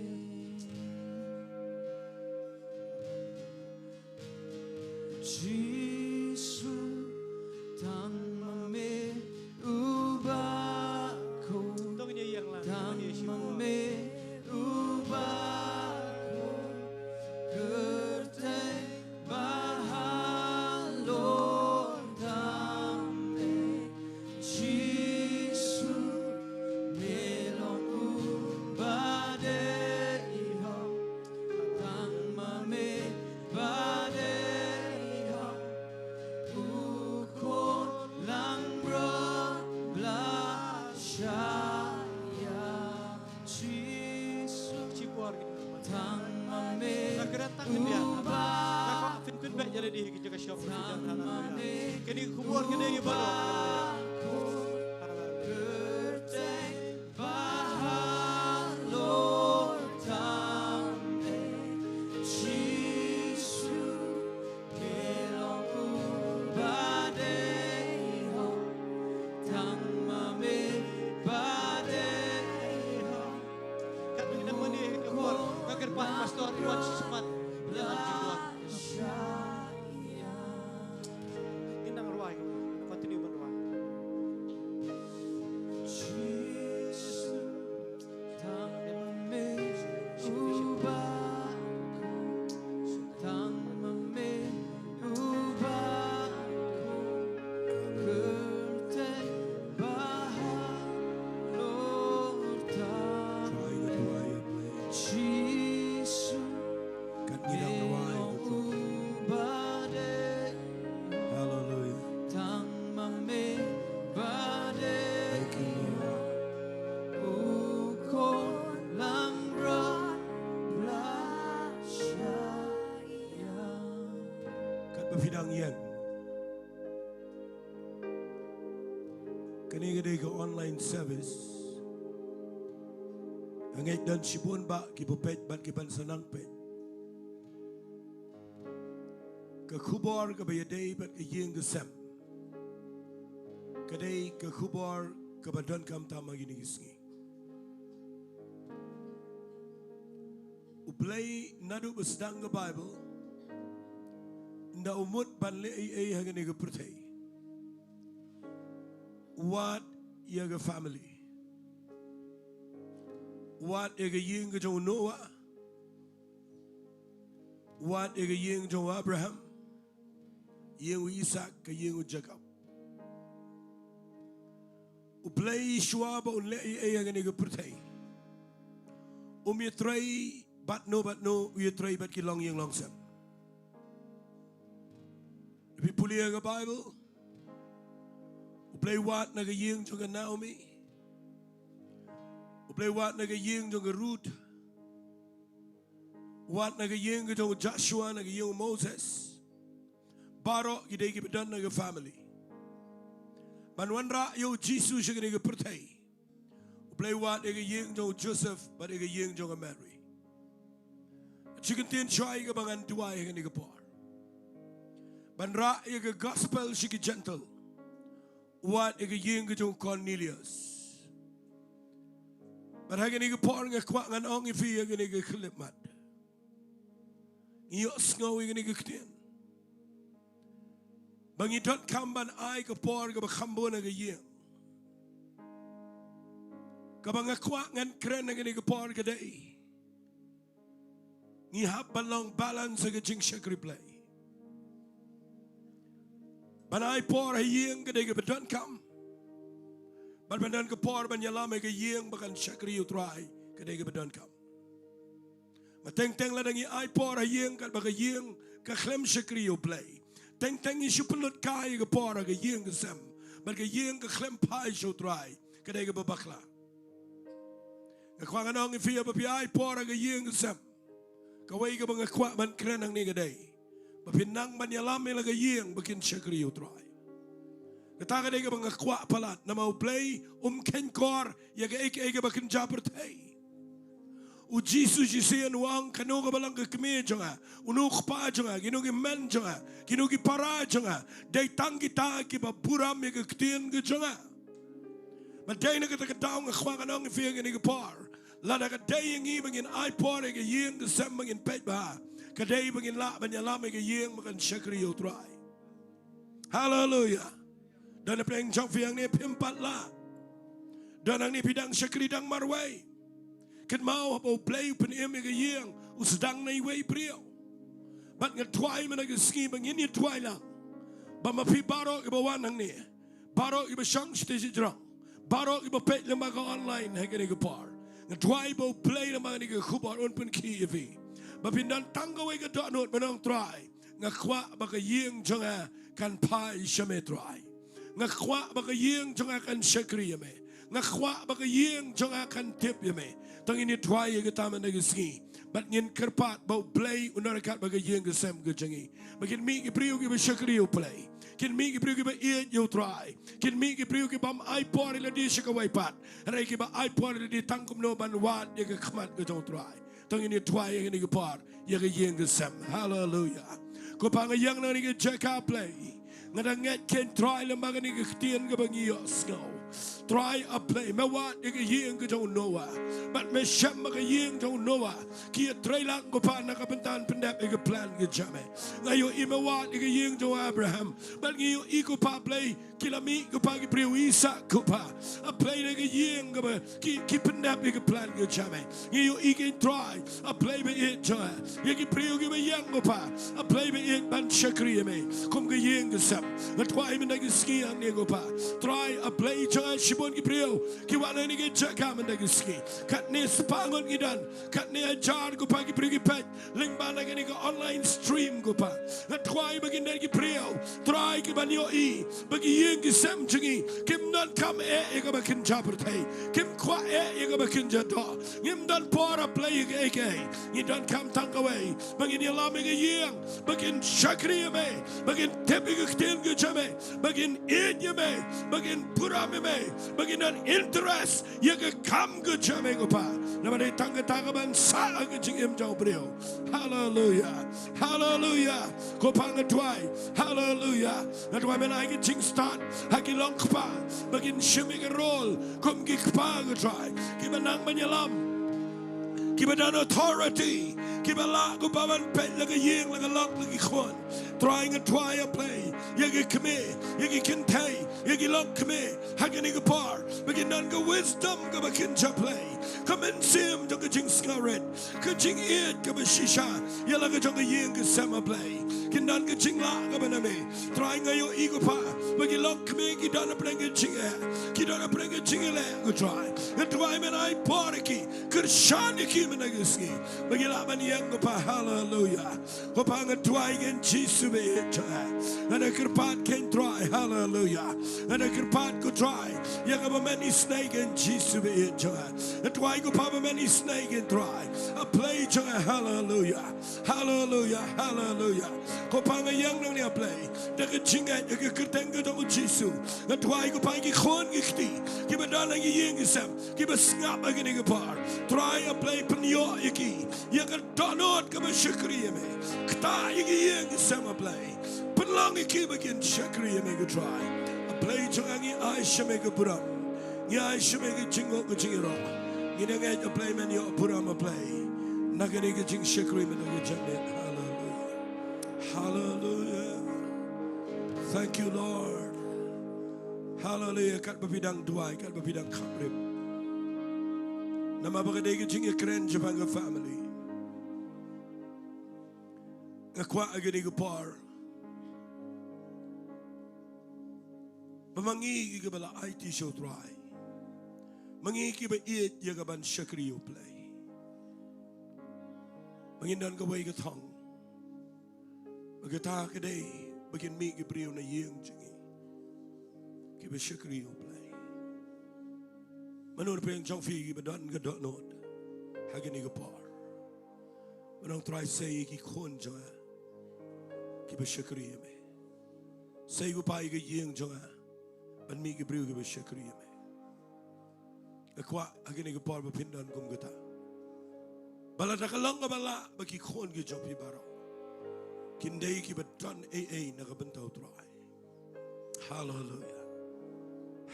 Jisu, tang ma me uba khuid. Tang ma me uba khuid. Kyrteng ba halor tang me. Jisu, me long uba dei hok. Tang ma me ba dei hok. U Khun langbrot ba la shah ïa. Jisu. Shipor ngin duwai. Tang ma me. Nga kren tang khyndiat. Nga kwah phin pynbeit ïa lade ha ki jaka shong, ha ki jaka, haleluya. Kane ka khubor ka dei ïa baroh. Kyrteng ba halor tang me. Jisu, me long uba dei hok. Tang ma me ba dei hok. Katba ngi dang mane ha kane ka por, nga kyrpad Pastor Iwan Sismat, ïalam jingduwai. Ngin nang rwai, continue ban rwai. Tang ma me uba khuid, tang ma me uba khuid, kyrteng ba halor tang me. Jisu, Kat ngi dang rwai ka tu. Hallelujah. Tang ma me ba dei. Thank you, Lord. U Khun langbrot ba la shah ïa. Katba phi dang ïeng. Kane ka dei ka online service. Nga ngeit don shibun bah kiba peit bad kiban sa nang peit. Ka khubor kaba ïadei bad ka ïing ka sem ka dei ka khubor kaba donkam tam ha kine ki sngi. U Blei naduh ba sdang ka Baibl, ynda u mut ban leh ei ei ha kane ka pyrthei, u wad ïa ka family. U wad ïa ka ïing ka jong u Noah. U wad ïa ka ïing jong u Abraham. Ïing u Isaak, ka ïing u Jakob. U Blei shuwa ba un leh ei ei ha kane ka pyrthei, um ïatrei bad no bad no, u ïatrei bad ki longïing longsem. Phi pule ïa ka Bible. U Blei wad na ka ïing jong ka Naomi. U Blei wad na ka ïing jong ka Ruth. Wad na ka ïing ka jong u Joshua, na ka ïing u Moses. Baroh ki dei kiba don na ka family. Ban wanrah ïa u Jisu sha kane ka pyrthei. U Blei wad ïa ka ïing jong u Joseph bad ïa ka ïing jong ka Mary. Shi kyntien shuwa ïa kaba ngan duwai ha kane ka por. Ban rah ïa ka gospel sha ki Gentile. Wad ïa ka ïing ka jong u Cornelius. Bad ha kane ka por nga kwah ngan ong ïa phi ïa kane ka khyllipmat. Ngi ïohsngew ïa kane ka ktien. Ba ngi donkam ban ai ka por kaba kham bun ha ka ïing. Kaba nga kwah ngan kren ha kane ka por ka dei, ngi hap ban long balance ha ka jingshakri Blei. Ban ai por ha ïing ka dei kaba donkam. Bad ban don ka por ban ïalam ha ka ïing ba kan shakri ïa u Trai ka dei kaba donkam. Ba teng teng lada ngi ai por ha ïing katba ka ïing ka khlem shakri ïa u Blei, teng teng ngi shu pynlut kai ïa ka por ha ka ïing ka sem, bad ka ïing ka khlem phai sha u Trai, ka dei kaba bakla. Nga kwah ngan ong ïa phi, ba phi ai por ha ka ïing ka sem, kawei kaba nga kwah ban kren hangne ka dei ba phin nang ban ïalam ïa la ka ïing ba kin shakri ïa u Trai. Kata ka dei kaba nga kwah palat, namar u Blei um kheiñkor ïa kaei kaei kaba kynja pyrthei. U Jisu shisien u ong, kano kaba long ka kmie jong nga, uno u kpa jong nga, kino ki hynmen jong nga, kino ki para jong nga, dei tang kita kiba burom ïa ka ktien ka jong nga. Bad dei na kata ka daw nga kwah ngan ong ïa phi ha kane ka por, lada ka dei ïa ngi ba ngin ai por ïa ka ïing ka sem ba ngin peit bha, ka dei ba ngin lah ban ïalam ïa ka ïing ba kan shakri ïa u Trai. Haleluia. Don na pdeng jong phi hangne phim pat lah. Don hangne phi dang shakri dang marwei. Kynmaw haba u Blei u pynim ïa ka ïing, u sdang na iwei i briew. Bad nga duwai mynta ka sngi ba ngin ïa duwai lang, ba ma phi baroh kiba wan hangne, baroh kiba shong shatei shajrong, baroh kiba peit lyngba ka online ha kane ka por, nga duwai ba u Blei lyngba kane ka khubor un pynkhih ïa phi, ba phin don tang kawei ka dohnud ban ong, Trai, nga kwah ba ka ïing jong nga kan phai sha me, Trai. Nga kwah ba ka ïing jong nga kan shakri ïa me. Nga kwah ba ka ïing jong nga kan tip ïa me. To ngin ïa duwai ïa kata mynta ka sngi. Bad ngin kyrpad ba u Blei un ryngkat bad ka ïing ka sem ka jong ngi, ba kin mih ki briew kiba shakri ïa u Blei, kin mih ki briew kiba ïeit ïa u Trai, kin mih ki briew ki bym ai por ïa lade sha kawei pat, hynrei kiba ai por ïa lade tang kumno ban wad ïa ka khmat ka jong u Trai. To ngin ïa duwai ïa kane ka por ïa ka ïing ka sem. Haleluia. Ko Pa, nga ïeng na kane ka jaka, Blei. Nga dang ngeit keiñ, Trai, lyngba kane ka ktien kaba ngi ïohsngew. Trai, A Blei, me wad ïa ka ïing ka jong u Noah, bad me shem ba ka ïing jong u Noah ki ïatreilang, ko Pa, na ka bynta ban pyndep ïa ka plan ka jong me. Nga ïohi me wad ïa ka ïing jong u Abraham, bad ngi ïohi, ko Pa, Blei, ki la mih, ko Pa, ki briew, Isaak, ko Pa, A Blei, na ka ïing kaba ki, ki pyndep ïa ka plan ka jong me. Ngi ïohi keiñ, Trai, A Blei ba ïeit jong nga, ïa ki briew kiba ïeng, ko Pa, A Blei ba ïeit, ban shakri ïa me kum ka ïing ka sem. Nga duwai mynta ka sngi hangne, ko Pa, Trai, A Blei jong nga, shibun ki briew ki wan hangne ka jaka mynta ka sngi. Katne spah ngut ngi don, katne hajar, ko Pa, ki briew ki peit lyngba na kane ka online stream, ko Pa. Nga duwai ba kin don ki briew, Trai, kiban ïohi ba ki ïing ki sem jong ngi kim donkam eh ïa kaba kynja pyrthei, kim kwah eh ïa kaba kynja doh. Ngim don por, A Blei, ïa kaei kaei. Ngi donkam tang kawei, ba ngin ïalam ïa ka ïing ba kin shakri ïa me, ba kin tip ïa ka ktien ka jong me, ba kin ïeit ïa me, ba kin burom ïa me, ba kin don interest ïa ka kam ka jong me, ko Pa. Namar dei tang kata kaban sah ha ka jingim jong u briew. Haleluia. Haleluia. Ko Pa, nga duwai, haleluia, nga duwai me ai ka jingstad ha ki long kpa ba kin shim ïa ka role kum ki kpa, ko Trai, kiba nang ban ïalam, kiba don authority, kiba lah, ko Pa, ban peit la ka ïing, la ka lok, la ki khun. Trai, nga duwai, A Blei, ïa ki kmie, ïa ki kynthei, ïa ki longkmie ha kane ka por, ba kin don ka wisdom kaba kynja pyrthei, ka mynsiem jong ka jingsngewrit, ka jingïeit kaba shisha ïa la ka jong ka ïing ka sem, A Blei. Kin don ka jinglah kaba na me. Trai, nga ïohi, ko Pa, ba ki lok kmie ki don hapdeng ka jingeh, ki don hapdeng ka jingeh, ko Trai. Nga duwai men ai bor ïa ki, kyrshan ïa ki mynta ka sngi, ba ki lah ban ïeng, ko Pa. Haleluya. Ko Pa, nga duwai ïa ki, Jisu ba ïeit jong nga. Nga da kyrpad ïa ki, Trai. Haleluya. Nga da kyrpad, ko Trai, ïa kaba men isynei ïa ki, Jisu ba ïeit jong nga. Nga duwai, ko Pa, ba men isynei ïa ki, Trai, A Blei jong nga. Haleluya. Haleluya. Haleluya. Ko Pa, nga ïeng nangne, A Blei, da ka jingngeit ha ka kyrteng ka jong u Jisu. Nga duwai, ko Pa, ïa ki khun ki kti kiba don ha ki ïing ki sem, kiba sngap ha kane ka por. Trai, A Blei, pynïoh ïa ki ïa ka dohnud kaba shakri ïa me. Ktah ïa ki ïing ki sem, A Blei. Pynlong ïa ki ba kin shakri ïa me, ko Trai. A Blei jong nga, ngi ai sha me ka burom, ngi ai sha me ka jingnguh ka jingïaroh. Ngi da ngeit, A Blei, men ïoh burom, A Blei, na kane ka jingshakri mynta ka janmiet. Haleluya. Haleluya. Thank you, Lord. Haleluya. Katba phi dang duwai, katba phi dang khapbrip, namar ba ka dei ka jingïakren shaphang ka family, nga kwah ha kane ka por ba ma ngi kiba la aiti sha u Trai, ma ngi kiba ïeit ïa ka ban shakri ïa U Blei, ba ngin don kawei ka thong. Ba kata ka dei ba kin mih ki briew na ïing jong ngi kiba shakri ïa U Blei. Mano na pdeng jong phi kiba don ka dohnud ha kane ka por? Ban ong, Trai, sei ïa ki khun jong nga kiba shakri ïa me. Sei, ko Pa, ïa ka ïing jong nga ban mih ki briew kiba shakri ïa me. Nga kwah ha kane ka por ba phin don kum kata. Ba lada ka long kaba lah ba ki khun ki jong phi baroh kin dei kiba don ei ei na ka bynta u Trai. Haleluya.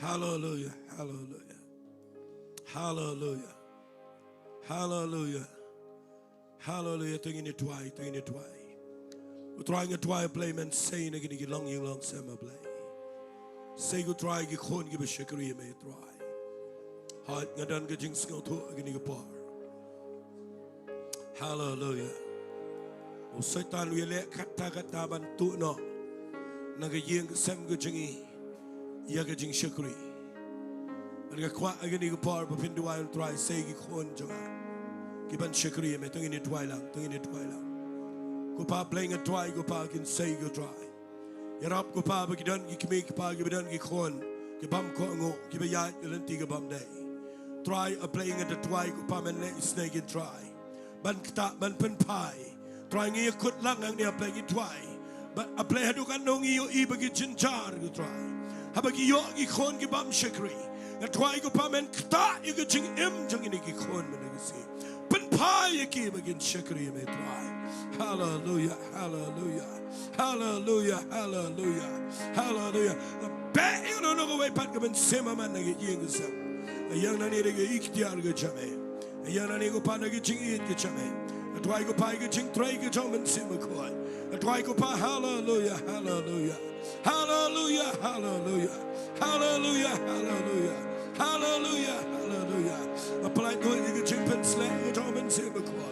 Haleluya. Haleluya. Haleluya. Haleluya. Haleluya. To ngin ïa duwai, to ngin ïa duwai. U Trai, nga duwai, Blei, men sei na kine ki longïing longsem, A Blei. Sei, ko Trai, ki khun kiba shakri ïa me, Trai. Hooid, nga don ka jingsngewthuh ha kine ki por. Haleluya. U Soitan u ïaleh katta katta ban tuh noh na ka ïing ka sem ka jong ngi ïa ka jingshakri. Bad nga kwah ha kine ki por ba phin duwai, Trai, sei ki khun jong nga kiban shakri ïa me. To ngin ïa duwai lang, to ngin ïa duwai lang. Ko Pa Blei, nga duwai, ko Pa, kin sei, ko Trai. Ïarap, ko Pa, ba ki don ki kmie, ko Pa, kiba don ki khun ki bym kohnguh, kiba ïaid ha lynti ka bym dei. Trai, A Blei, nga da duwai, ko Pa, men leh isynei ïa ki, Trai, ban ktah, ban pynphai. Trai, ngi ïakut lang hangne, A Blei, ngi duwai. Ba, A Blei, haduh katno ngi ïohi ba ki jynjar, ko Trai, haba ki ïoh ki khun ki bym shakri. Nga duwai, ko Pa, men ktah ïa ka jingim jong kine ki khun mynta ka sngi. Pynphai ïa ki ba kin shakri ïa me, Trai. Haleluya, haleluya. Haleluya, haleluya, haleluya. Nga beh ïa kano kano kawei pat ka mynsiem ha man na ka ïing ka sem. Nga ïeng nangne da ka iktiar ka jong me. Nga ïeng nangne, ko Pa, da ka jingïeit ka jong me. Nga duwai, ko Pa, ïa ka jingtrei ka jong u Mynsiem Bakhuid. Nga duwai, ko Pa, haleluya, haleluya. Haleluya, haleluya. Haleluya, haleluya. Haleluya, haleluya. Nga pynlait ïa ka jingpynshlur ka jong u Mynsiem Bakhuid.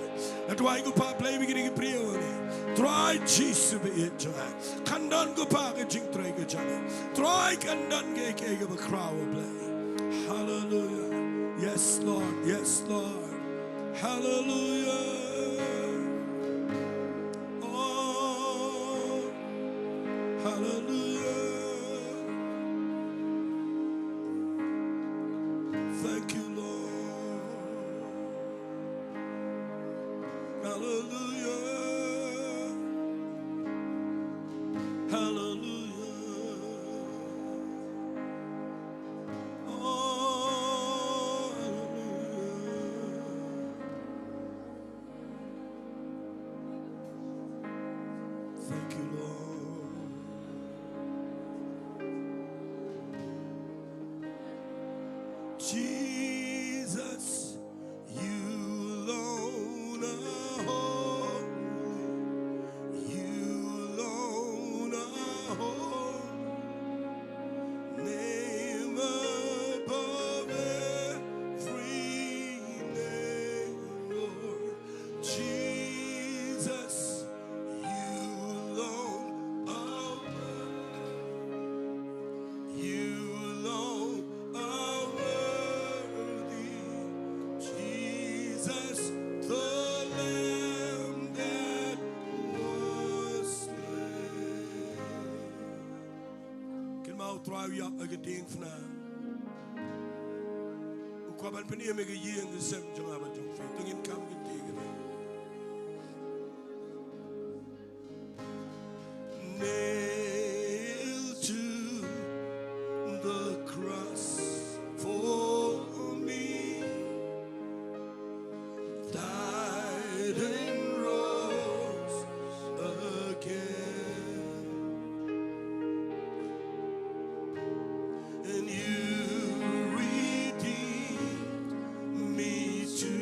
Nga duwai, ko Pa Blei, ba kine ki briew hangne, Trai Jisu ba ïeit jong nga, kan don, ko Pa, ka jingtrei ka jong me. Trai, kan don kaei kaei kaba khraw, A Blei. Haleluya. Yes, Lord. Yes, Lord. Haleluya. Oh, haleluya. Thank you, Lord. Haleluya. Haleluya. Oh, haleluya. Thank you, Lord. Jesus, you alone are holy. You alone are holy. Name above every Trai u ïap ïa ka diengphna. U kwah ban pynim ïa ka ïing ka sem jong nga bad jong phi. To ngin kham kynti kane. Nailed to the cross for me, died and rose again. And you redeemed me to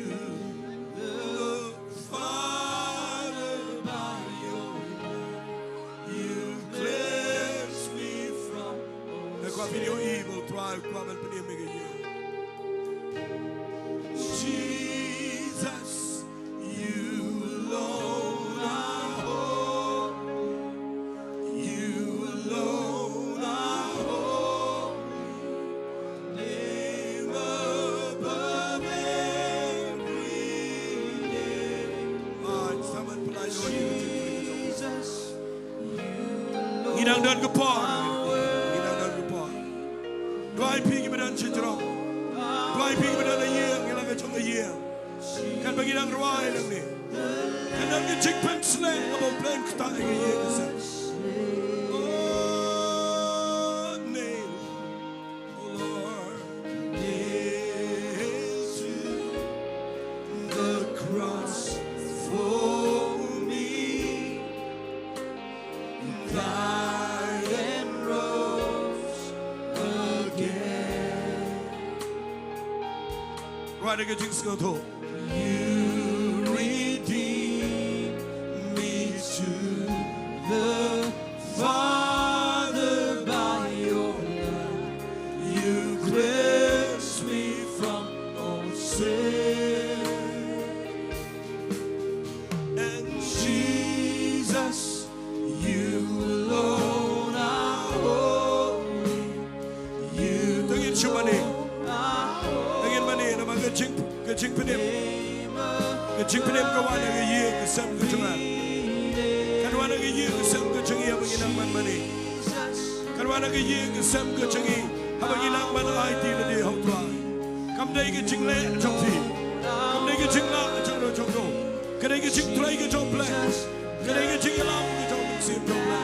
the Father by your blood. You cleansed me from all sin. Kwah video evil, try, kwah ban pynim ïa ka ïing. Jesus, you alone are holy. You alone are holy. Name above every name. Ah, someone pray, Lord, Jesus. Ngi dang don ka por. Ngi dang don ka por. Duwai phi kiba don shajrong. Duwai phi kiba don ha ïing, ngi la ka jong ka ïing. Katba ngi dang rwai nangne, kan don ka jingpynshlur kaba U Blei un ktah ïa ka ïing ka sem. Oh, nail, oh Lord, nailed to the cross for me. Died and rose again. Right, ka jingsngewthuh. You redeemed me to the Father by your blood. You cleansed me from all sin. And Jesus, you alone are holy. You alone are holy. To ngin shu mane. To ngin mane namar ka jing, ka jingpynim. Ka jingpynim ka wan na ka ïing ka sem ka jong nga. Ka wan na ka ïing ka sem ka jong ngi haba ngi nang ban mane. Ka wan na ka ïing ka sem ka jong ngi haba ngi nang ban aiti lade ha U Trai. Kam dei ka jingleh jong phi. Kam dei ka jinglah jong no jong no. Ka dei ka jingtrei ka jong U Blei. Ka dei ka jingïalam ka jong U Mynsiem jong U Blei.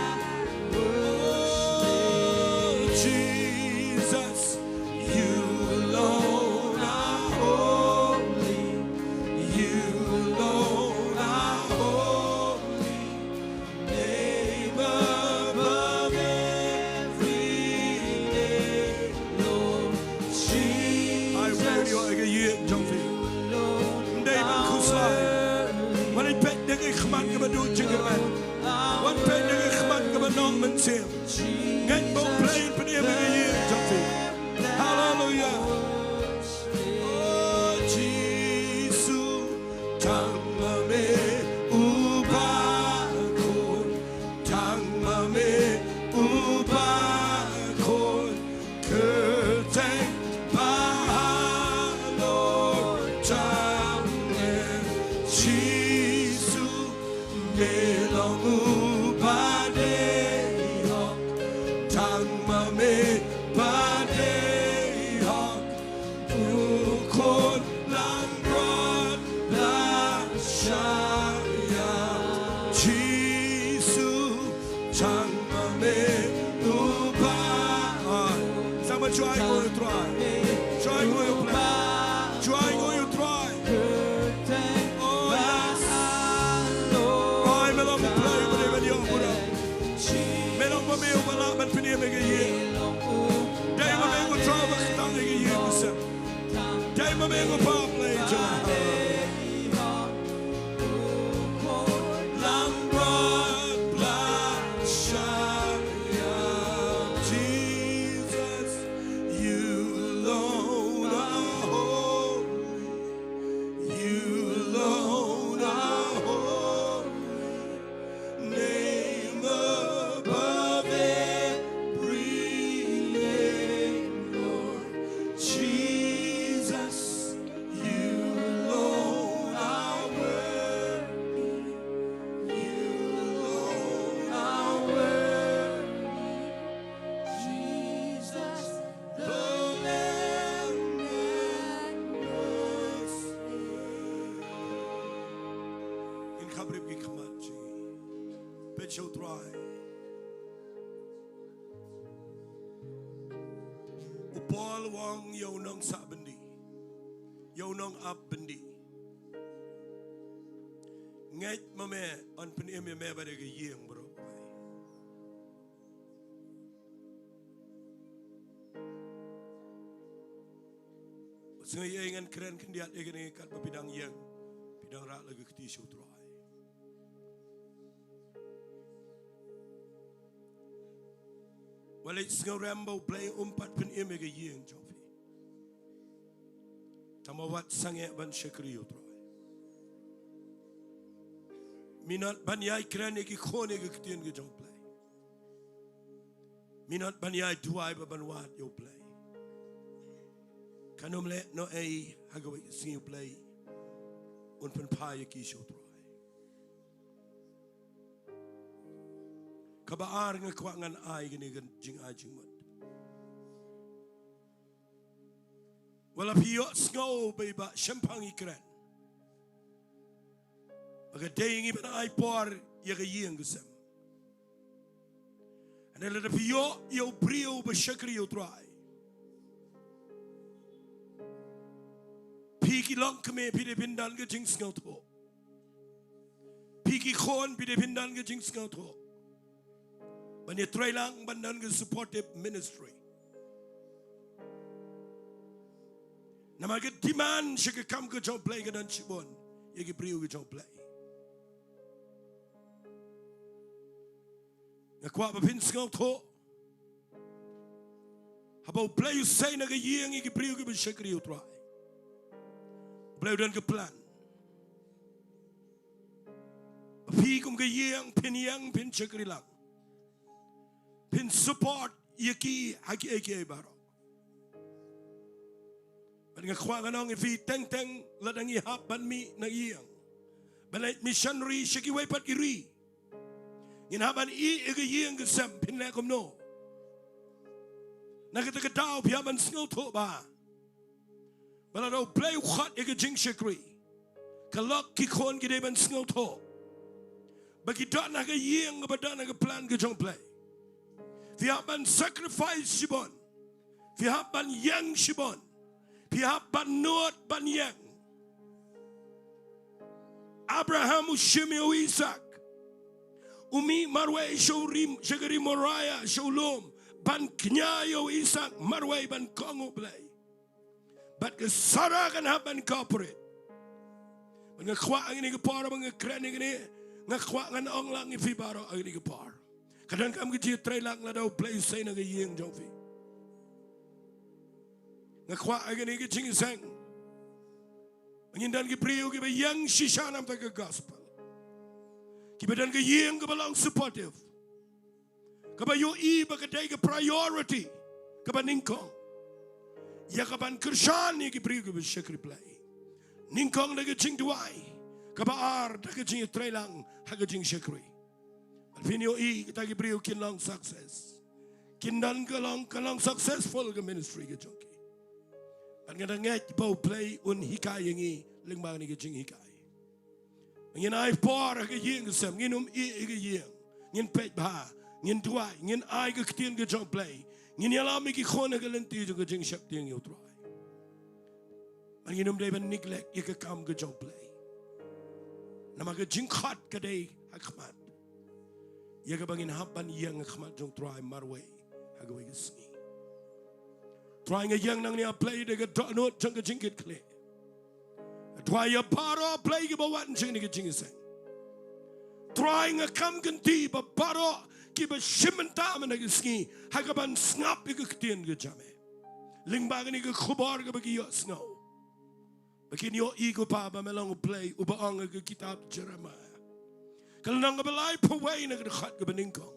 Oh, Jesus, you alone are holy. You alone are holy. Name above every name, Lord Jesus. Ai, u dei ïa ka ïing jong phi. Ym dei ban khuslai. Wat leit peit na ka khmat kaba duh jingkyrmen. Wat peit na ka khmat kaba noh mynsiem. Ngeit ba U Blei un pynim ïa ka ïing jong phi. Haleluia. Oh, Jisu. Tang ma me u ba khun, tang ma me u ba khun, kyrteng ba halor tang eh Jisu, me long u ba dei hok, tang ma me ba dei hok. U khun langbrot la shah ïa Jisu, tang ma me u ba. Sa ma shu ainguh ïa U Trai. Shu ainguh ïa U Blei. Shu ainguh ïa U Trai. Oh yes. Ai, me long U Blei uba dei ban ïoh burom. Me long ba me uba lah ban pynim ïa ka ïing. Dei ma me U Trai uba ktah ïa ka ïing ka sem. Dei ma me ko Baba Blei jong nga. Langbrot la shah ïa Jesus, you alone are holy. You alone are holy. Name above every name, Lord Jesus, you alone sha u Trai. U Paul u ong ïa u nongsah byndi, ïa u nongap byndi. Ngeit ma me yn pynim ïa me bad ïa ka ïing baroh. Sngewbha ngan kren khyndiat ïa kane, katba phi dang ïeng, phi dang rah la ka kti sha u Trai. Wat leit sngewrem ba U Blei um pat pynim ïa ka ïing jong phi. Tang ba wat sangeh ban shakri ïa u Trai. Minot ban ïai kren ïa ki khun ïa ki ktien ki jong U Blei. Minot ban ïai duwai bad ban wad ïa U Blei. Kan ym leh noh ei ha kawei ka sngi, U Blei un pynphai ïa ki sha u Trai. Kaba ar nga kwah ngan ai kane ka jingai jingmut. Wat la phi ïohsngew ba i Bah Shemphang i kren ba ka dei ngi ban ai por ïa ka ïing ka sem. Hynrei lada phi ïoh ïa u briew ba shakri ïa u Trai, phi ki longkmie phi dei phin don ka jingsngewthuh. Phi ki khun phi dei phin don ka jingsngewthuh ban ïatreilang ban don ka supportive ministry. Namar ka demand sha ka kam ka jong U Blei ka don shibun ïa ki briew ki jong U Blei. Nga kwah ba phin sngewthuh, haba U Blei u sei na ka ïing ïa ki briew kiba shakri ïa u Trai, U Blei u don ka plan ba phi kum ka ïing phin ïeng phin shakri lang, phin support ïa ki ha kiei kiei baroh. Bad nga kwah ngan ong ïa phi, teng teng lada ngi hap ban mih na ïing ban leit missionary sha kiwei pat ki ri, ngin hap ban ïeh ïa ka ïing ka sem, phin leh kumno? Na kata ka daw phi hap ban sngewthuh ba, ba lada U Blei u khot ïa ka jingshakri, ka lok ki khun ki dei ban sngewthuh ba ki don ha ka ïing kaba don ha ka plan ka jong U Blei. Phi hap ban sacrifice shibun. Phi hap ban ïeng shibun. Phi hap ban nud ban ïeng. Abraham u shim ïa u Isaak, u mih marwei sha u ri, sha ka ri Moriah, sha u lum, ban kñia ïa u Isaak marwei ban kong U Blei. Bad ka Sarah kan hap ban cooperate. Bad nga kwah ha kane ka por ba nga kren ïa kane, nga kwah ngan ong lang ïa phi baroh ha kane ka por, ka donkam ka jingïatreilang lada U Blei u sei na ka ïing jong phi. Nga kwah ha kane ka jingïaseng ba ngin don ki briew kiba ïeng shisha namar ka gospel, kiba don ka ïing kaba long supportive, kaba ïohi ba ka dei ka priority kaba nyngkong ïa ka ban kyrshan ïa ki briew kiba shakri Blei. Nyngkong da ka jingduwai, kaba ar da ka jingïatreilang ha ka jingshakri. Bad phin ïohi kata ki briew kin long success. Kin don ka long, ka long successful ka ministry ka jong ki. Bad nga da ngeit ba U Blei un hikai ïa ngi lyngba kane ka jinghikai. Ngin ai por ha ka ïing ka sem, ngin ym ïeh ïa ka ïing. Ngin peit bha, ngin duwai, ngin ai ka ktien ka jong U Blei. Ngin ïalam ïa ki khun ha ka lynti jong ka jingsheptieng ïa U Trai. Bad ngin ym dei ban neglect ïa ka kam ka jong U Blei. Namar ka jingkhot ka dei ha khmat ïa kaba ngin hap ban ïeng ha khmat jong U Trai marwei ha kawei ka sngi. Trai, nga ïeng nangne, A Blei, da ka dohnud jong ka jingkitkhlieh. Trai, ïa baroh, A Blei, kiba wan jong kane ka jingïaseng. Trai, nga kam kynti ba baroh kiba shim bynta mynta ka sngi ha kaban sngap ïa ka ktien ka jong me lyngba kane ka khubor kaba ki ïohsngew, ba kin ïohi, ko Pa, ba me long U Blei uba ong ha ka kitab Jeremiah, ka lynnong kaba laiphew wei na ka dkhot kaba nyngkong,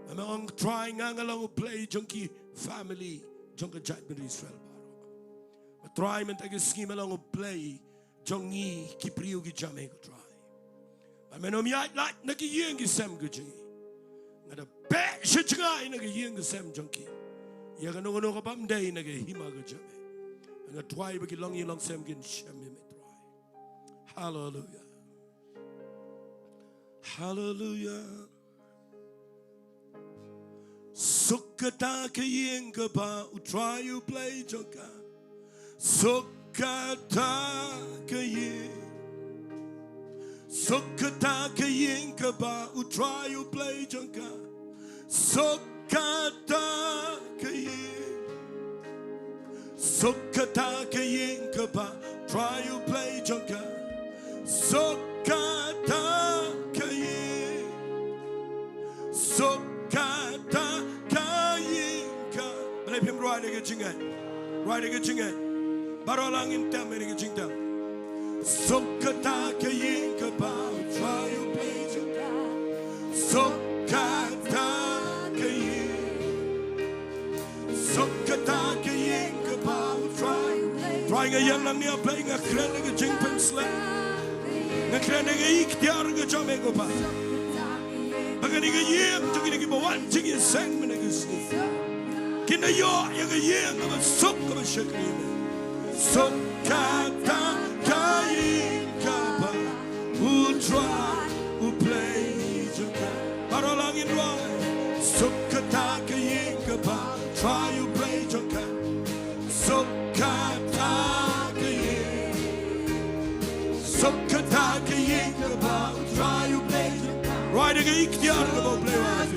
ba me ong, Trai, nga nga long U Blei jong ki family jong ka jaitbynriew Israel baroh. Ba Trai, mynta ka sngi me long U Blei jong ngi ki briew ki jong me, ko Trai. Bad men ym ïaid lait na ki ïing ki sem ki jong ngi. Nga da beh sha jngai na ki ïing ki sem jong ki ïa kano kano ka bym dei na ka hima ka jong me. Nga duwai ba ki longïing longsem kin shem ïa me, Trai. Haleluia. Hallelujah. Suk kata ka ïing kaba U Trai U Blei jong ka. Suk kata ka ïing. Suk kata ka ïing kaba U Trai U Blei jong ka. Suk kata ka ïing. Suk kata ka ïing kaba U Trai U Blei jong ka. Suk kata ka ïing. Suk kata ka ïing ka. Balei phim rwai da ka jingngeit? Rwai da ka jingngeit. Baroh lang ngin tem ïa ka jingtem. Suk kata ka ïing kaba U Trai U Blei jong ka. Suk kata ka ïing. Suk kata ka ïing kaba U Trai. Trai, nga ïeng nangne, A Blei, nga kren ïa ka jingpynshlur. Nga kren ïa ka ikhtiar ka jong me, ko Pa. Ba kane ka ïing jong kine kiba wan jingïaseng mynne ka sngi, kin da ïoh ïa ka ïing kaba suk kaba shakri. Suk kata ka ïing kaba U Trai U Blei jong ka. Baroh lang ngin rwai. Suk kata ka ïing kaba U Trai U Blei jong ka. Suk kata ka ïing. Suk kata ka ïing kaba U Trai U Blei jong ka. Rwai da ka ikhtiar kaba U Blei wan ha phi.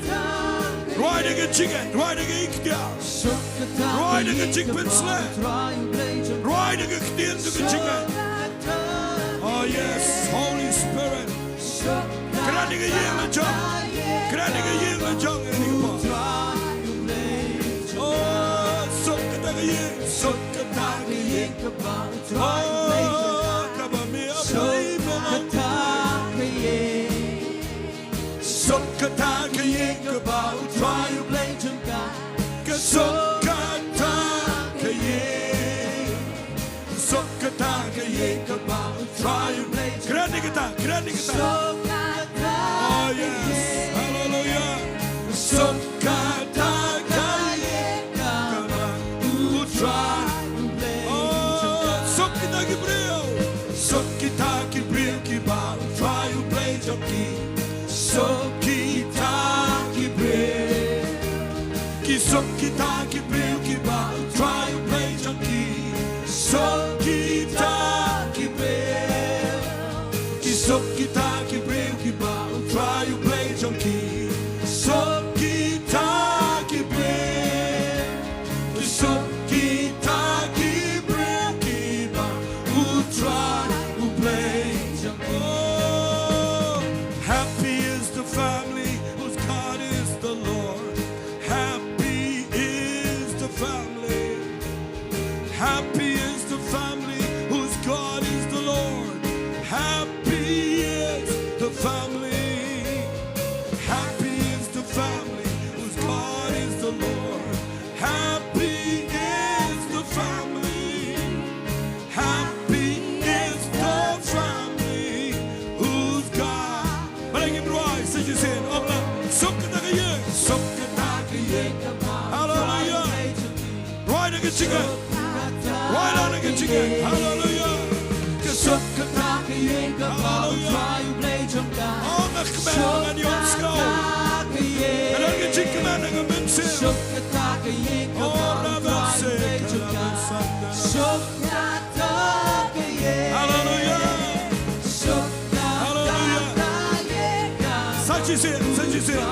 Rwai da ka jingngeit, rwai da ka ikhtiar. Rwai da ka jingpynshlur. Rwai da ka ktien jong ka jingngeit. Oh yes, Holy Spirit. Kren ïa ka ïing la jong. Kren ïa ka ïing la jong, ïa ka ïing la jong. Oh, suk kata ka ïing, suk kata ka ïing. Oh, kaba me, A Blei, me la. Suk kata ka ïing kaba U Trai U Blei jong ka. Ka suk kata ka ïing. Suk kata ka ïing kaba U Trai U Blei. Kren ïa kata, kren ïa kata. Oh yes. Hallelujah. Suk kata ka ïing kaba U Trai. Oh, suk kita ki briew. Suk kita ki briew kiba U Trai U Blei jong ki. Suk kita ki briew. Ki suk kita ki briew kiba U Trai U Blei jong ki. Suk kita ki briew. Ki suk kita ki briew kiba U Trai U Blei jong ki. Suk kita ki briew. Ki suk kita ki briew kiba U Trai U Blei jong ki. Oh, happy is the family whose God is the Lord. Happy is the family. Happy is the family whose God is the Lord. Happy is the family. Happy is the family whose God is the Lord. Happy is the family. Happy is the family whose God. Balei ngim rwai sa shisien, ong lang. Suk kata ka ïing, suk kata ka ïing. Hallelujah. Rwai da ka jingngeit. Rwai da ka jingngeit. Hallelujah. Ka suk kata ka ïing kaba U Trai U Blei jong ka. Oh, nga kmen, nga ïohsngew. Ka don ka jingkmen ha ka mynsiem. Suk kata ka ïing kaba U Trai U Blei jong ka. Suk kata ka ïing. Hallelujah. Suk kata ka ïing. Sa shisien, sa shisien.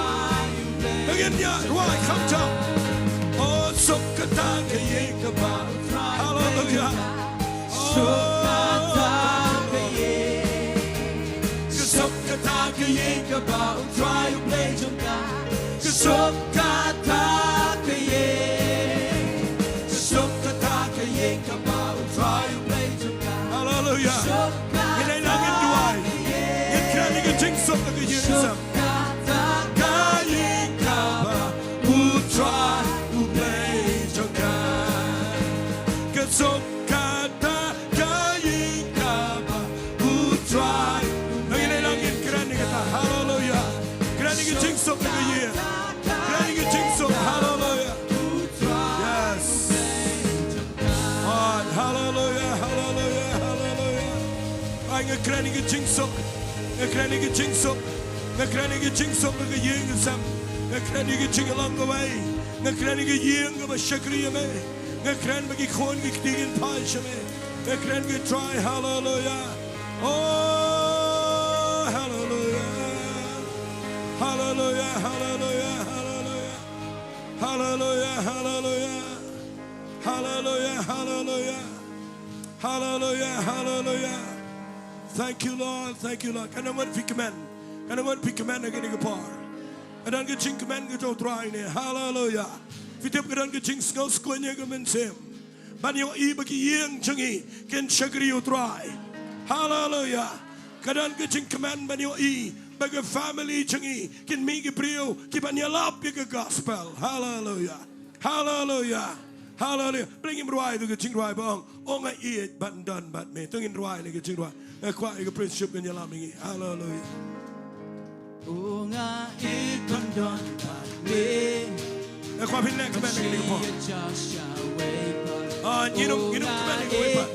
Begin ya, rwai kham jam. Oh, suk kata ka ïing kaba. Hallelujah. Suk kata ka ïing. Ka suk kata ka ïing kaba U Trai U Blei jong ka. Ka suk kata ka ïing. Ka suk kata ka ïing kaba U Trai U Blei jong ka. Hallelujah. Suk kata ka ïing. Ngin ïa nang ngin duwai. Ngin kren ïa ka jingsuk ka ïing. Suk kata ka ïing kaba U Trai U Blei jong ka. Ka suk kata ka ïing kaba U Trai. Ngi nang ngin kren ïa kata. Hallelujah. Kren ïa ka jingsuk ka ïing. Kren ïa ka jingsuk. Hallelujah. Yes. Hallelujah, hallelujah, hallelujah. Ai, nga kren ïa ka jingsuk. Nga kren ïa ka jingsuk. Nga kren ïa ka jingsuk ka ïing ka sem. Nga kren ïa ka jinglong kawei. Nga kren ïa ka ïing kaba shakri ïa me. Nga kren ba ki khun ki kti kin phai sha me. Nga kren ïa ka Trai, haleluya. Oh, haleluya. Haleluya, haleluya, haleluya. Haleluya, haleluya. Haleluya, haleluya. Haleluya, haleluya. Thank you, Lord. Thank you, Lord. Katno ngut phi kmen? Katno ngut phi kmen ha kane ka por? Ka don ka jingkmen ka jong U Trai ne. Haleluya. Phi tip ka don ka jingsngew sngewsih ka mynsiem. Ban ïohi ba ki ïing jong ngi kin shakri U Trai. Haleluya. Ka don ka jingkmen ban ïohi ba ka family jong ngi kin mih ki briew kiban ïalap ïa ka gospel. Haleluya. Haleluya. Haleluya. Balei ngim rwai ïa ka jingrwai ba ong, "O nga ïeit ban don bad me"? To ngin rwai ïa ka jingrwai. Nga kwah ïa ka praise worship kan ïalam ïa ngi. Haleluya. O nga ïeit ban don bad me. Nga kwah phin leh kmen ïa kane ka por. Ah, ngin ym, ngin ym kmen ïa kawei pat.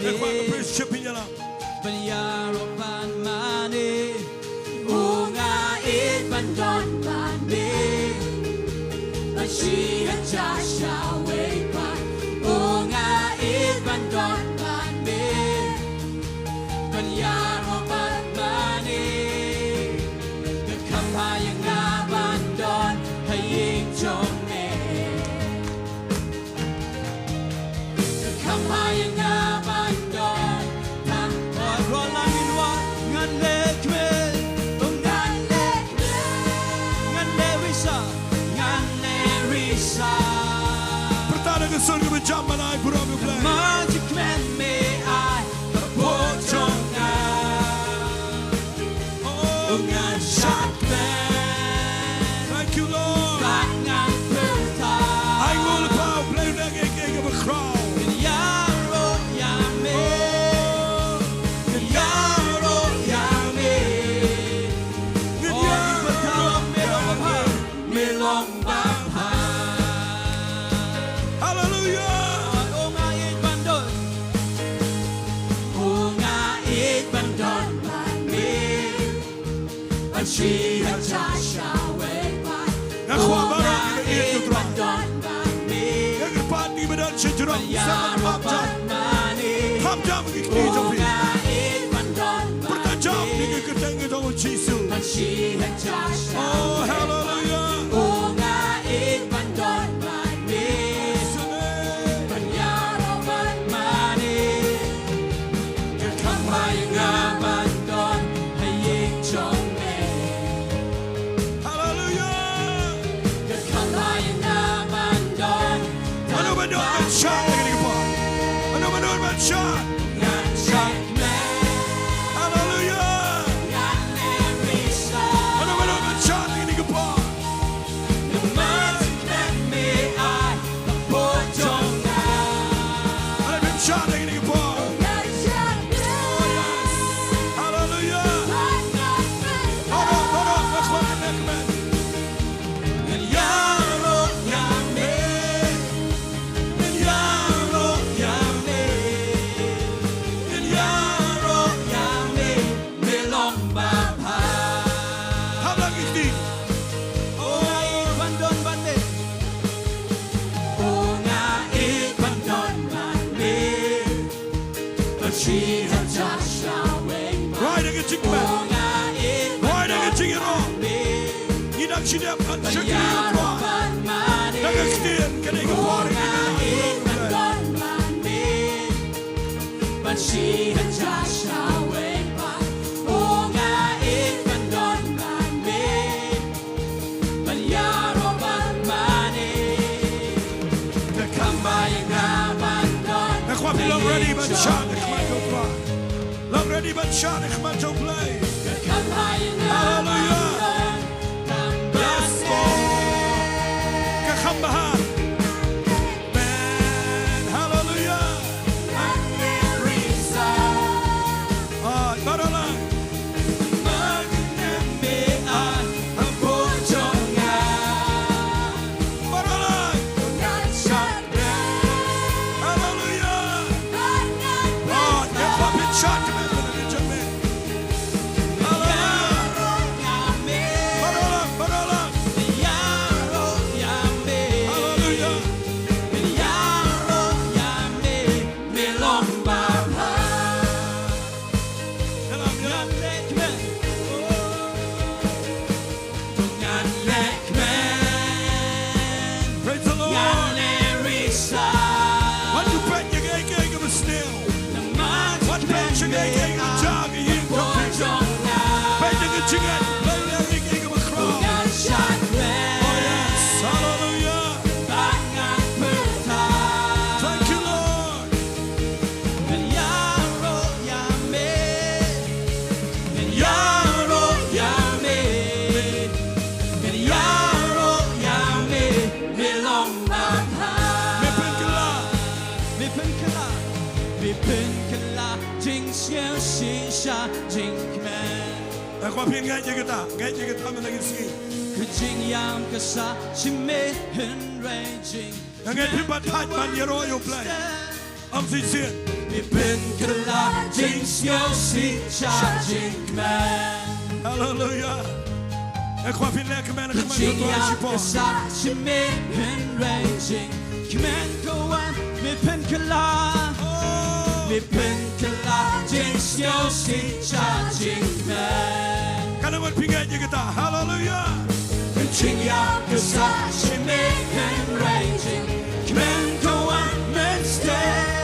Nga kwah ka praise worship phin ïalam. Ban ïaroh bad mane. O nga ïeit ban don bad me. Ban shu ïaid sha kawei pat. O nga ïeit ban don bad me. Ban ïaroh bad mane. Ka kham bha ïa nga ban don ha ïing jong me. Ka kham bha ïa nga ban don tang. Oi, ro lang in wa, ngan leh kmen. Ngan leh kmen. Ngan leh risa. Ngan leh risa. Pyrta da ka sur kaba jam ban ai burom ïa U Blei. Namar jingkmen me ai ka bor jong nga. Oh, ngan shad kmen. Thank you, Lord. Bad ngan pyrta. Ai nguh lypa, U Blei u nang ïa kaei kaei kaba khraw. Ngin ïaroh ïa me. Oh. Ngin ïaroh ïa me. Ngin ïaroh ïa me. Me long ba bha. Hallelujah. O nga ïeit ban don. O nga ïeit ban don bad me. Ban shu ïaid sha kawei pat. Nga kwah baroh kiba ïeit ïa U Trai. Nga kyrpad ïa kiba don shajrong, sa ban thap jam. Thap jam ki kti jong phi. Pyrta jam ïa ka kyrteng ka jong U Jisu. Oh, hallelujah. Hallelujah. Mano mano ban shad ïa kane ka por? Mano mano ban shad? Hallelujah. Mano mano ban shad ïa kane ka por? Hallelujah. Baroh, baroh, nga kwah ban leh kmen. Ngin ïaroh ïa me. Ngin ïaroh ïa me. Ngin ïaroh ïa me. Me long ba bha. Thap lang ki kti. O nga ïeit ban don bad me. O nga ïeit ban don bad me. Ban shu ïaid sha kawei pat. Rwai da ka jingkmen. O nga ïeit ban don bad me. Rwai da ka jingïaroh. Ngi dang shu dep ban shakri ïa U Trai. Da ka ktien kane ka por. O nga ïeit ban don bad me. Ban shu ïaid sha kawei pat. O nga ïeit ban don bad me. Ban ïaroh bad mane. Ka kham bha ïa nga ban don. Nga kwah phi long ready ban shad ha khmat jong U Trai. Long ready ban shad ha khmat jong U Blei. Ka kham bha ïa nga ban don. Hallelujah. Yes, Lord. Ka kham bha. Amen. Hallelujah. Ai, baroh lai. Baroh lai. Hallelujah. Lord, nga kwah phin shad kmen, kmen, kmen, kmen. Hallelujah. To peit ïa kaei kaei kaba sniew. Wat peit ïa kaei kaei kaba jia ha ka ïing jong phi. Peit ïa ka jingngeit, peit ïa kaei kaei kaba khraw. Oh yes, hallelujah. Thank you, Lord. Ngan ïaroh ïa me. Ngan ïaroh ïa me. Me long babha. Me pynkylla. Me pynkylla. Me pynkylla. Jingsngewsih sha jingkmen. Nga kwah phin ngeit ïa kata. Ngeit ïa kata mynta ka sngi. Ka jingïam ka sah sha me, hynrei jingkmen. Nga ngeit phi pat hap ban ïaroh ïa U Blei. Ong shisien. Me pynkylla jingsngewsih sha jingkmen. Hallelujah. Nga kwah phin leh kmen, kmen. Ka jingïam ka sah sha me, hynrei jingkmen ka wan. Me pynkylla. Oh. Me pynkylla jingsngewsih sha jingkmen. Kan nang wan phi ngeit ïa kata. Hallelujah. Ka jingïam ka sah sha me, hynrei jingkmen ka wan mynstep.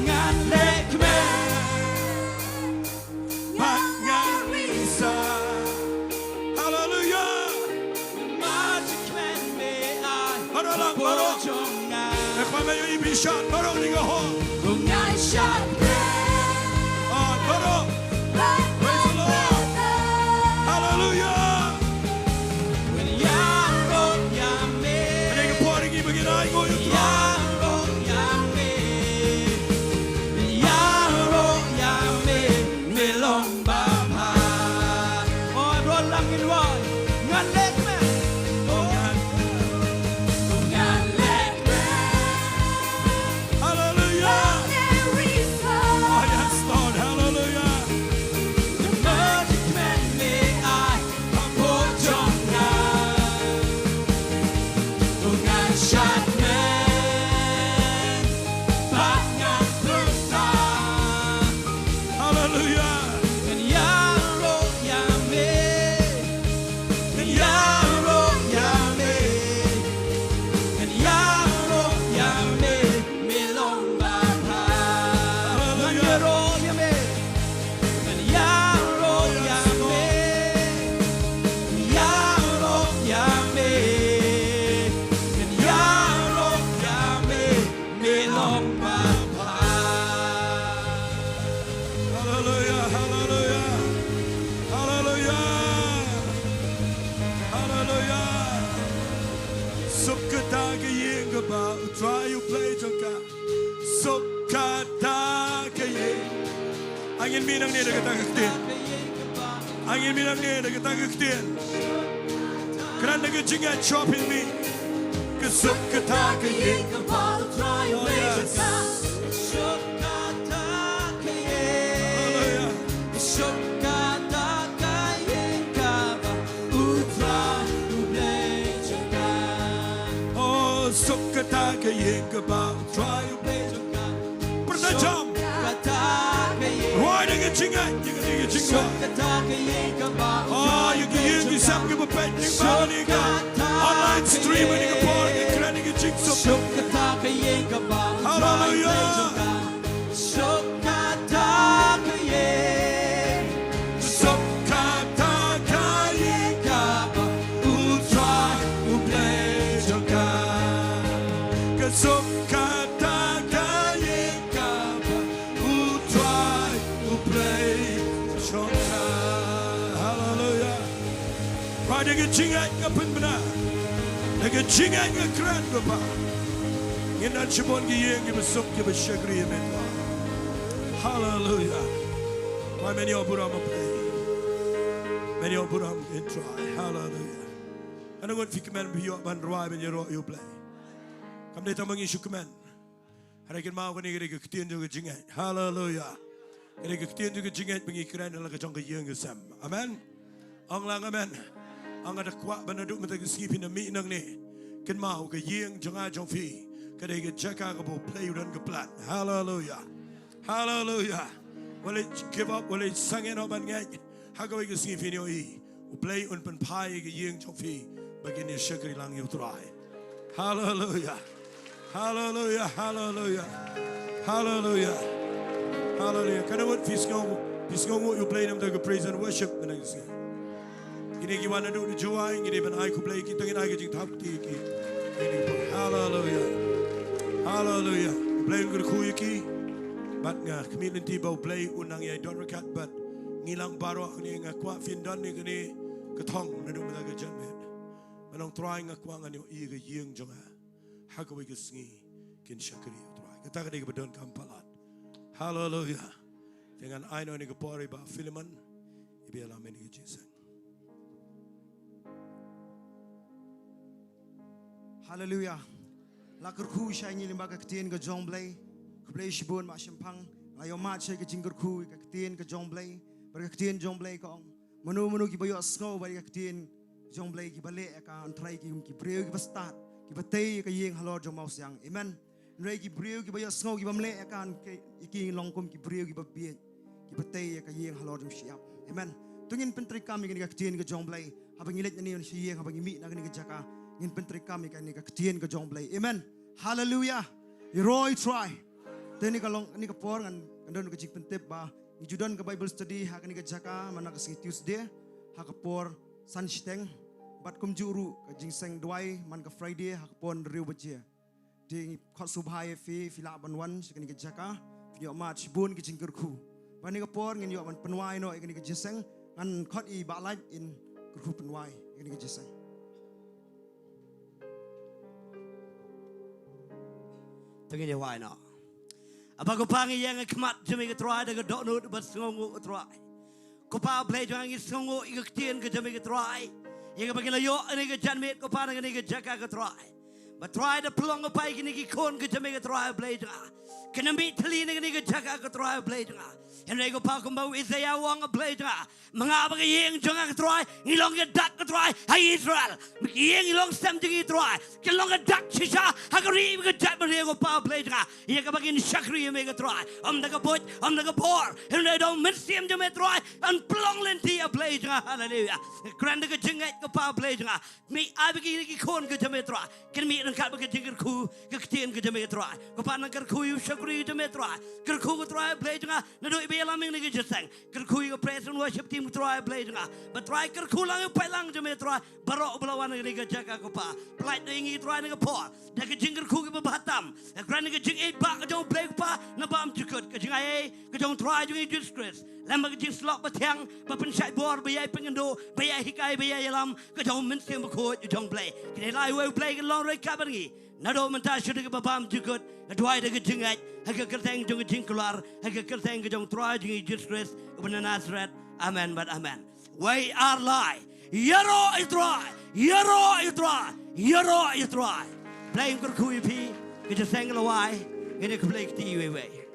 Ngan leh kmen. Bad ngan risa. Hallelujah. Namar jingkmen me ai. Baroh lang, baroh. Jong nga. Nga kwah me ïohi phi shad baroh kane ka hall. Ngan shad. Ah, baroh. Praise the Lord. Hallelujah. Ngan ïaroh ïa me. Kane ka por ngi ba ngin ainguh ïa U Trai. Ïaroh ïa me. Ïaroh ïa me. Me long babha. Oh, rwai lang ngin rwai. Ngan leh kmen. Oh, ngan. Oh, ngan leh kmen. Hallelujah. Oh, yes, Lord. Hallelujah. Namar jingkmen me ai. Hallelujah. Hallelujah. Ngan ïaroh ïa me. Ngan ïaroh ïa me. Ngan ïaroh ïa me. Ngan ïaroh ïa me. Me long babha. Hallelujah, hallelujah. Hallelujah. Hallelujah. Suk kata ka ïing kaba U Trai U Blei jong ka. Suk kata ka ïing. Ngin mih nangne da kata ka ktien. Ngin mih nangne da kata ka ktien. Kren da ka jingngeit, shuwa phin mih. Ka suk kata ka ïing. Oh, yes. Hallelujah. Oh, suk kata ka ïing kaba U Trai U Blei jong ka. Pyrta jam. Rwai da ka jingngeit, ïa ka jingngeit. Oh, ïa ka ïing ki sem kiba peit lyngba kane ka online stream ha kane ka por, ngi kren ïa ka jingsuk. Hallelujah. Suk kata ka ïing kaba U Trai U Blei jong ka. Ka suk kata ka ïing kaba U Trai U Blei jong ka. Hallelujah. Ba da ka jingngeit nga pynbna. Da ka jingngeit nga kren, Baba. Ngin don shibun ki ïing kiba suk kiba shakri ïa me, Trai. Hallelujah. Trai, men ïoh burom, Baba. Men ïoh burom, Trai. Hallelujah. Ngan ngut phi kmen, phi ïoh ban rwai, ban ïaroh ïa U Blei. Kam dei tang ba ngi shu kmen. Hynrei kynmaw, kane ka dei ka ktien jong ka jingngeit. Hallelujah. Ka dei ka ktien jong ka jingngeit ba ngi kren ha la ka jong ka ïing ka sem. Amen. Ong lang amen. Nga da kwah ba naduh mynta ka sngi phin da mih nangne. Kynmaw, ka ïing jong nga jong phi ka dei ka jaka kaba U Blei u don ka plan. Hallelujah. Hallelujah. Wat leit give up, wat leit sangeh noh ban ngeit. Ha kawei ka sngi phin ïohi U Blei un pynphai ïa ka ïing jong phi ba kin ïa shakri lang ïa U Trai. Hallelujah. Hallelujah, hallelujah, hallelujah, hallelujah. Katno ngut phi sngew, phi sngew ngut ïa u Blei namar ka praise and worship mynta ka sngi. Kine ki wan naduh na Jowai, ngi dei ban ai khublei ïa ki, to ngin ai ka jingthap kti ïa ki. Hallelujah, hallelujah. U Blei un kyrkhu ïa ki. Bad nga khmih lynti ba u Blei un nang ïai don ryngkat bad ngi lang baroh. Hangne nga kwah phin don ïa kane ka thong naduh mynta ka janmiet. Ban ong Trai, nga kwah ngan ïohi ïa ka ïing jong nga ha kawei ka sngi, kin shakri ïa u Trai. Kata ka dei kaba donkam palat. Hallelujah. Te ngan ai noh ïa kane ka por ïa i Bah Philemon iba ïalam ïa kane ka jingïaseng. Hallelujah. La kyrkhu sha ngi lyngba ka ktien ka jong u Blei. Khublei shibun Bah Shemphang. La ïohmad sha ka jingkyrkhu ïa ka ktien ka jong u Blei. Bad ka ktien jong u Blei ka ong, mano mano kiba ïohsngew bad ïa ka ktien jong u Blei kiba leh ïa ka, yn trai ki kum ki briew kiba stad, kiba tei ïa ka ïing halor jong u mawsiang. Amen. Hynrei ki briew kiba ïohsngew, kibym leh ïa ka, ki, ki long kum ki briew kiba bieit, kiba tei ïa ka ïing halor jong u shyiap. Amen. To ngin pyntreikam ïa kane ka ktien ka jong u Blei. Haba ngi leit nangne sha ïing, haba ngi mih na kane ka jaka, ngin pyntreikam ïa kane ka ktien ka jong u Blei. Amen. Hallelujah. Ïaroh ïa u Trai. Te kane ka long, kane ka por ngan, ngan don ka jingpyntip ba ngi ju don ka Bible study ha kane ka jaka man la ka sngi Tuesday ha ka por san shiteng. Bad kumjuh ruh ka jingïaseng duwai man ka Friday ha ka por hynriew baje. Te ngi khot sngewbha ïa phi, phi lah ban wan sha kane ka jaka, phin ïohmad shibun ka jingkyrkhu. Bad kane ka por ngin ïoh ban pynwai noh ïa kane ka jingïaseng, ngan khot ïa i Bah Lait in kyrkhu pynwai ïa kane ka jingïaseng. To ngin ïa wai noh. Aba ko Pa, ngi ïeng ha khmat jong me ko Trai da ka dohnud bad sngewnguh ko Trai. Ko Pa Blei jong nga, ngi sngewnguh ïa ka ktien ka jong me ko Trai, ïa kaba ngi la ïoh ha kane ka janmiet ko Pa, na kane ka jaka ko Trai. Ba Trai, da pynlong ko Pa ïa kine ki khun ka jong me ko Trai Blei jong nga, kin ym mih tylli na kane ka jaka ko Trai Blei jong nga. Hynrei ko Pa, kumba u Isaïah u ong Blei jong nga, ma nga bad ka ïing jong nga ko Trai, ngi long ka dak ko Trai ha Israel. Ki ïing, ki longsem jong ngi Trai, kin long ka dak shisha ha ka ri bad ka jaitbynriew ko Pa Blei jong nga, ïa kaba ngin shakri ïa me ko Trai. Ym da ka buit, ym da ka bor, hynrei da u Mynsiem jong me Trai, yn pynlong lynti ïa Blei jong nga. Haleluya. Kren da ka jingngeit ko Pa Blei jong nga. Mih ai ba kine ki khun ka jong me Trai kin mih ryngkat bad ka jingkyrkhu ka ktien ka jong me Trai. Ko Pa, nang kyrkhu ïa u shakri jong me Trai. Kyrkhu ko Trai Blei jong nga, naduh iba ïalam ïa kane ka jingïaseng. Kyrkhu ïa ka praise and worship team ko Trai Blei jong nga. Bad Trai kyrkhu lang ïa u paidlang jong me Trai, baroh ba la wan ha kane ka jaka ko Pa. Pynlait noh ïa ngi Trai na ka por da ka jingkyrkhu kaba bha tam. Kren da ka jingïeit ba ka jong u Blei ko Pa, na bymjukut, ka jingaiei ka jong u Trai jong ngi Jisu Khrist, lem bad ka jingsyllok bathiang ba pynshait bor, ba ïai pynkynduh, ba ïai hikai, ba ïai ïalam ka jong u Mynsiem Bakhuid u jong u Blei. Kine lai wei u Blei kin long ruh ïa ka bad ngi naduh mynta sha kaba bymjukut. Nga duwai da ka jingngeit ha ka kyrteng jong ka jingkular, ha ka kyrteng ka jong u Trai jong ngi Jisu Khrist uba na Nasareth. Amen bad amen. Wei ar lai. Ïaroh ïa u Trai, ïaroh ïa u Trai, ïaroh ïa u Trai. Blei un kyrkhu ïa phi. Ka jingïaseng ka la wai. Ngin ïa khublei kti iwei iwei.